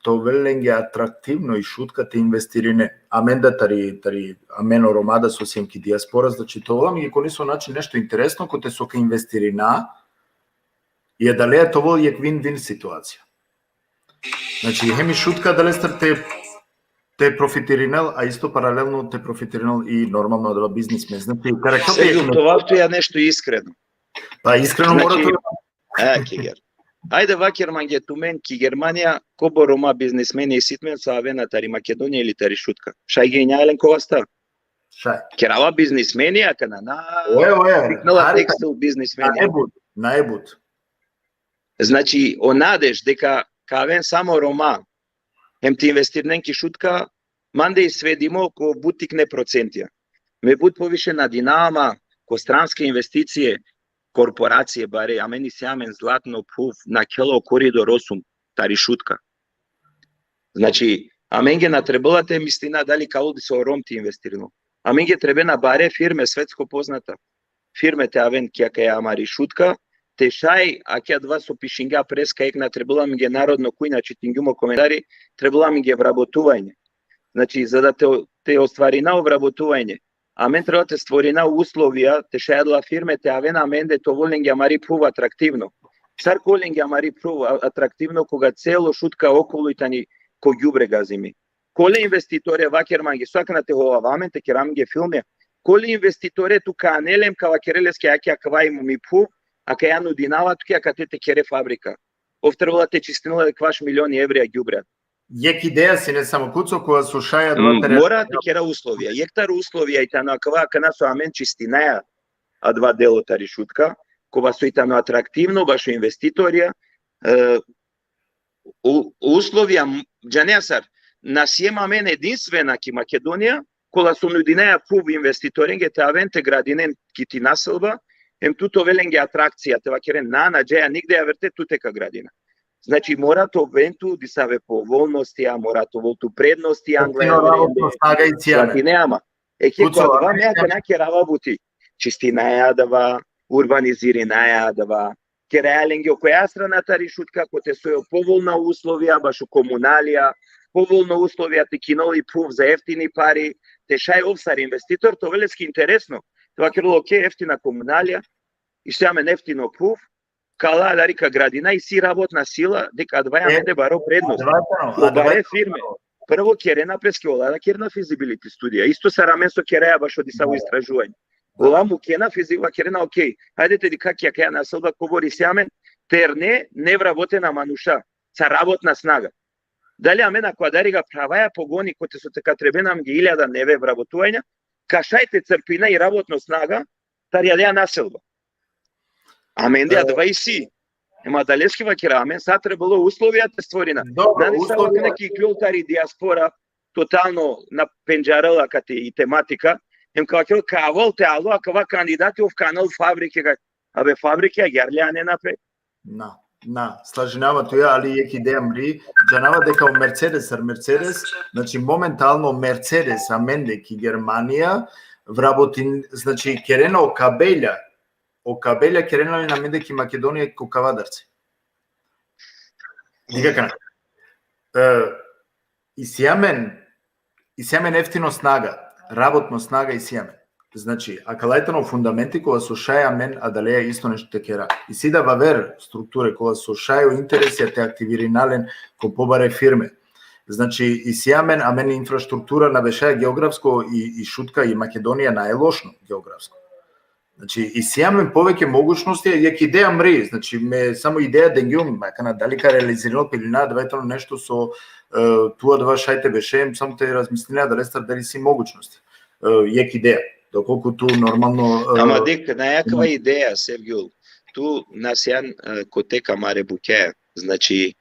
te ovel lenge atraktivno i Šutka te investirine. Amen da tari, tari, amen o Roma da so siem ki dijaspora, znači, te ovel amenge ko niso način nešto interesno, kote so ka investirina, i adalea te ovel jekh win-win situacija. Znači, hem i Šutka adalestar te, te profitirinel, a isto paralelno te profitirinel i normalno adava biznismen. Znači, karakter. Sergio, te ovav tuja nešto iskreno. Pa iskreno mora. Znači, tu, e, kiger. Ajde, vaker mange tumen, ki Germanija, kobor Roma biznismeni isi tumen so avena tari Makedonija ili tari Šutka? Šaj genja len ko vasta? Šaj. Kerava biznismeni akana, na. Oja, oja. Siknela tekstil biznismeni. Najbut, najbut. Znači, o nadež deka ka aven samo Roma, hem te investirinen ki Šutka, mande i svedimo ko but tikne procentija. Me but poviše nadinava ma ko stranske investicije, korporacije bare, amen isi amen zlatno phuv, nakhela o koridor osum tari Šutka. Znači, amenge na trebela te mislina dali ka ovel disave o Rom te investirinel. Amenge trebena bare firme, svetsko poznata firme te aven ki akaja amari Šutka, te šaj, akija adava so pišingja preska jekh, na trebela amenge narodno kujna, čitingjum o komentari, trebela amenge vrabotuvanje. Znači, za da te, te ostvarina o vrabotuvanje, amen trebela te stvorina uslovija, te šaj adala firme te aven amende, te ovel lenge amari phuv atraktivno. Sar ka ovel lenge amari phuv a-, atraktivno, koga celo Šutka okolu i tani ko gjuvre gazimi. Kole investitore, vaker mange, so akana te hovav amen, te kera amenge filmija. Kole investitore tu ka anel em ka vakere leske, ake akava i mi phuv, akaja nudinava tuke, akate te kere fabrika. Ov trebela te čistinel ekvaš milioni evrija gjuvre. Jekh ideja sine samo, Kuco, kova so šaj adava te... Mm, mora te kera uslovija. Jekh taro uslovija i tano akava, akana so amen čistinaja adava delo tari Šutka, kova so i tano atraktivno bašo investitorija, e, u-, uslovija, m-, džanea sar, na siem amen edinstvena ki Makedonija, kola so nudinaja phuv investitorenge te aven te gradinen ki ti naselba, em tu te ovel lenge atrakcija, te vakeren, na, na džaja nigde, averte tute ka gradina. Znači, mora te oven tu disave povolnostija, mora te ovel tu prednostija angla javerende. Snaga i cijane. Slatine ama. E, ki Kuco, ko adava me akana kerava buti. Čistinaja adava, urbanizirinaja adava, keraja lenge okoja strana tari Šutka, kote so i povolna uslovija, bašo komunalija, povolna uslovija te kinol i phuv za eftini pari, te šaj ov sar investitor te ovel leske interesno. Te vakerol, okej, eftina komunalija, isi amen eftino phuv, ka la adari ka gradina, isi rabotna sila, deka adava i amende baro prednost. Adava tano, adava tano. Bare firme. Prvo kerena preske ola da kerena feasibility studija. Isto sar amen so keraja bašo disavo istražuvanje. Ola mukena, fizi-, vakerena, okej, hajde te dikha ki akaja naselba kobor isi amen terne nevrabotena manuša, sar rabotna snaga. Dali amen ako adari ga pravaja pogoni kote so te ka trebena amenge iljada neve vrabotuvanja, ka šaj te crpina i rabotno snaga tari adaja naselba. Amende adava isi. Ema adaleske vakera, amen sa trebela uslovija te stvorina. Dobro, nane sa uslovija. Akana ki kjol tari dijaspora, totalno na pendžarela kate i tematika, em ka vakerel ka avel te alo akava kandidati, ov ka anel fabrike, ka, abe, fabrike agjaar le anena pe. Na, na, slažinava tuja, ali jekh ideja mri, džanava deka o Mercedes, sar Mercedes, znači momentalno Mercedes amende ki Germanija, vrabotin, znači kerena o kabelja, o kabelja kerena len amende ki Makedonija ko kava darce. Dikh akana. E, isi amen, isi amen eftino snaga, rabotno snaga isi amen. Znači, akala tano fundamenti kola so šaj amen adaleja isto nešto te kera. Isi da vaver strukture kola so šaj o interesija te aktivirina len ko pobare firme. Znači, isi amen, amen infrastruktura na bešaja geografsko i, i Šutka i Makedonija na e lošno geografsko. Znači, isi amen poveke mogućnosti, jek ideja mri, znači, me samo ideja dengjum, akana dali ka realizirinel pe ili na, adava tano nešto so, e, tu adava šaj te beše, samo te razmislina, adalestar dali isi mogućnost. E, jek ideja, dokolku tu normalno, e, Ama dikh, na jakava ideja, Sergio, tu na sian, e, kote amare bukja, znači,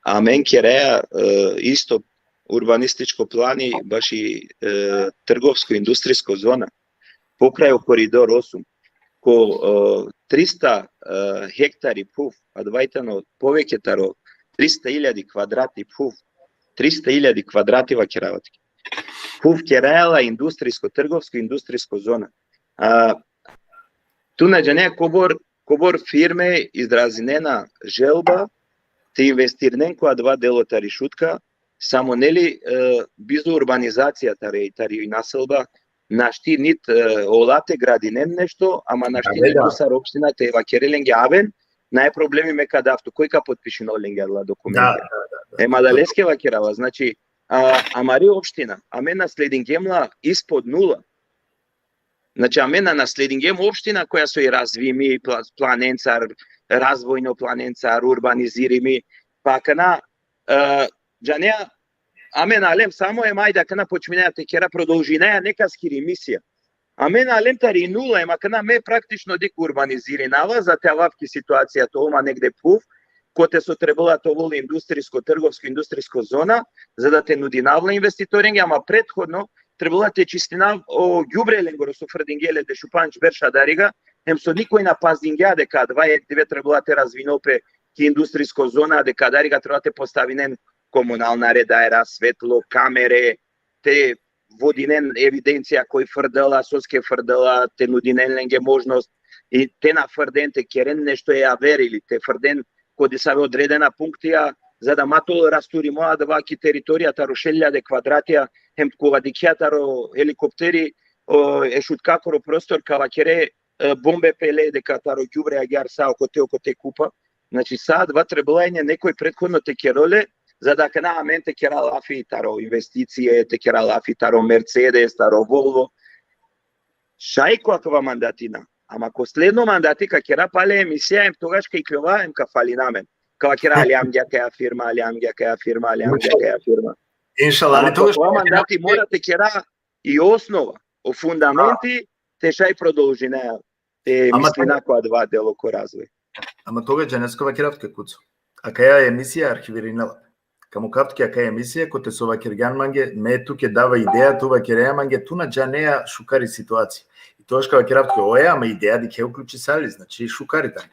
amen keraja, e, isto urbanističko plani, baši, e, trgovsko-industrijsko zona, pokraj o koridor osum, ko, e, trista, e, hektari phuv, adava tano poveke taro trista iljadi kvadrati phuv, trista iljadi kvadrati vakerava tuke. Phuv keraja la industrijsko, trgovsko-industrijsko zona. A, tu na džanea kobor, kobor firme izrazinena želba te investirinen ko adava delo tari Šutka, samo neli, e, bizo urbanizacija tari, tari naselba, našti nit, e, ola te gradinen nešto, ama našti Da, nit da. tu sar opština te vakere lenge aven, nae problemi, me ka dav tu, koj ka potpišinol lenge adala dokumenti. Da, da, da, da. Em adaleske vakerava, znači, a, amari opština, amen nasledingjem la ispod nula. Znači, amen na nasledingjem opština koja so i razvimi pla-, planencar, razvojno planencar, urbanizirimi, pa akana, e, džanea, amen alem samo em ajde akana počminaja te kera, prodolžinaja nekaskiri misija. Amen alem tari nula, em akana me praktično dikh urbanizirinava, za te avav ki situacija te ol ma negde phuv, kote so trebela te ovol industrijsko, trgovsko, industrijsko zona, za da te nudinav la investitorenge, ama prethodno trebela te čistinav o gjubre lengoro so frdingje le dešupandž berša adariga, hem so nikoj na pazingja deka adava jek dive trebela te razvinol pe ki industrijsko zona, deka adariga trebela te postavinen komunalna redaja, svetlo, kamere, te vodinen evidencija koj frdela, soske frdela, te nudinen lenge možnost i te na frden, te keren nešto e aver ili te frden ko disave odredena punktija, za da ma te ol rasturimo adava ki teritorija taro šel iljade kvadratija, hem kova dikhea taro helikopteri, o, e Šutkakoro prostor ka vakere, e, bombe pele, deka taro gjuvre agjaar sa okote, okote kupa. Znači, sa adava trebela ine nekoj prethodno te kerol le, za da akana amen te kera lafi taro investicije, te kera lafi taro Mercedes, taro Volvo. Šaj ko akava mandati na. Ama ko sledno mandati ka kera pale emisija, em togaš ka ikljova, em ka falina amen. Ka vakera ali amgja kaja firma, ali amgja kaja firma, ali amgja kaja firma. Inšallah, Ama ali ko togaš akava mandati mora te kera i osnova, o fundamenti, te šaj prodolžinaja te Ama mislina ko adava delo ko razvoj. Ama toga džanes kova kerav tuke, Kuco. Akaja emisija arhivirinela. Ka mukav tuke akaja emisija, kote so vakergjan mange, me tuke dava ideja, tu vakerea mange, tu na džanea šukari situacija. I togaš ka vakerav tuke, oja, ama ideja dikhe uključisali, znači šukari tani.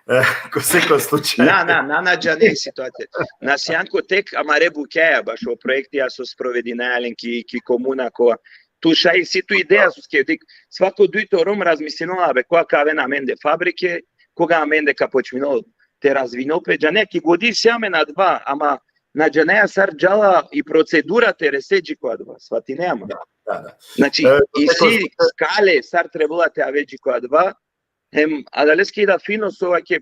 E, ko seko slučaj. Na, na, na, na džane situacija. Na sian ko tek amare bukjaja bašo projektija so sprovedinaja len ki, ki komuna kova. Tu šaj isi tu ideja, soske dikh, svako dujto Rom razmislinola be, koga ka aven amende fabrike, koga amende ka počminol te razvinol pe, džane, ki godi isi amen adava, ama na džanea sar džala i procedura te rese dži ko adava, svatinea ma. Da, da. Znači, E, isi skale sar trebela te ave dži ko adava, hem adaleske i da fino so ake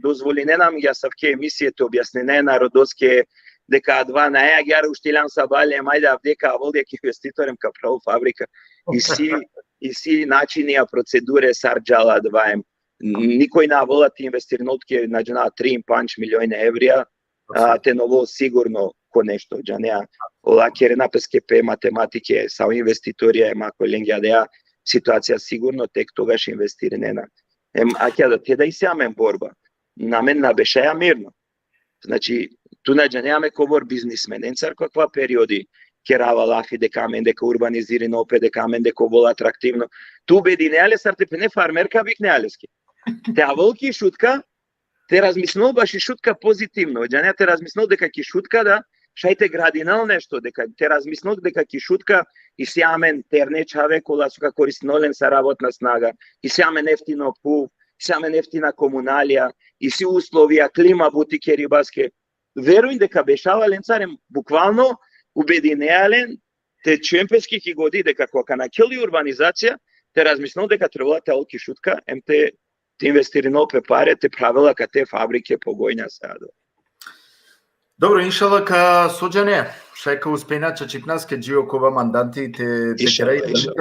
dozvolinena amenge asavke emisije te objasnine narodoske deka adava nae agjaar uštiljan sabale, em ajde avdive ka avol jek investitor em ka pravol fabrika. Isi, isi načinija, procedure sar džala adava, em nikoj na avela te investirinol tuke, na džana, trin, pandž miliona evrija, a, te na ovol sigurno ko nešto, džanea. Ola kerena peske pe matematike, sa o investitorija, em ako lenge adaja situacija, sigurno tek togaš investirinena. Em, akija da, te da isi amen borba. Amen na bešaja mirno. Znači, tu na džanea me kobor biznismenencar ko akava periodi kerava lafi deka amende ka urbanizirinol pe, deka amende ka ovol atraktivno. Tu ubedinea le sar te phene farmer ka viknea leske. Te avol ki Šutka, te razmislol baši Šutka pozitivno, džanea, te razmislol deka ki Šutka da šaj te gradinel nešto, deka te razmislol deka ki Šutka isi amen terne čhave kola so ka koristinol len sar rabotna snaga, isi amen eftino phuv, amen eftina komunalija, isi uslovija, klima buti keribaske. Verujin deka bešava lencar em bukvalno ubedinea len te čuven peske ki godi deka ko akana akhel i urbanizacija, te razmislinol deka trebela te al ki Šutka, em te, te investirinol pe pare, te pravela akate fabrike, pogonja, sa adava. Dobro, inšala ka so džane, šaj ka uspejna čačipnaske dži okova mandati te, te Inšala, kera i inšala.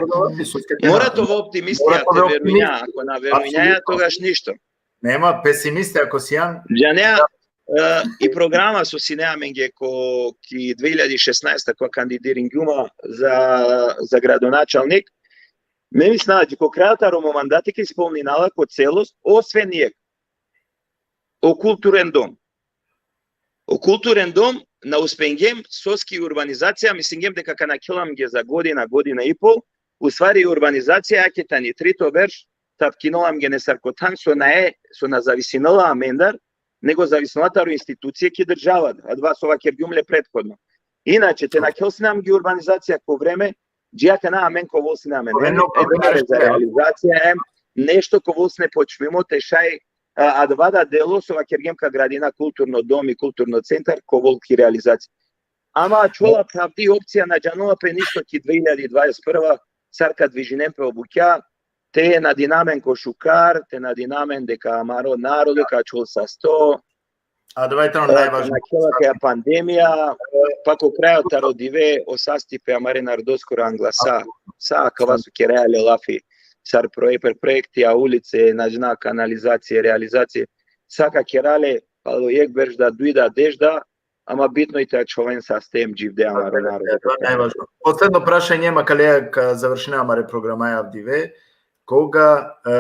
Mora te ova optimistija, mora te ova te verujnja, optimist. Ako na verujnja, Apsolutno. Togaš ništo. Nema, pesimista ako sijan. Džanea, e, i programa so sine amenge ko ki dve hiljadi šesnaesta, ko kandidiringjum ma za, za gradonačalnik, me mislinav, ko krajo taro mo mandati ka ispolninav la ko celost, osven jekh. O kulturen dom. O kulturen dom na uspengjem, soske urbanizacija, mislingjem deka ka nakhel amenge za godina, godina i pol, u stvari urbanizacija, ake tani trito berš, tapkinol amenge nesar ko than, so nae, so na zavisinela amendar, nego zavisinela taro institucije ki država, adava so vakergjum le prethodno. Inače, te nakhel sine amenge urbanizacija ko vreme, dži akana amen ka ovel sine amen. Ko vreme, em, ko vreme em, za realizacija, em, nešto ka ovel sine počmimo, te šaj, a, adava da delo so vakergjum ka gradina kulturno dom i kulturno centar, ka ovel ki realizacija. Ama ačhola pravdi, opcija na džanola pe ništo ki dve hiljadi dvadeset prva, sar ka dvižinen pe o bukja, te nadina amen ko šukar, te nadina amen deka amaro narodo ka ačhol sasto. Adava i tano, e, najvažno. Nakhela akaja pandemija, pa ko krajo taro dive o sastipe amare narodoskoro angla sa, sa akava so keraja le lafi, sar proje-, pre-, projekti, a ulice, na džanav, kanalizacije, realizacije, sa ka kera le, palo jekh berš da, duj da, deš da, ama bitno i te ačhoven saste em dživde amaro narodo. E, to je najvažno. Posledno prašanje, ma kale ka završina amare programaja avdive, koga, e,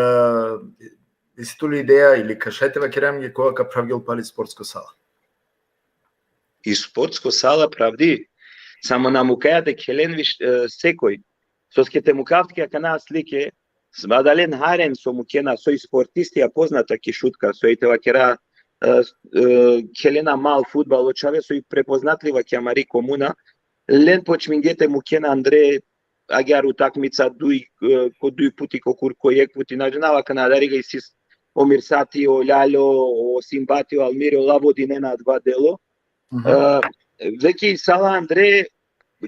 isi tu li ideja ili ka šaj te vakera amenge koga ka pravgjol pali sportsko sala? I sportsko sala pravdi, samo na mukaja te khelen više, e, sekoj. Soske te mukav tuke akana slike, s-, adalen haren so mukena, soj sportistija poznata ki Šutka, soj te vakera, e, e, khelena mal fudbal, o čhave soj prepoznatliva ki amari komuna, len počmingje te mukena andre, agjaar utakmica duj, e, ko duj puti, ko kurko jekh puti, na džanav, akana adari ga isi o Mirsati, o Ljalo, o Simbati, o Almiri, ola vodinena adava delo. Mhm. E, veke i sala andre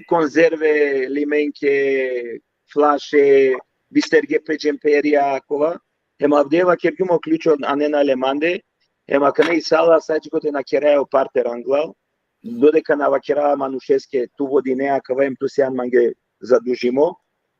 konzerve, limenke, flaše, bisterge pe džemperja, akava. Hem avdive vakergjum o ključo anena le mande, hem akana i sala sa dži kote na keraja o parter anglal, dodeka na vakera manušeske tu vodinea akava hem tu sian mange zadužimo,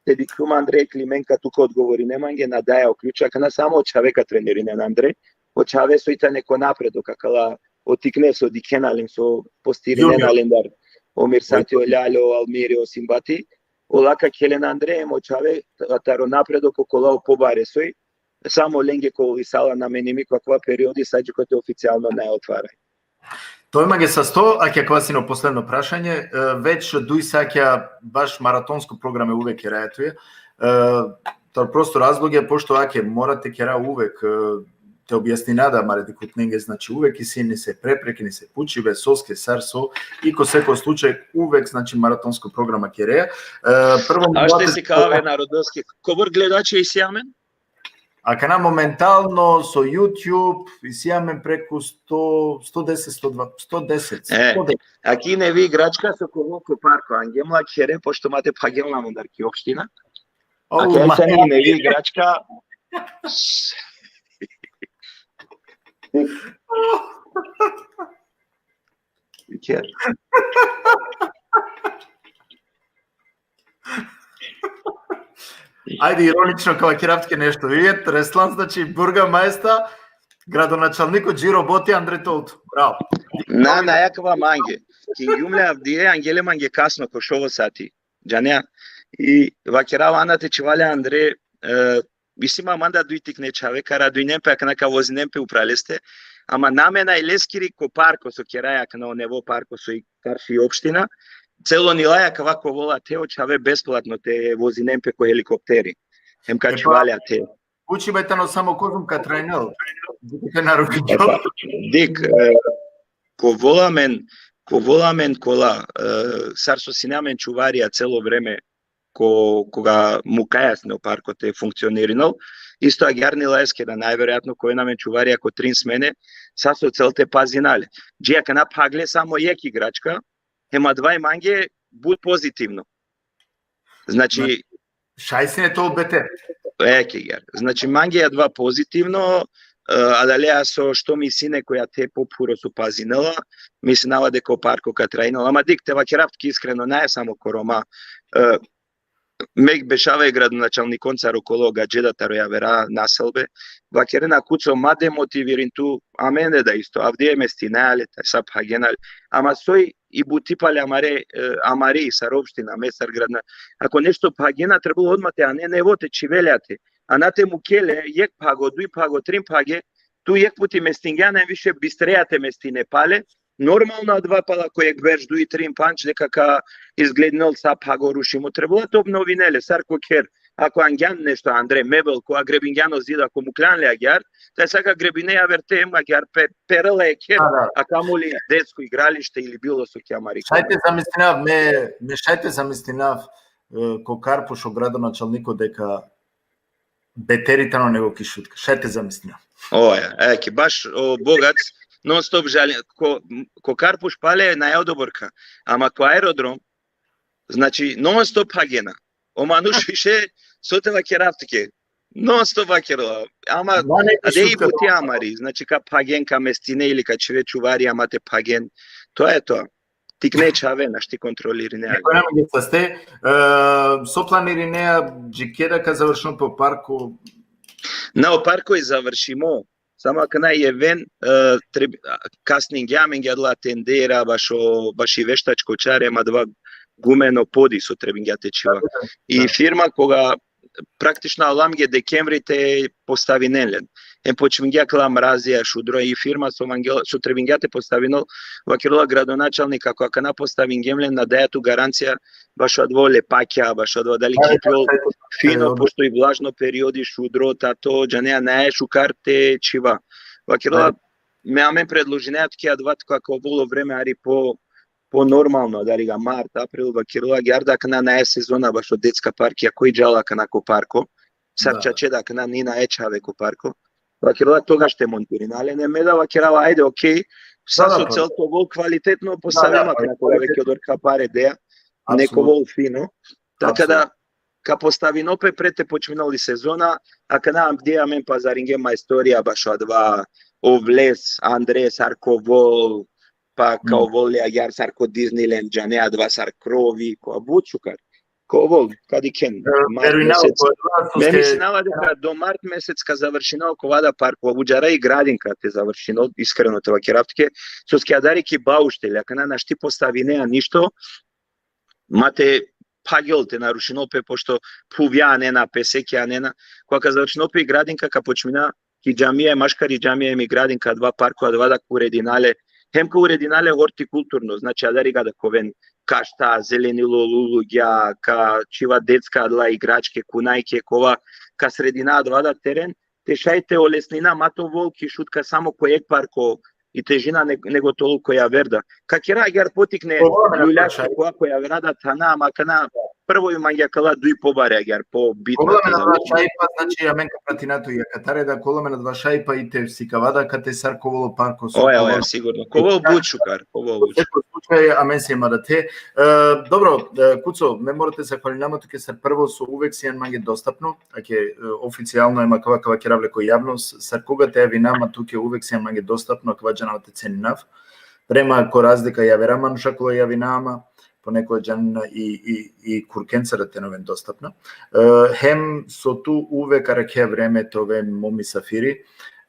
te dikhljum andre jekh limenka, tu ka odgovorine mange, na daja o ključo, akana samo o čhave ka trenirinen andre, o čhave soj tane ko napredok, akala o tikne so dikhena len, so postirinena lendar, o Mirsati, o Ljalo, o Almiri, o Simbati, ola ka khelen andre, em o čhave ta-, taro napredok okola o pobare soj, samo lenge ka ovel i sala namenimi ko akava periodi, sa dži kote oficijalno nae otvaraj. To mange sasto, ake akava sine o posledno prašanje, e, već duj satja baš maratonsko programe uvek keraja tuja. E, taro prosto razlog e, pošto ake mora te kera uvek, e, te objasnina da amare dikhutnenge, znači, uvek isi nese prepreke, nese pučibe, soske, sar so, i ko seko slučaj uvek, znači, maratonsko programa keraja. E, prvo... A što si kave narodoski, kobor gledače isi amen? Akana momentalno so YouTube, isi amen preku sto, sto deset, sto dva, sto deset, e, sto deset. Aki nevi igračka so ko, ko parko, angjem la khere, pošto ma te phagjem la amendar ki opština. O, ake ma- tani nevi igračka. Kher. Ajde, ironično, ka vakerav tuke nešto. Vivet, Reslan, znači, burgamajsta, gradonačalniko, dži roboti andre toltu. Bravo. Na, na, akava mange. Kingjum le avdive, angje le mange kasno, ko šov o sati. Džanea? I vakerav, ana te čhiva le andre, e, isi ma manda duj tikne čhave, ka radujnen pe, akana ka vozinen pe upral leste, ama na amen, a i leskiri ko parko so keraja akana, o nevo parko so i karši opština, celo nilaja kava ka ovel ate, o čhave besplatno te vozinen pe ko helikopteri. Hem ka čhiva le ate. Pučibe tano samo kozom ka trajnel. Dikh, e, ka ovel amen, ka ovel amen kola, e, sar so sine amen čuvarija celo vreme, ko, koga mukaja sine o parko te funkcionirinel, Isto agjaar nela eskere, najverojatno ka oven amen čuvarija ko trin smene, sa so cel te pazina le. Dži akana phagle samo jekh igračka, hem adava i mange but pozitivno. Znači, šaj sine to beter. Eke, agjaar. Znači, mange adava pozitivno, e, adalea so što mi sine koja te pophuro so pazinela, mislinava deka o parko ka trajinel. Ama dik, te vakerav tuke iskreno, nae samo ko Roma, e, me bešava e gradonačalnikoncar okolo, gadžeda taro javera naselbe, vakerena: Kuco, ma demotivirin tu, amen da isto, avdive mestinaja le, te sa phagena le, ama soj i buti pale amare, e, amari sar opština, me sar gradna-, ako nešto phagena, trebalo odma te anen nevo te čhivel le ate. A na te muke le, jekh phago, duj phago, trin phage, tu jekh puti mestingjan, em više bistreja te mestine pale. Normalno, adava pala ko jekh berš, duj, trin, pandž, deka ka izgledinel sa phago rušimo, trebalo te obnovinel le, sar ko kher. Ako angjan nešto andre, mebel, ko agrebingjan o zid, ako muklan le agjaar, te sa ka grebine javerte, em agjaar pe-, perela e kher, Da, da. A kamoli detsko igralište ili bilo so ki amari. Šaj te zamislinav, me, me šaj te zamislinav, e, ko Karpuš o gradonačalniko deka beteri tano nego ki Šutka. Šaj te zamislinav. Oja, eke, baš o Bogac, non stop žali, ko, ko Karpuš pale nae odoborka, ama ko aerodrom, znači, non stop phagena. O manuš više, so te vakerav tuke, non stop vakerela. Ama, Ma ne, ade i Šutka, buti amari, znači, ka phagen, ka mestine ili ka čhive čuvari, ama te phagen. To e to. Tikne čhave, našti kontrolirine. Neko nam je saste, e, so planirinea, dži keda ka završimo po parku? Na, o parko i završimo. Samo akana i Even, e, treb-, a, kasningja amenge adala tendera, bašo, baši veštačko čar, em adava gumeno podi so trebingja te čhiva. I Da. Firma koga praktično avla amenge dekembri te postavinen len. Em počmingja kala mrazija, šudro, i Firma so mangela, so trebingja te postavinel, vakerela gradonačalnik, ako akana postavingjem len, na daja tu garancija, bašo adava lepakja, bašo adava dali Da, ki da, pjol da, da, fino, da. Pošto i vlažno periodi, šudro, tato, džanea, nae šukar te čhiva. Vakerela, Da. me amen predložinea tuke adava, tuke ka ovel o vreme hari po, po normalno, dali ga mart, april, vakerela, agjaar da akana nae sezona bašo detska parkija, koj džala akana ko parko, sar Da. čače da akana ni nae čhave ko parko. Vakerela, togaš te montirina len, em me da vakerava, ajde, okej, sa Da, da, so pa cel te ovel kvalitetno, postavimo da, akana kvalitetno. Veke odor ka pare ideja, neko Apsolutno. ovel fino. Taka da, Apsolutno. ka postavino pe pred te počminel i sezona, akana avdive amen pazaringjem majstorija bašo adava, o vles, andre, sar ka ovel, pa ka Mm. ovel le agjaar sar ko Disneyland, džanea, adava sar krovi, ko but šukar. Ka ovel, ka dikhen, E, mart verujnava, mesec. ko adava so Me ske- mislinava deka do mart mesec ka završinel ko vada parko, avuđara i gradinka te završinel, iskreno te vakerav tuke, soske adari ki baušteli, akana našti postavinea ništo, ma te phagel, te narušinel pe, pošto phuvja anena, pesekja anena, koga ka završinel pe i gradinka, ka počmina ki džamija, maškar i džamija em i gradinka, adava parko, adava da ka uredina le, hem ka uredina le hortikulturno, znači, adari ka da ka oven kašta, zelenilo, lulugja, ka čhiva detska adala igračke, kunajke, kova, ka sredina adava da teren, te šaj te olesnina, ma te ovel ki Šutka samo ko jekh parko i težina ne-, nego te ovel ko javer da. Ka kera agjaar potikne, Ovel amen luljačko šaj- ko, ko javera da thana, ama akana prvo i mangja kala duj pobare agjaar, po bitno. Ovel amen adava šajpa, znači, amen ka pratina tut i akatar, da ka ovel amen adava šajpa i te sikava da kate sar ka ovel o parko, so Oja, ka oja, ovel- sigurno. Ka ovel but šukar, ka ovel U but šukar. sekoj slučaj, amen siem adate. E, dobro, e, Kuco, me mora te zahvalinav ma tuke sar prvo so uvek sian mange dostapno, ake, e, oficijalno, em akava ka vakerav le ko javnost, sar koga te javinav ma tuke uvek sian mange dostapno, akava džanav te ceninav. Prema ko razlika javera manuša kola javinav ma, ponekoj džanena i, i, i kurkencar te na oven dostapna. E, hem so tu uvek arakhea vreme te ove mo misafiri,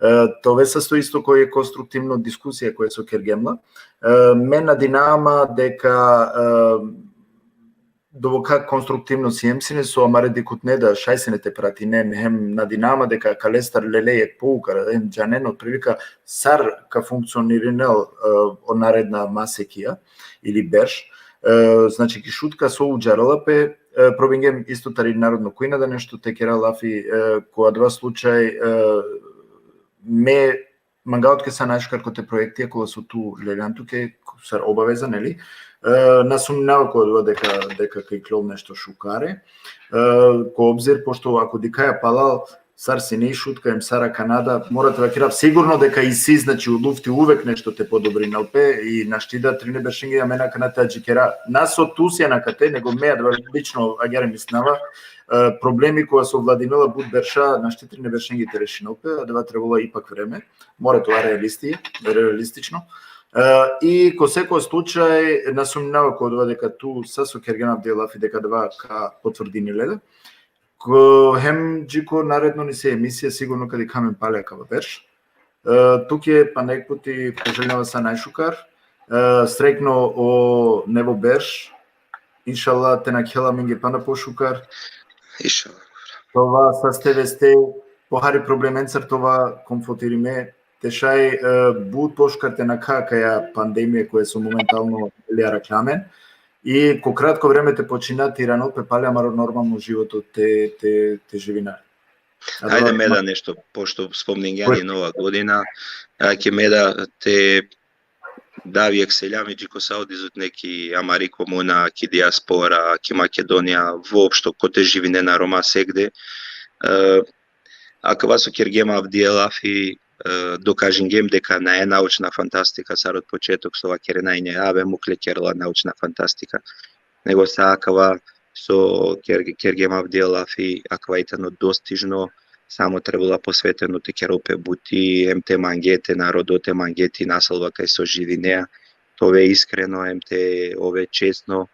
e, te ove sasto isto koj e konstruktivno diskusija koja so kergjem la. E, me nadinav ma deka, e, dovoka konstruktivno siem sine, so amare dikhutne da šaj sine te pratinen, hem nadinav ma deka kalestar lele jekh pouka, hem džanen otprilika sar ka funkcionirinel, e, o naredna masekija ili berš. E, znači, ki Šutka so udžarela pe, e, probingjem isto tari Narodno kujna da nešto te kera lafi, e, ko adava slučaj, e, me mangava tuke sa najšukar kote projektija kola so tu leljan tuke, sar obaveza, neli? E, na sumninava ko adava deka, deka ka iklol nešto šukare. E, ko obzir, pošto ako dikhaja palal, sar sine i Šutka, em sar akana da, mora te vakerav sigurno deka isi, znači, u lufti uvek nešto te podobrinel pe, i našti da trine beršenge amen akana te adžikera, na so tu sijam akate, nego me adava lično agjaar mislinava, e, problemi kova so vladinela but berša, našti trine beršenge te rešinel pe, adava trebela ipak vreme, mora te ova realisti-, realistično. E, i ko seko slučaj, na sumnjinava ko adava deka tu sa so kergjan avdive lafi deka adava ka potvrdini le da. Ko, hem dži ko naredno nisi emisija, sigurno ka dikha amen pale akava berš. E, tuke pana jekh puti poželinava sa najšukar. E, srekno o nevo berš. Inšallah te nakhela amenge pana pošukar. Inšallah. Te ova saste veste, pohari problemencar te ova konfrontirime, te šaj, e, but pošukar te nakha akaja pandemija koja so momentalno li arakhlja amen. I ko kratko vreme te počina te iranol pe pale amaro normalno životo te, te, te živina. Ajde, me da nešto, pošto spomningjan i Nova godina, ake me da te dav jekh seljami dži ko sa o dizutne ki amari komuna, ki dijaspora, ki Makedonija, voopšto kote živinena Roma segde. E, akava so kergjem avdive lafi, e, dokažingjem deka nae naučna fantastika, sar od početok so vakerena inja, ave mukle kerela naučna fantastika. Nego sa akava so ker-, kergjem avdive lafi, akava i tano dostižno, samo trebela posveteno te kerol pe buti, em te mange te narodo, te mange ti naselba kaj so živinea, te ove iskreno, em te ove česno,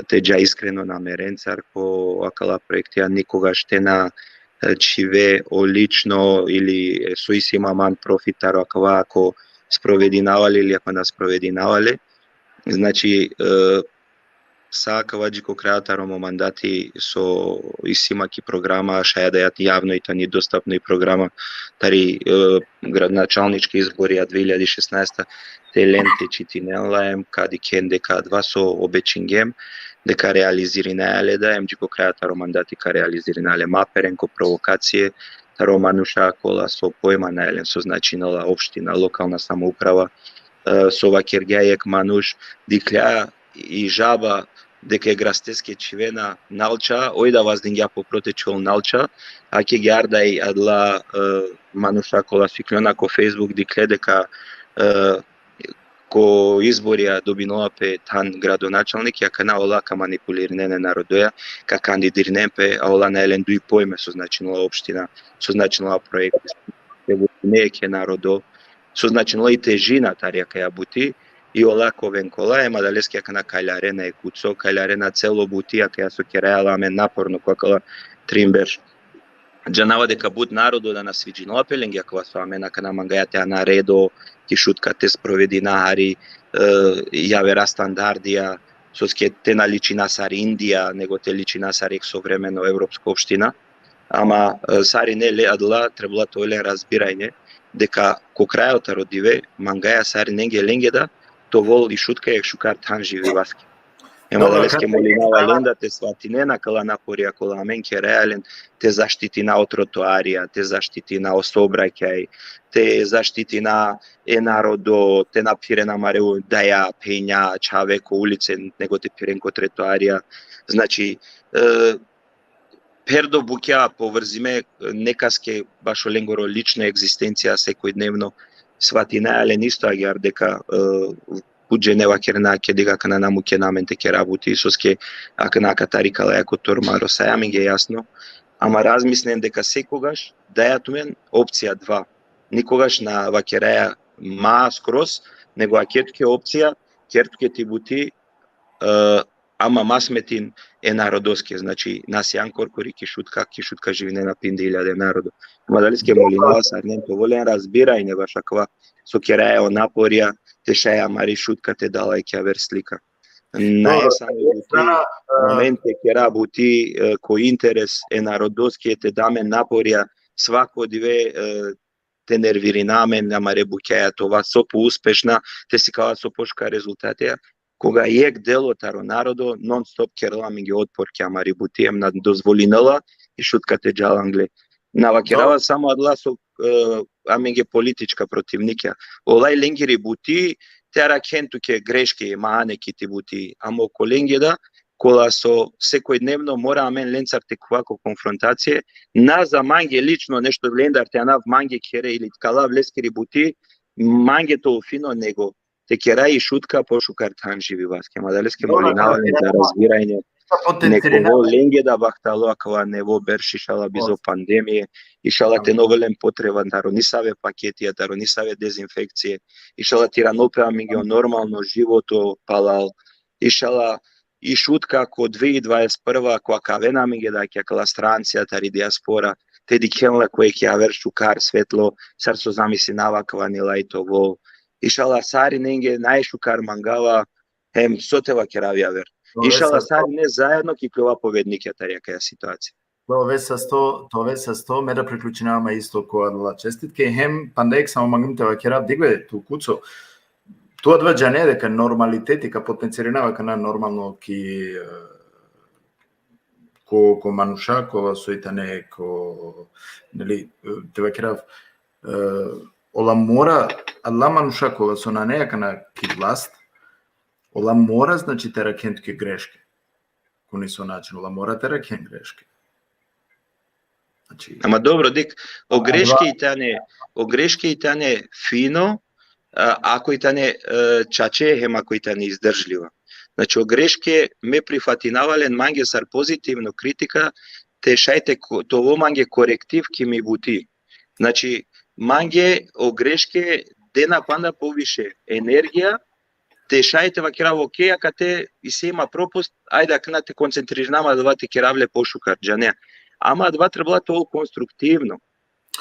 te dža iskreno namerencar ko akala proektija, nikogaš te na, e, čhive o lično ili, e, so isi ma man profit taro akava, ako sprovedinava le ili ako na sprovedinava le. Znači, e, sa akava dži ko kraja taro mo mandati so isi ma ki programa, šaj da javno i tani dostapno i programa tari, e, gradonačalnički izbori a dve hiljadi šesnaesta, te len te čitinen la em ka dikhen deka adava so obećingjem, deka realizirinaja le da, em dži ko kraja taro mandati ka realizirina le. Ma peren ko provokacije taro manuša kola so pojma nae len so značinela opština, lokalna samouprava, e, so vakergja jekh manuš, dikhlja i žaba deka e grasteske čhivena nalča, oj da vazdingja po prote čhol nalča, ake agjaar da i adala, e, manuša kola sikljona ko Facebook dikhle deka, e, ko izborija dobinela pe than gradonačalnik, akana ola ka manipulirinen e narodoja, ka kandidirinen pe, a ola nae len duj pojme so značinela opština, so značinela proekti, te vodine jekhe narodo, so značinela i težina tari akaja buti, i ola ka oven kola, em adaleske akana kaljarena e kuco, kaljarena celo buti, akaja so keraja la amen naporno ko akala trin berš. Džanava deka but narodo da na sviđinela pe lenge akava so amen akana mangaja te ana redo ki Šutka, te sprovedina hari, e, javera standardija, soske te na ličina sar Indija, nego te ličina sar jekh sovremeno evropsko opština. Ama, e, sarine le adala trebela te ol len razbiranje, deka ko krajo taro dive mangaja sarinenge lenge da te ovol i Šutka jekh šukar than živivaske. Em adaleske molinava len da te svatinen akala naporija kola amen keraja len, te zaštitina o trotoarija, te zaštitina o saobraćaj, te zaštitina e narodo, te na phiren amare daja, phenja, čhave ko ulice, nego te phiren ko trotoarija. Znači, e, pherdo bukja povrzime, e, nekaske bašo lengoro lično egzistencija sekojdnevno, svatinaja len isto agjaar deka, e, but džene vakerena ake deka akana na mukena amen te kera buti, soske akana akatar ikalaja kotor, ma rosaja amenge jasno, ama razmislen deka sekogaš daja tumen opcija dva. Nikogaš na vakeraja ma skroz, nego ake tuke opcija, ker tuke ti buti, e, ama ma smetin e narodoske, znači, na sijan korkori ki Šutka, ki Šutka živinena pindi iljade narodo. Ama adaleske molinava sarinen te ovel len razbiranje bašo akava so keraja o naporija, te šaj amari Šutka te da la jekh javer slika. Nae samo buti, e, amen te kera buti, e, ko interes e narodoske, te da amen naporija svako dive, e, te nervirina amen amare bukjaja, te ova so pouspešna, te sikava so pošukar rezultatija, koga jekh delo taro narodo non stop kerela amenge otpor ki amari buti, em na dozvolinela i Šutka te džal angle. Na vakerava samo adala so, e, amenge politička protivnikja. Ola i lengiri buti, te arakhen tuke greške, mane ki ti buti, ama okolenge da, kola so sekojdnevno mora amen lencar te khuva ko konfrontacije, na za mange lično nešto lendar te anav mange khere ili te kalav leskiri buti, mange to fino, nego te kera i Šutka pošukar than živivaske. Em adaleske molinava len za razbiranje, nek ovel lenge da bahtalo akava nevo berš, išala bizo pandemije, išala te na ovel len potreba taro nisave paketija, taro nisave dezinfekcije, išala te iranol pe amenge o normalno životo palal, išala i Šutka ko dve hiljade dvadeset prva, ko ka aven amenge da ki akala strancija tari dijaspora, te dikhen la ko jekh javer šukar svetlo, sar so zamislinava kava nilaj te ovel. Išala sarinenge najšukar mangava, hem so te vakerav javer. Išala sarine zajedno ka ikljova pobednikija tari akaja situacija. Te ove sasto, te ove sasto, me da priključinava ma isto ko adala čestitke, hem panda jekh samo mangljum te vakerav, dikh be tu, Kuco, tu adava džane deka normaliteti ka potencirinava akana normalno ki, e, ko, ko manuša, kola soj tane ko, neli, te vakerav, e, ola mora, adala manuša kola so nane akana ki vlast, ola mora, znači, te arakhen tuke greške. Ko neso način, ola mora te arakhen greške. Znači, ama dobro, dikh, o greške i tane, o greške i tane fino, a, ako i tane, e, čače, hem ako i tane izdržljiva. Znači, o greške me prifatinava len mange sar pozitivno kritika, te šaj te ko-, te ovel mange korektiv ki mi buti. Znači, mange o greške dena panda poviše energija, te šaj te vakerav, okej, akate isi ma propust, ajde akana te koncentririnav ma adava te kerav le pošukar, džanea. Ama adava trebela te ovel konstruktivno.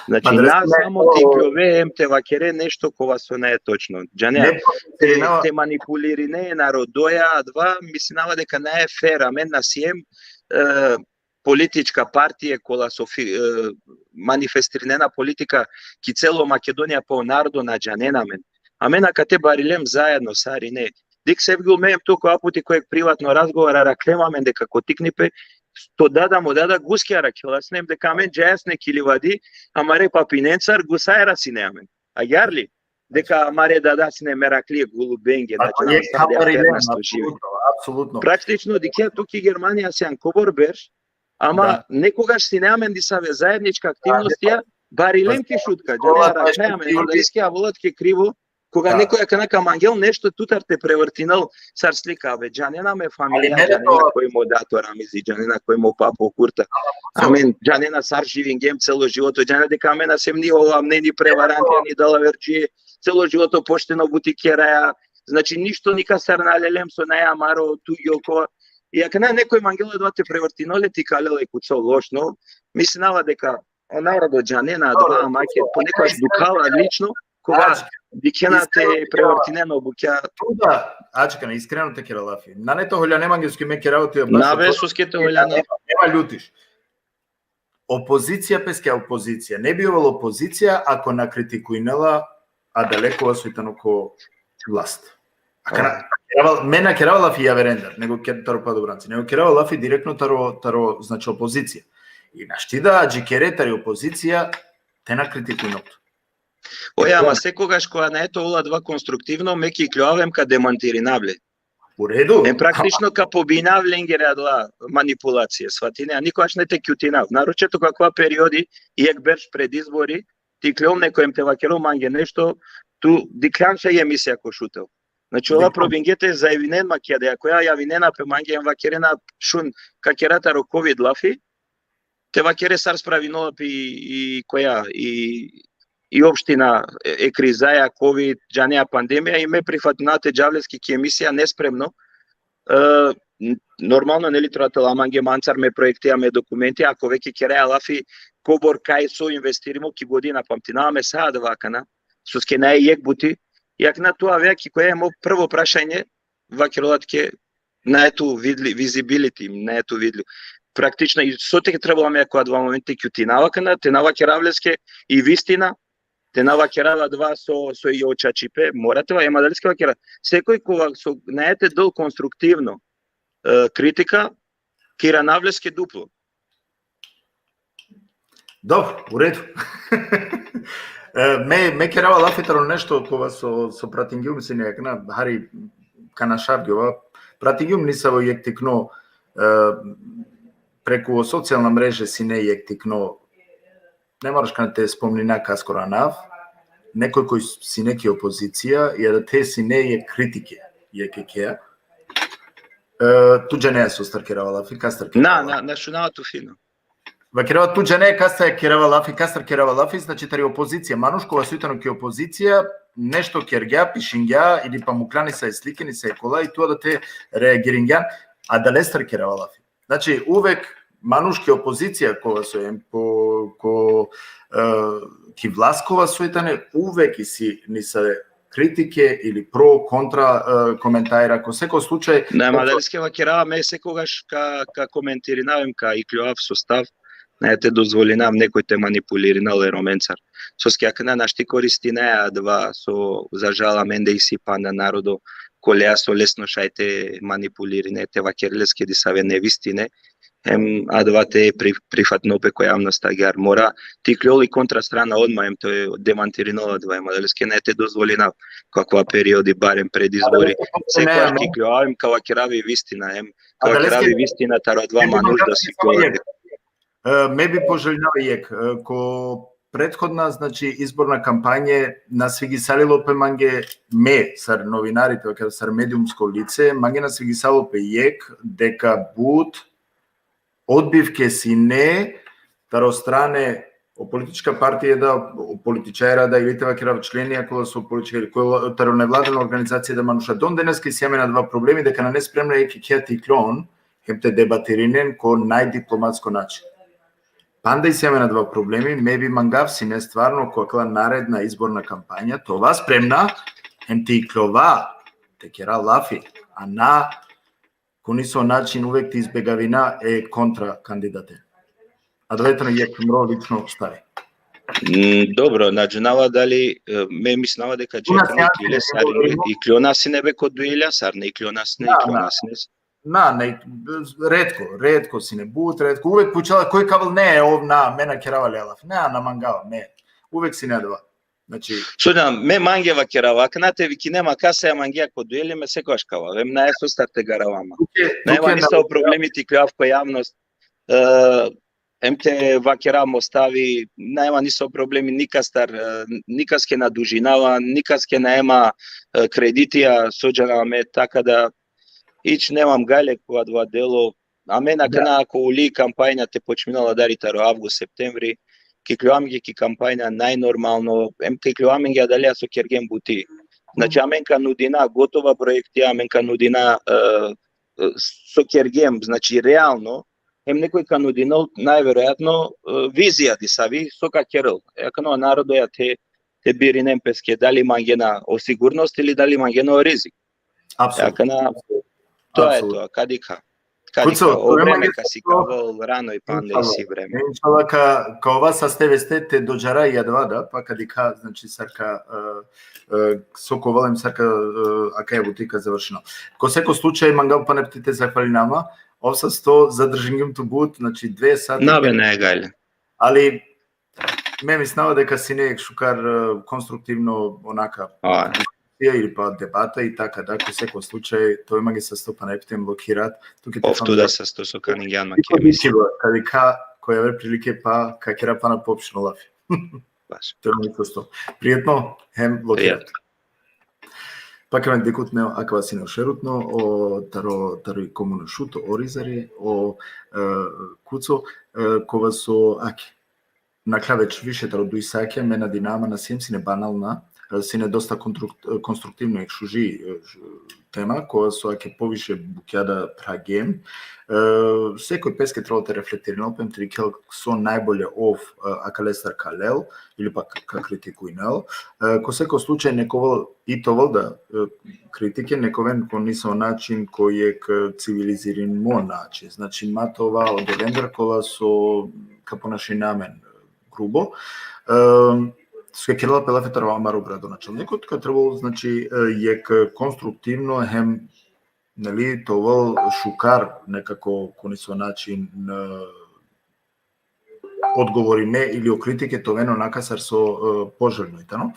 Znači, na samo te ikljove hem te vakere nešto kova so nae točno. Džanea, te, te manipulirine narodoja, adava mislinava deka nae fer, amen na siem, e, politička partije kola so fi-, e, manifestirinena politika ki celo Makedonija, pa o narodo na džanena amen. Amen akate barilem zajedno sarine. Dikh, Sevgjul, me hem tu kova puti ko jekh privatno razgovor arakhlem amen deka ko tiknipe, to dada mo dada guske arakhela sine, deka amen džaja sine ki livadi, amare papinencar gusaja sine amen. Agjaar li? Deka amare dada sine merakli e golubenge, znači, apsolutno, apsolutno. Praktično, dikhe, tu ki Germanija sian kobor berš, ama nekogaš sine amen disave zajednička aktivnostija, barilem ki Šutka, džane, arakhaja amen, da iske avola tuke krivo, koga nekoj akana ka mangel nešto tutar te prevrtinel sar slika, be, džanena me familija, džanena koj mo dato Ramizi, džanena koj mo papo Kurta. Amen, džanena sar živingjem celo životo, džanena deka amen na siem ni ola, ne, ni prevarantija, ni dalaverčije, celo životo pošteno buti keraja, znači, ništo nikastar na lelem so nae amaro, tu joko. I akana nekoj mangela adava te prevrtinel le te ikalel le kuco lošno, mislinava deka o narodo džanena adava, ama ke ponekogaš dukhala lično, koga dikhena te prevrtinen o bukja. Tu da, ačekaj, iskreno te kera lafi. Nane te holjane mange soske me kerava tu. Na be, soske te holjane. Nema ljutiš. Opozicija peske opozicija. Ne bi ovela opozicija ako na kritikujnela adale kova soj tano ko vlast. Akana, me na kerava lafi javerendar, nego ke-, taro padobranci. Nego kerava lafi direktno taro, taro, znači, opozicija. I našti da adžikere tari opozicija te na kritikujnel tut. Oja, ama sekogaš koga nae te ovel adava konstruktivno, me ka ikljovav hem ka demantirinav le. U redu. Em praktično ka pobinav lengere adala manipulacije, svatine, a nikogaš ne te kjutinav. Naročito ko akava periodi, jekh berš pred izbori, te ikljovel nekoj hem te vakerel mange nešto, tu dikhljan šaj emisija ko Šutel. Znači, ola probinge te zajevinen ma ki adaja, koja javinena pe mange hem vakerena šun ka kera taro kovid lafi, te vakere sar spravinela pe i, i koja, i, i opština e, e krizaja, kovid, džanea, pandemija, i me prifatina te džav leske ki emisija nespremno. E, n-, normalno, neli, trebela te la mange mancar me proektija, me dokumentija, ako veke keraja lafi kobor kaj so investirimo ki godina, pamtinava me sa adava akana, soske nae jekh buti, i akana tu avea ki koja mo prvo prašanje, vakerela tuke, nae tu vidli-, visibility, nae tu vidljiv. Praktično, i so te trebela me ko adava moment te kjutinava akana, te na vakerav leske i vistina, te na vakerav adava so, so i o čačipe, mora te va-, ema adaleske vakera. Sekoj kova so nae te del konstruktivno, e, kritika, ka iranav leske duplo. Dobro, u redu. E, me, me kerava lafi taro nešto kova so, so pratingjum sine akana, hari kana šavgjova, pratingjum nisavo jekh tikno, preku o socijalna mreže sine jekh tikno, ne moraš kana te spomnina kaskoro anav, nekoj koj sine ki opozicija, i adate sine jekh kritike, jekh ekheja. E, tu džane sostar kerava lafi, kastar kerava lafi. Na, na, na šunava tu fino. Vakerava, tu džane kastar kerava lafi, kastar kerava lafi, znači tari opozicija, manuš kova soj tano ki opozicija, nešto kergja, pišingja, ili pa mukla nisave slike, nisave kola, i tu adate reagiringjan, adalestar kerava lafi. Znači, uvek manuš ki opozicija kova soj, em, ko, ko, e, ki vlast kova soj tane, uvek isi nisave kritike ili pro, kontra, e, komentara, ko seko slučaj. Na, ma adaleske vakerava, me sekogaš ka, ka komentirinav em ka ikljovav sostav, na te dozvolinav nekoj te manipulirinel e Romencar. Soske akana našti koristinaja adava so za žal amende isi pana narodo, koleja so lesno šaj te manipulirine, te vakerel leske disave nevistine, em adava te pri-, prifatnol pe ko javnost agjaar. Mora te ikljol i kontra strana odma, em te demantirinol adava, em adaleske na te dozvolinav ko akava periodi, barem pred izbori. Sekogaš ka ikljovav em ka vakerav i vistina, em ka vakerav i vistina taro adava manuš da si ko E, me bi poželinava jekh, e, ko prethodna, znači, izborna kampanja na svigisalilo pe mange, me, sar novinari, te vakerav, sar mediumsko lice, mange na svigisalo pe jekh, deka but odbivke sine taro strane o politička partija da, o političara da, ili te vakerav členija kola so politička, ili kola taro nevladina organizacija da, manuša. Don deneske isi amen adava problemi, deka nane spremna jekh ekheja te ikljon, hem te debatirinen ko najdiplomatsko način. Panda isi amen adava problemi, me bi mangav sine stvarno ko akala naredna izborna kampanja te ova spremna, hem te ikljova, te kera lafi, a na ko niso način uvek te izbegavina e kontra kandidate. Adava tano jekh mro lično stavi. Mm, dobro, na džanava dali, e, me mislinava deka džekane iklile sar, ikljona sine be ko duelja sar, na ikljona sine, na, ikljona sine. Na, na, retko, retko sine, but retko. Uvek pučela koj ka avel, ne, ov na, me na kerava le lafi. Na, na mangava, me. Uvek sine adava. Znači, so džanav, me mange vakerava, akana te vikine ma kasa, ja mangea ko dueli, me sekogaš ka avav. Em nane sostar te garava ma. Nane ma nisavo problemi te ikljovav ko javnost, e, em te vakerav mo stavi, nane ma nisavo problemi nikastar, e, nikaske na dužinava, nikaske nane ma, e, kreditija, so džanav me, taka da, ič nemam galje ko adava delo, amen akana ko uli kampanja te počminela adari taro avgust, septembri, ka ikljovav mange ki kampanja najnormalno, em ka ikljovav mange adalea so kergjem buti. Znači, amen ka nudina gotova proektija, amen ka nudina, e, e, so kergjem, znači, realno, em nekoj ka nudinel najverojatno, e, vizija disavi so ka kerel. E, akana o narodoja te, te birinen peske, dali mangena o sigurnost ili dali mangena o rizik. Apsolutno. Akana, to je to, ka dikha. Ka dikha, o vreme ka sikavel, rano i panda isi vreme. Inšallah, ka, ka ova saste veste te dodžara i adava da, pa ka dikha, znači, sar ka, e, e, so ka ovel em sar ka, e, akaja buti ka završinel. Ko seko slučaj, mangav pana pti te zahvalinama, ov sasto zadržingjum tut but, znači, dve sati. Na be, nane galje. Ali me mislinava deka sine jekh šukar, e, konstruktivno, onaka, diskusija ili pa debata i taka da, ko seko slučaj, te ove mange sasto pana pti te blokirat, tuke te... Ov tu da sasto so kaningjan ma ki emisija. Ka dikha ko javer prilike pa ka kera pana poopštino lafi. Baš. Te ove mange sasto. Prijetno, hem blokirat. Prijetno. Pa ka amen dikhutne, akava sine o šerutno, o taro, taro i komuna Šuto, Orizari, o, e, Kuco, e, kova so, ake, nakhlja već više taro duj sake, me nadinama, na siem sine banalna, e, sine dosta kontruk-, e, konstruktivno, jekh šuži, e, š-, tema, kova so ake poviše bukja da phragjum. E, sekoj peske trebalo te reflektirinel pe, em te dikhel so najbolje ov, e, akalestar ka lel, ili pa ka, ka kritikujnel. E, ko seko slučaj, neka ovel i te ovel da, e, kritike, neka oven ko nisavo način, ko jekh, e, civilizirimo način. Znači, ma te ova odolendar kola so ka ponašina amen grubo. E, so ka kerela pe lafi taro amaro gradonačalniko, ka trebalo, znači, e, jekh konstruktivno hem, neli, te ovel šukar nekako ko nisavo način, e, odgovorime ili o kritike te oven onaka sar so, e, poželjno i tano.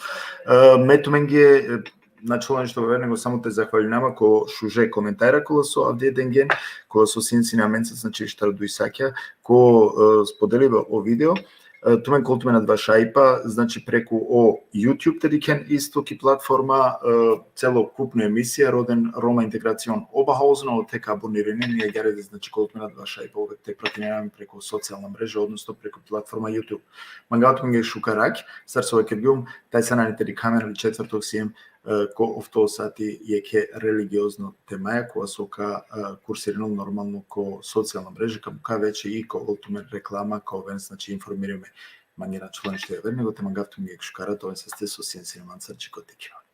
E, me tumenge, e, Znači, ono što, nego samo te zahvaljujem nama ko šuže komentara kola so avdive dengen, kola so sien sine amenca, znači, štar duj sakja, ko, e, spodeliba o video. E, tumen kol tumen adava šajipa, znači, preku o YouTube te dikhen isto ki platforma, e, celokupno emisija roden Roma integracion Oberhausen, ote ka abonirinen, agjaar, znači, kol tumen adava šajipa, uvek te pratinena amen preku socijalna mreža, odnosno preku platforma YouTube. Mangava tumenge šukar rakj, sar so vakergjum, taj san ani te dikha amen, ali četvrtok siem, e, ko ofto sati jekhe religiozno temaja, kova so ka, e, kursirinel normalno ko socijalna mreža, ka mukha veće i ka ovel tumen reklama, ka oven, znači, informirime. Mange na čuvan što javer, nego te mangav tumen jekh šukar rat, oven saste so sien sine mancar, dži ko dikiba.